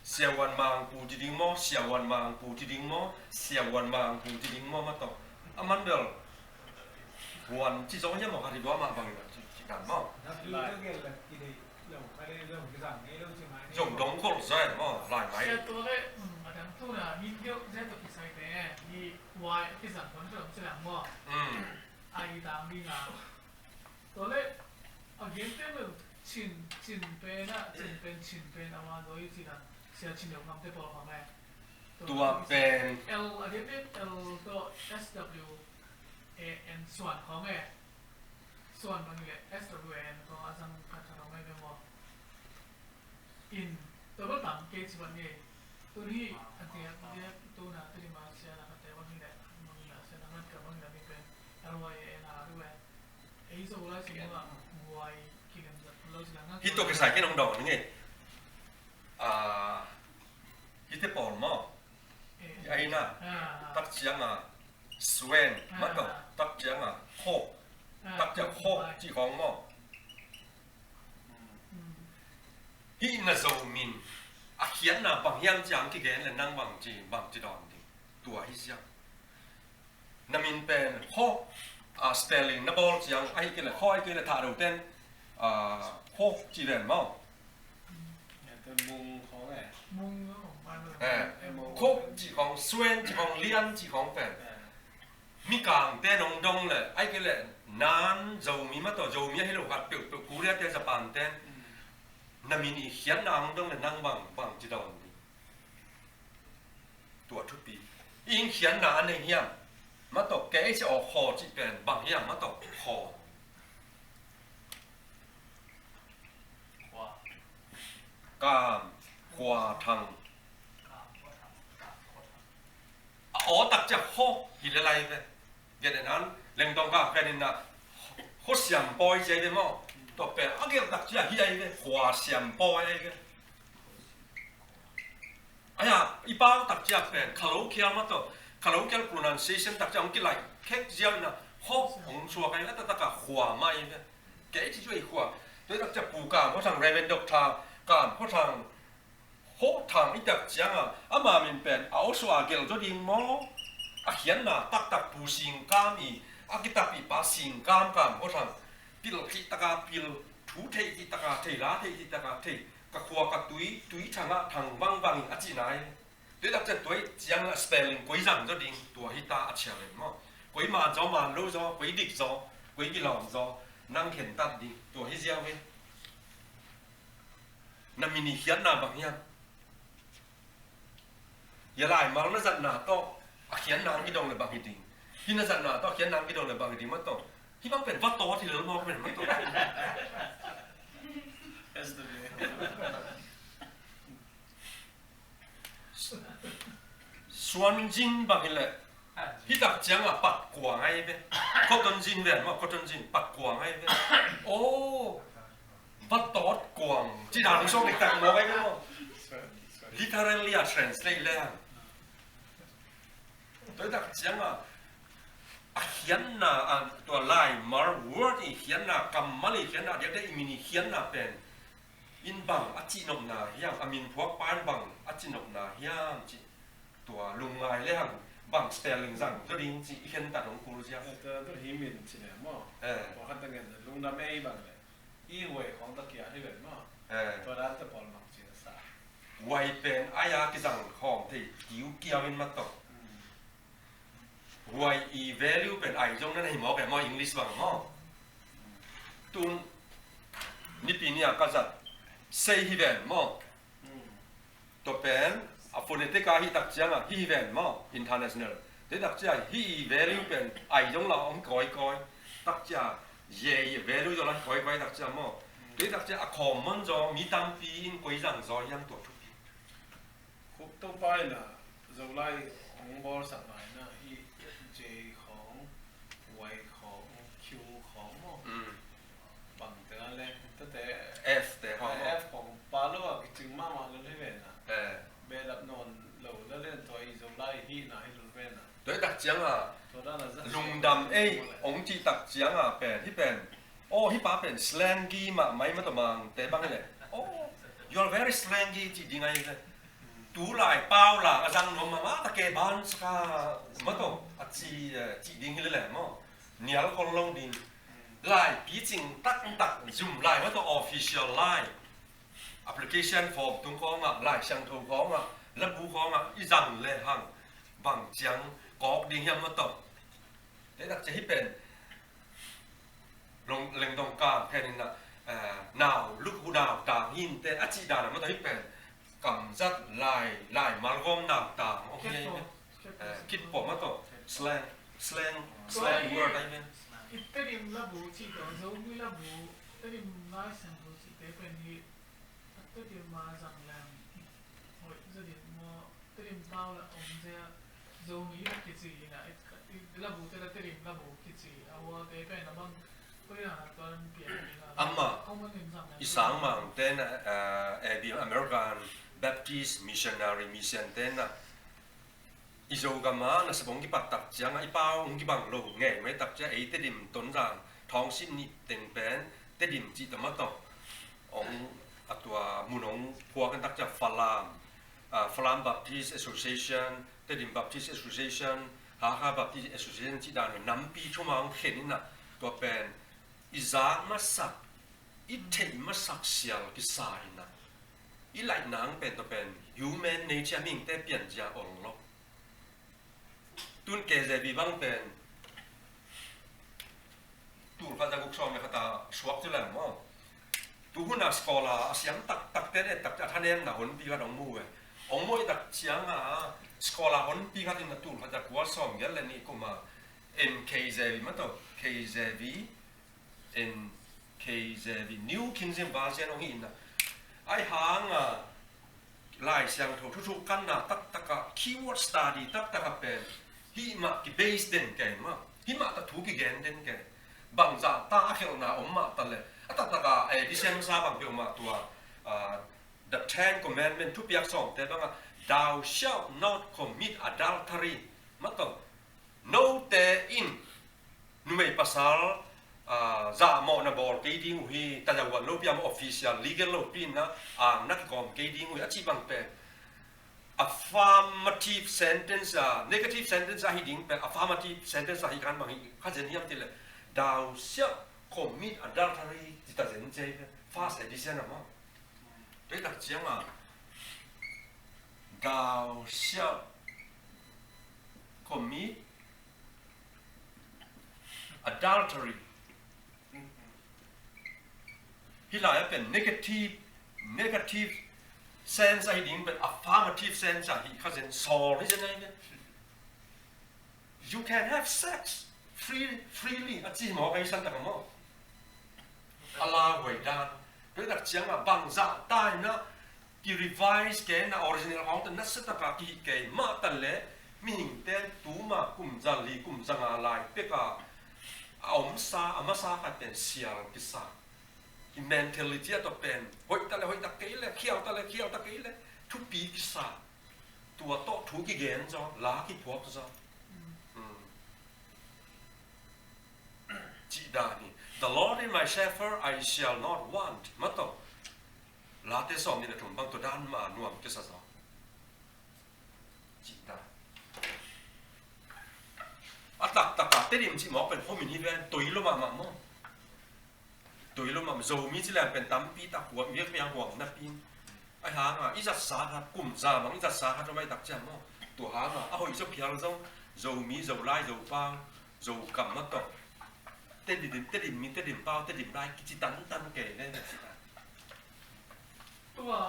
Siavuan Mangpu ci ding maw, Siavuan Mangpu ci ding maw, Siavuan Mangpu ci ding maw, mah tawh. A man bel Vuan ci zaw hiam maw, kha ri dua mah bang ci, ci dan maw. Zong dong khol zai maw, lai mai. Sia tua le, um, a dang tu na, min deuh zai tua kisai te, ni wai, kizang kon tua, ci lang maw. Um. Ai dang ding a. Tua le, a gen te lo, Chin, Chin pen a, Chin pen, Chin pen, a wa zoi ci dan, sia Chin deuh ngam te pawl khong e. Tua pen. L, a gen te L tua S W A N Suan khong e. Suan bang le S W A N khong a zang khat khat khong e be maw. In, tua bel tam kei ci ban ngei. Tuni, a tiak, a tiak, tuna, tuni ma sia na khat te bang le, bang le, sia na ngat ka bang le mi pen. L Y A N R U A. Ei zo lai ci ma, wai, ki lem zat, lo ci la ngat. Hi tua kisai kei nong dong ngei. Ah, hi te pawl maw. Eh. Hi ai na. Ah. Tak ciang a, Suen, ah, mah tawh, tak ciang a, Ho. Ah, tak ciang Ho, ci khong maw. Hmm. Hih na Zomi in a khiatna bang hiam ci a hong kigen le nang bang ci, bang ci dawn ding. Tua hi ziau. Na min pen Ho, ah, spelling na bawl ciang, ahih kei le Ho, ahih kei le Thahdo ten, ah, Ho ci ven maw. Eh, Mung khong eh. Mung khong. Eh, Mung. Khup ci khong, Suen ci khong, Lian ci khong pen. Eh. Mikang te nong dong le, ahih kei le nan Zomi mah tawh, Zomi ahi lo khat peuhpeuh, Korea te, Japan te. Mm. Na min i khiatna hong dong le nang bang, bang ci dawn ding. Tua thupi. I khiatna a nei hiam. Mah tawh kei ci aw Khaw cih pen bang hiam mah tawh Khaw. Kam, Khua Thang. A aw tak ciang Khaw hi le lai ve. Gen en an, Lengtong ka gen in na, Khaw Siam Pawi ci ai ve maw. Tua pen, a gel tak ciang hi ai ve, Khua Siam Pawi ai ve. Aia, i pau tak ciang pen, colloquial mah tawh, colloquial pronunciation tak ciang hong kilaih khek ziau in a, Khaw hong suak ai, a taktak a Khua mah ai ve. Kei ci cu ai Khua. Tua tak ciang Pu Kam Khaw Thang, Reverend Doctor Kam Khaw Thang, Khaw Thang i tak ciang a, ama min pen, a aw suak a gel zaw ding maw. A khiatna taktak Pu Sing Kam i, a kitapih pa Sing Kam, Kam Khaw Thang. Pil khih tak a pil, thu thei khih tak a thei, la thei khih tak a thei. Ka khua ka tui, tui thang ah thang vangvang in a cihna hi. Tua tak ciang tua ciang a spelling koi zang zaw ding, tua hi ta a ciang len maw. Koi man zaw, man lo zaw, koi dik zaw, koi kilawm zaw, nang khentat ding, tua hi ziau hi. Na min i khiatna bang hiam. Hia laimal na zatna tawh a khiatna hong kidong le bang hi ding. Hih na zatna tawh a khiatna hong kidong le bang hi ding mah tawh. Hih bang pen va tawt hi lel mawk pen mah tawh. Suan zin bang hi leh. Hih tak ciang a pat kuang ai ve. Cotton zin ven maw, cotton zin pat kuang ai ve. Oh. Vat tawt kuang ci dan sawk diktak mawk ai maw. Literally a translate le hang. Tua tak ciang a, a khiatna, a tua laimal word i khiatna, kammal i khiatna, diakdiak i min i khiatna pen in bang a cihnopna hiam, a min phuakpa in bang a cihnopna hiam ci. Tua lungngai le hang bang spelling zang zaw ding ci i khentat hong kul ziau. Tua, tua hi min ci le maw. Eh. Tua khat ta ngen lungdam ei bang le. I Huai khawng ta kia hi ven maw. Eh. Tua dan te pawl mang cin a sa. Huai pen ai a kizang khawm thei kiu kiau in mah tawh. Mm. Huai i value pen ai zong na nei mawk e maw, English bang maw. Mm. Tun nipi ni a ka zat sei hi ven maw. Mm. Tua pen a phonetic a hih tak ciang a hih hi ven maw, international. Tua tak ciang hih value pen ai zong la om kawikawi. Tak ciang ye i value zong la kawikawi tak ciang maw. Tua tak ciang a common zaw mi tampi in koi zang zaw hiam tua thupi. Khup Topa in a Zolai hong bawlsak lai in a hih J khawng, Y khawng, Q khawng maw. Mm. Bang te na le, tate F te khawng maw. F khawng pa lo a kicing mahmah lo hi ve na. Eh. Behlap nawn lo lo le tua i Zolai hihna hi lo ve na. Tua hi tak ciang a, tua dan a zat lungdam ei, ong cih tak ciang a pen, hih pen. Oh, hih pa pen slangy mahmah ei mah tawh mang te bang hi le. Oh. You are very slangy, ci ding ahi ve. Tu lai pau la a zang nuam mahmah ta ke ban saka maw taw, a ci, eh, ci ding hi lele maw. Nial khol lo ding. Lai picing taktak zum lai maw taw, official lai. Application form tung khawngah, Lai Siangtho khawngah, labu khawngah i zang le hang bang ciang kawk ding hiam maw taw. Te tak cia hi pen Lengdong Kam khen in ah, eh, nau lukhu nau tang hin te a cih dan a maw taw hi pen kamzat lai, lai malgawm nau tang ong hi. Kitpawh. Eh, kitpawh maw taw, slang, slang, slang word ahi pen. I Tedim labu cih tawh Zomi labu, Tedim Lai Siangtho cih te pen hi. A Tedim a zang leng hoih zaw ding maw, Tedim pau la om zia, Zomi kici ina, i, i labu te la Tedim labu kici, a hua te pen a bang, koi a tuan pian ina. Amah, common in zang leng. I sangmang ten, eh, A B M, American Baptist Missionary Mission ten a, i Zogam ah nasep hong kipat tak ciangah i pau hong kibang lo ngei mai tak ciang ei Tedim Tonzang thawng sin nih teng pen Tedim cih tawh maw taw. Hong a tua mun hong phuak in tak ciang Falam, ah, Falam Baptist Association, Tedim Baptist Association, Hakha Baptist Association cih dan lo nampi thum ah hong khen in ah tua pen i zak masak, i theih masak sial kisa in ah i laih nang pen tua pen human nature mihingte pianzia ol lo. Tun K J V bang pen tul khat za guk sawm le khat a suak ci leng maw. Tu hun a scholar a siam taktak ten et tak a thanemna honpi khat hong mu e. Hong mu i tak ciang a scholar honpi khat in a tul khat za kua sawm giat le nih kum a N K J V maw taw, K J V, N K J V, New King James Version hong hi in ah. Ahi hang a Lai Siangtho thuthuk kanna taktak ah, keyword study taktak ah pen hih mah kibase den kei mah, hih mah tawh thu kigen den kei. Bangzah ta a khelhna om mah ta le, a taktak ah, eh, December sa bang peuhmah tua, ah, The Ten Commandment thupiak sawmte bang ah, "Thou shalt not commit adultery," maw taw. Note in numei pasal, ah, zahmawhna bawl kei ding uh hi, tazahuan lopi a maw, official legal lopi in ah ang na kikawm kei ding uh hi a cih bang pen affirmative sentence a, negative sentence a hi ding pen affirmative sentence a hi kan bang hi kha zen hiam ti le, "Thou shalt commit adultery," ti ta zen cia hi pen first edition a maw. Tua hi tak ciang a, "Thou shalt commit adultery." Hih lai a pen negative, negative sense a hi ding pen affirmative sense a hi kha zen, sawl hi zen a hi zen. "You can have sex free, freely," a ci hi maw, ka hi san tak a maw. A lauhuai dan. Tua hi tak ciang a bangzah ta in ah ki-revise kei na, original hong ta nasia tak a kihih kei mah ta le, mihingte tuma kum za li kum za nga lai pek a a omsa, a masa khat pen sial kisa. I mentality a tawh pen hoih ta le hoih ta kei le, khial ta le khial ta kei le, thupi kisa. Tua tawh thu kigen zaw, la kiphuak zaw. Mm. Cih dan hi. "The Lord is my shepherd, I shall not want," maw taw. Late sawm nih le thum bang tua dan mah nuam kisa zaw. Cih dan. A taktak a Tedim cih mawk pen homin hi ven, toi lo mahmah maw. Toi lo mahmah, Zomi ci leng pen tampi tak huam, biak piang huam napi. Ahi hang a, i zatsa khat, kum za bang i zatsa khat om ai tak ciang maw. Tua hang a, a hoih zaw phial zong, Zomi, Zolai, Zopau, Zokam maw taw. Tedim, Tedim mi, Tedim pau, Tedim lai, kici tantan kei le, na ci ta. Tua,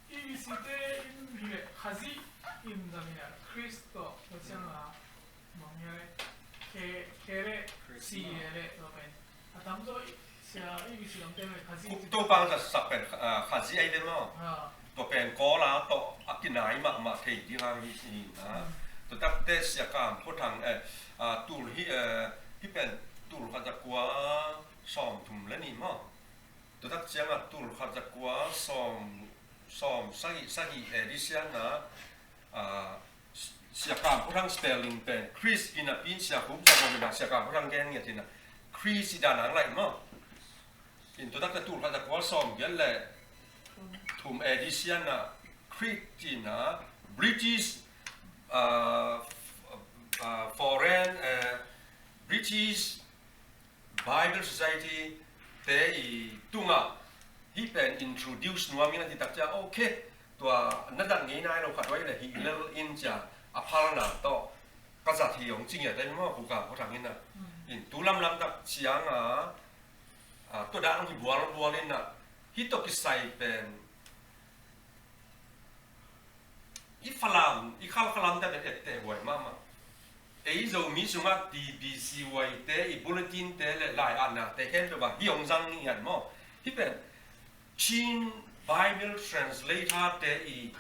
E B C te in hi le, Khazih in zang in a, Khrist tawh, tua ciang a, bang hi le, K, K le, C le, tua pen. A tam zaw i, sia, E B C lam te le, Khazih. Topa zatsak pen, ah, Khazih ahi ve maw. Ah. Tua pen Kawl a tawh, a kinai mahmah thei ding a hi si na. Mm. Tua takte Sia Kam Khua Thang, eh, ah, tul hi, eh, hi pen tul khat za kua sawm thum le nih maw. Tua tak ciang a tul khat za kua sawm, sawm sagih, sagih A D siang a, ah, Sia Kam Khua Thang spelling pen Khrist hi napi in Sia Khum Za Bawm in a Sia Kam Khua Thang gen ngiat hi na, Khrist i dan ang laih maw. In tua tak ciang tul khat za kua sawm giat le thum edition ah Creed in ah British, ah, ah, foreign, eh, British Bible Society te i tungah hih pen introduce nuam in a cih tak ciang, okay, tua na zat ngei nai lo khat uh ahih leh hih lel in ci a, a phalna tawh ka zat hi hong ci ngiat ahi maw, Pu Kam Khua Thang in ah. In tu lamlam tak ciang a, a, tua dan hong hi bualbual in ah, hih tawh kisai pen i Falam, i Khalkha lam te pen etteh huai mahmah. Ei Zomi sungah T B C Y te i bulletin te le lai-atna te khempeuh ah hih hong zang ngiat maw. Hih pen Chin Bible translator te i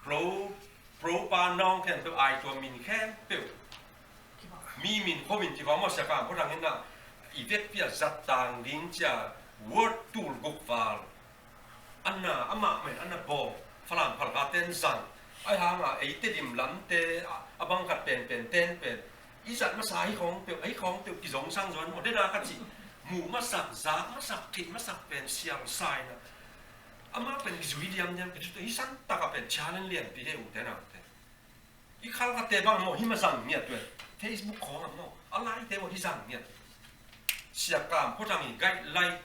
pro, pro pa nong khempeuh ai tua min khempeuh, mi min khua min ci khawng maw, Sia Kam Khua Thang in ah i vekpi ah zat tang ding ci a word tul guk val. Ana, amah mah in ana bawl, Falam Khalkha ten zang. Ahi hang a ei Tedim lam te a, a bang khat penpen ten pen i zat masa hi khawng peuh, hi khawng peuh kizongsang zaw in maw, den a ka cih, muh masak, zak masak, theih masak pen sial sa in ah, amah pen kizui diamdiam, kizui, hi san tak a pen challenge lianpi hi uh, den a te. I Khalkha te bang maw, hih mah zang ngiat uh e. Facebook khawng ah maw, a lai te maw, hih zang ngiat. Sia Kam Khua Thang i guideline,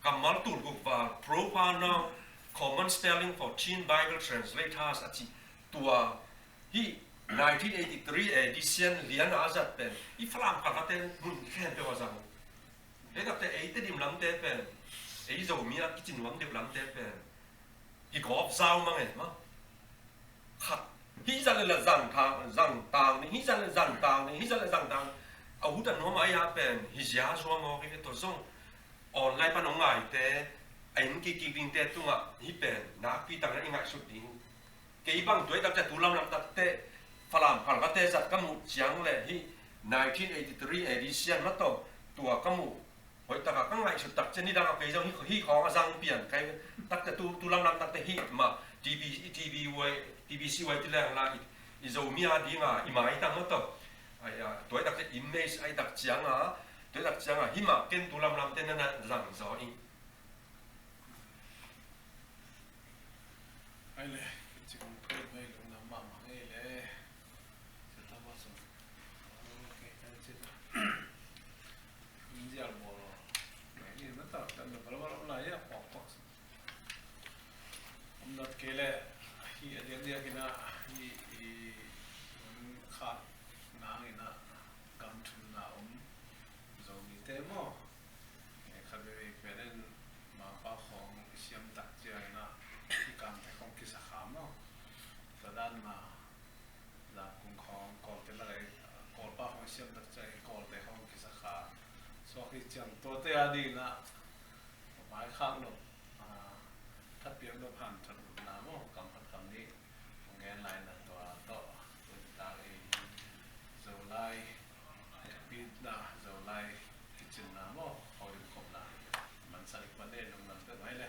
kammal tul guk val, proper noun, common spelling for Chin Bible translators a cih, tua hih nineteen eighty-three edition lian a a zat pen i Falam Khalkha te mun khempeuh ah zang uh. Hih tak te ei Tedim lam te pen, ei Zomi a kici nuam deuh lam te pen i gawp zau mang e maw. Khat, hih zat le la zang tang, zang tang ding, hih zat le zang tang ding, hih zat le zang tang. A ut a nuam a, ei a pen hi zia zua ngawk i ve, tua zong online pan hong ngaite, a inn kikkik dingte tungah hih pen nakpi tak in i ngaihsut ding. Kei bang tua i tak ciang tu lamlam tak te, Falam Khalkha te zat ka muh ciang le hih nineteen eighty-three edition mah tawh tua ka muh. Hoih tak a ka ngaihsut tak ciang, nidang a kei zong hih, hih khawng a zang pian kai tak ciang tu, tu lamlam tak te hih mah T B, T B Y, T B C Y ci leng la i, i Zomi a ding a i maitang mah tawh. Ai a, tua i tak ciang image a i tak ciang a, tua i tak ciang a hih mah ken tu lamlam te na na zang zaw i. Ai le, kici kong thei mai lungdam mahmah ngei le. Seta ma sung. Okay, thank you. India bolo. Ni na ta kan da bala bala la ya pok pok. Om dat kei le, hi a diak diak in a, hi, hi, khat nang in a, gam thumna om Zomite maw. Eh, khat veve pen in Mangpau khawng i siam tak ciangin ah i Kamte khawng kisa kha maw. Tua dan mah Zakung khawng Kawlte lak ah i, Kawlpa khawng i siam tak ciangin Kawlte khawng kisa kha. Suak hi ciang tuate a dingin ah maikhak nop, ah, thatpiak nop han thatlutna maw, kam khat kam nih hong gen lai na tua tawh, tutak i Zolai hehpihna, Zolai kicinna maw, holim khopna mansak i pan e, lungdam peuhmah hi le.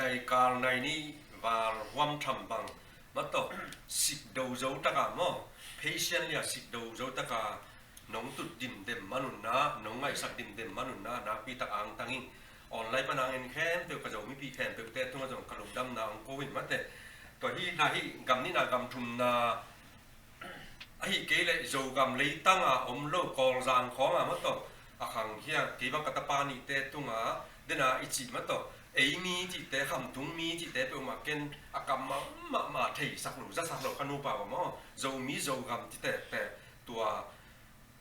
Naikal nai nih val huam tham bang mah tawh, sikdo zo taka maw, patient lia sikdo zo taka nong tut dimdem man un na, nong ngaihsak dimdem man un na, nakpi tak angtang ing. Online pan a ngen khempeuh, ka Zomipih khempeuhte tungah zong ka lungdamna hong ko ing mate. Tua hi na hi, gam nihna gam thumna ahih kei leh Zogam leitang a om lo Kawlzang khawng a mah tawh, a khangkhia, kei bang ka tapa nihte tungah, den a i cih mah tawh, ei mi cihte, khamtung mi cihte peuhmah ken a kammal mahmah theisak lo, zasak lo ka nupa uh maw. Zomi Zogam cihte pen tua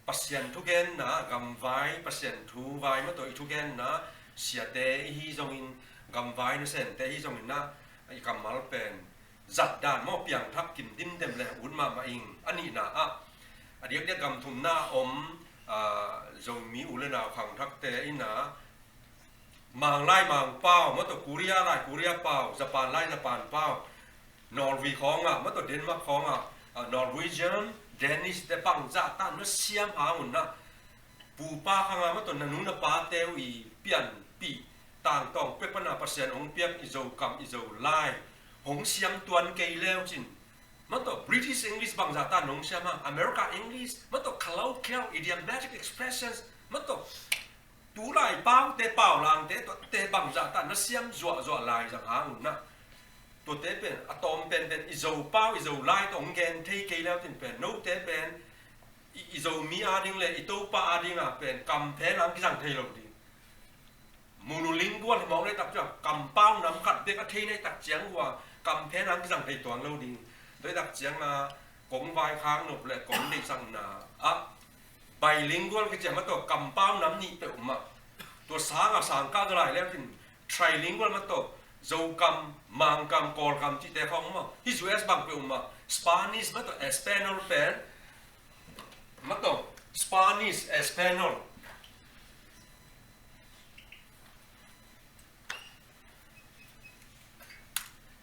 Pasian thugenna, gamvai, Pasian thu vai mah tawh i thugenna, siate i hi zongin, gamvai nasente i hi zongin na, i kammal pen zat dan maw, piangthak kim dimdem le ut mahmah ing. A nihna ah, a diakdiak gam thumna om, ah, Zomi u le nau khangthakte in a, Manglai Mangpau mah tawh, Korea Lai Korea pau, Japan Lai Japan pau, Norway khawngah mah tawh, Denmark khawngah, ah, Norwegian, Danish te bangzah tan na siam hang un na, pupa khangah mah tawh, na nu na pate uh i pianpih tangtawng pek pana Pasian hong piak i Zokam i Zolai hong siam tuan kei leu cin, mah tawh British English bangzah tan nong siam hang, America English mah tawh, colloquial, idiomatic expressions mah tawh, Tulai paute, paulangte, tuate bangzah ta na siam zuahzuah lai zang hang un na. Tuate pen a tawm penpen i Zo pau, i Zo lai tawh hong gen thei kei leu tin pen, note pen i, i Zomi ading le i Topa ading a pen kamphen ang kizang thei lo ding. Monolingual hi mawk na i tak ciang, kampau nam khat bek a thei na i tak ciang ua kamphen ang kizang thei tuan lo ding. Tua i tak ciang a kong vaikhak nop le kong deihsakna ah bilingual kici a ma tawh kampau nam nih peuhmah. Tua sang a sang kah zaw lai leu tin trilingual ma tawh Zokam, Mangkam, Kawlkam cihte khawng mah. Hih U S bang peuhmah Spanish ma tawh Espanol pen ma tawh Spanish, Espanol.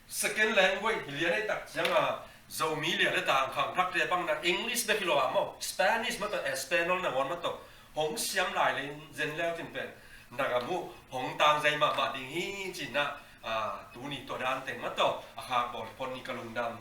Second language hi lian ei tak ciang a, Zomi lian le tang khang thakte bang na English bek hi lo a maw, Spanish ma tawh Espanol nangawn ma tawh hong siam lai le zen leu cin pen na gam uh hong tangzai mahmah ding hi cin na, a, tuni tua dan teng ma tawh a khak bawl phot ni ka lungdam.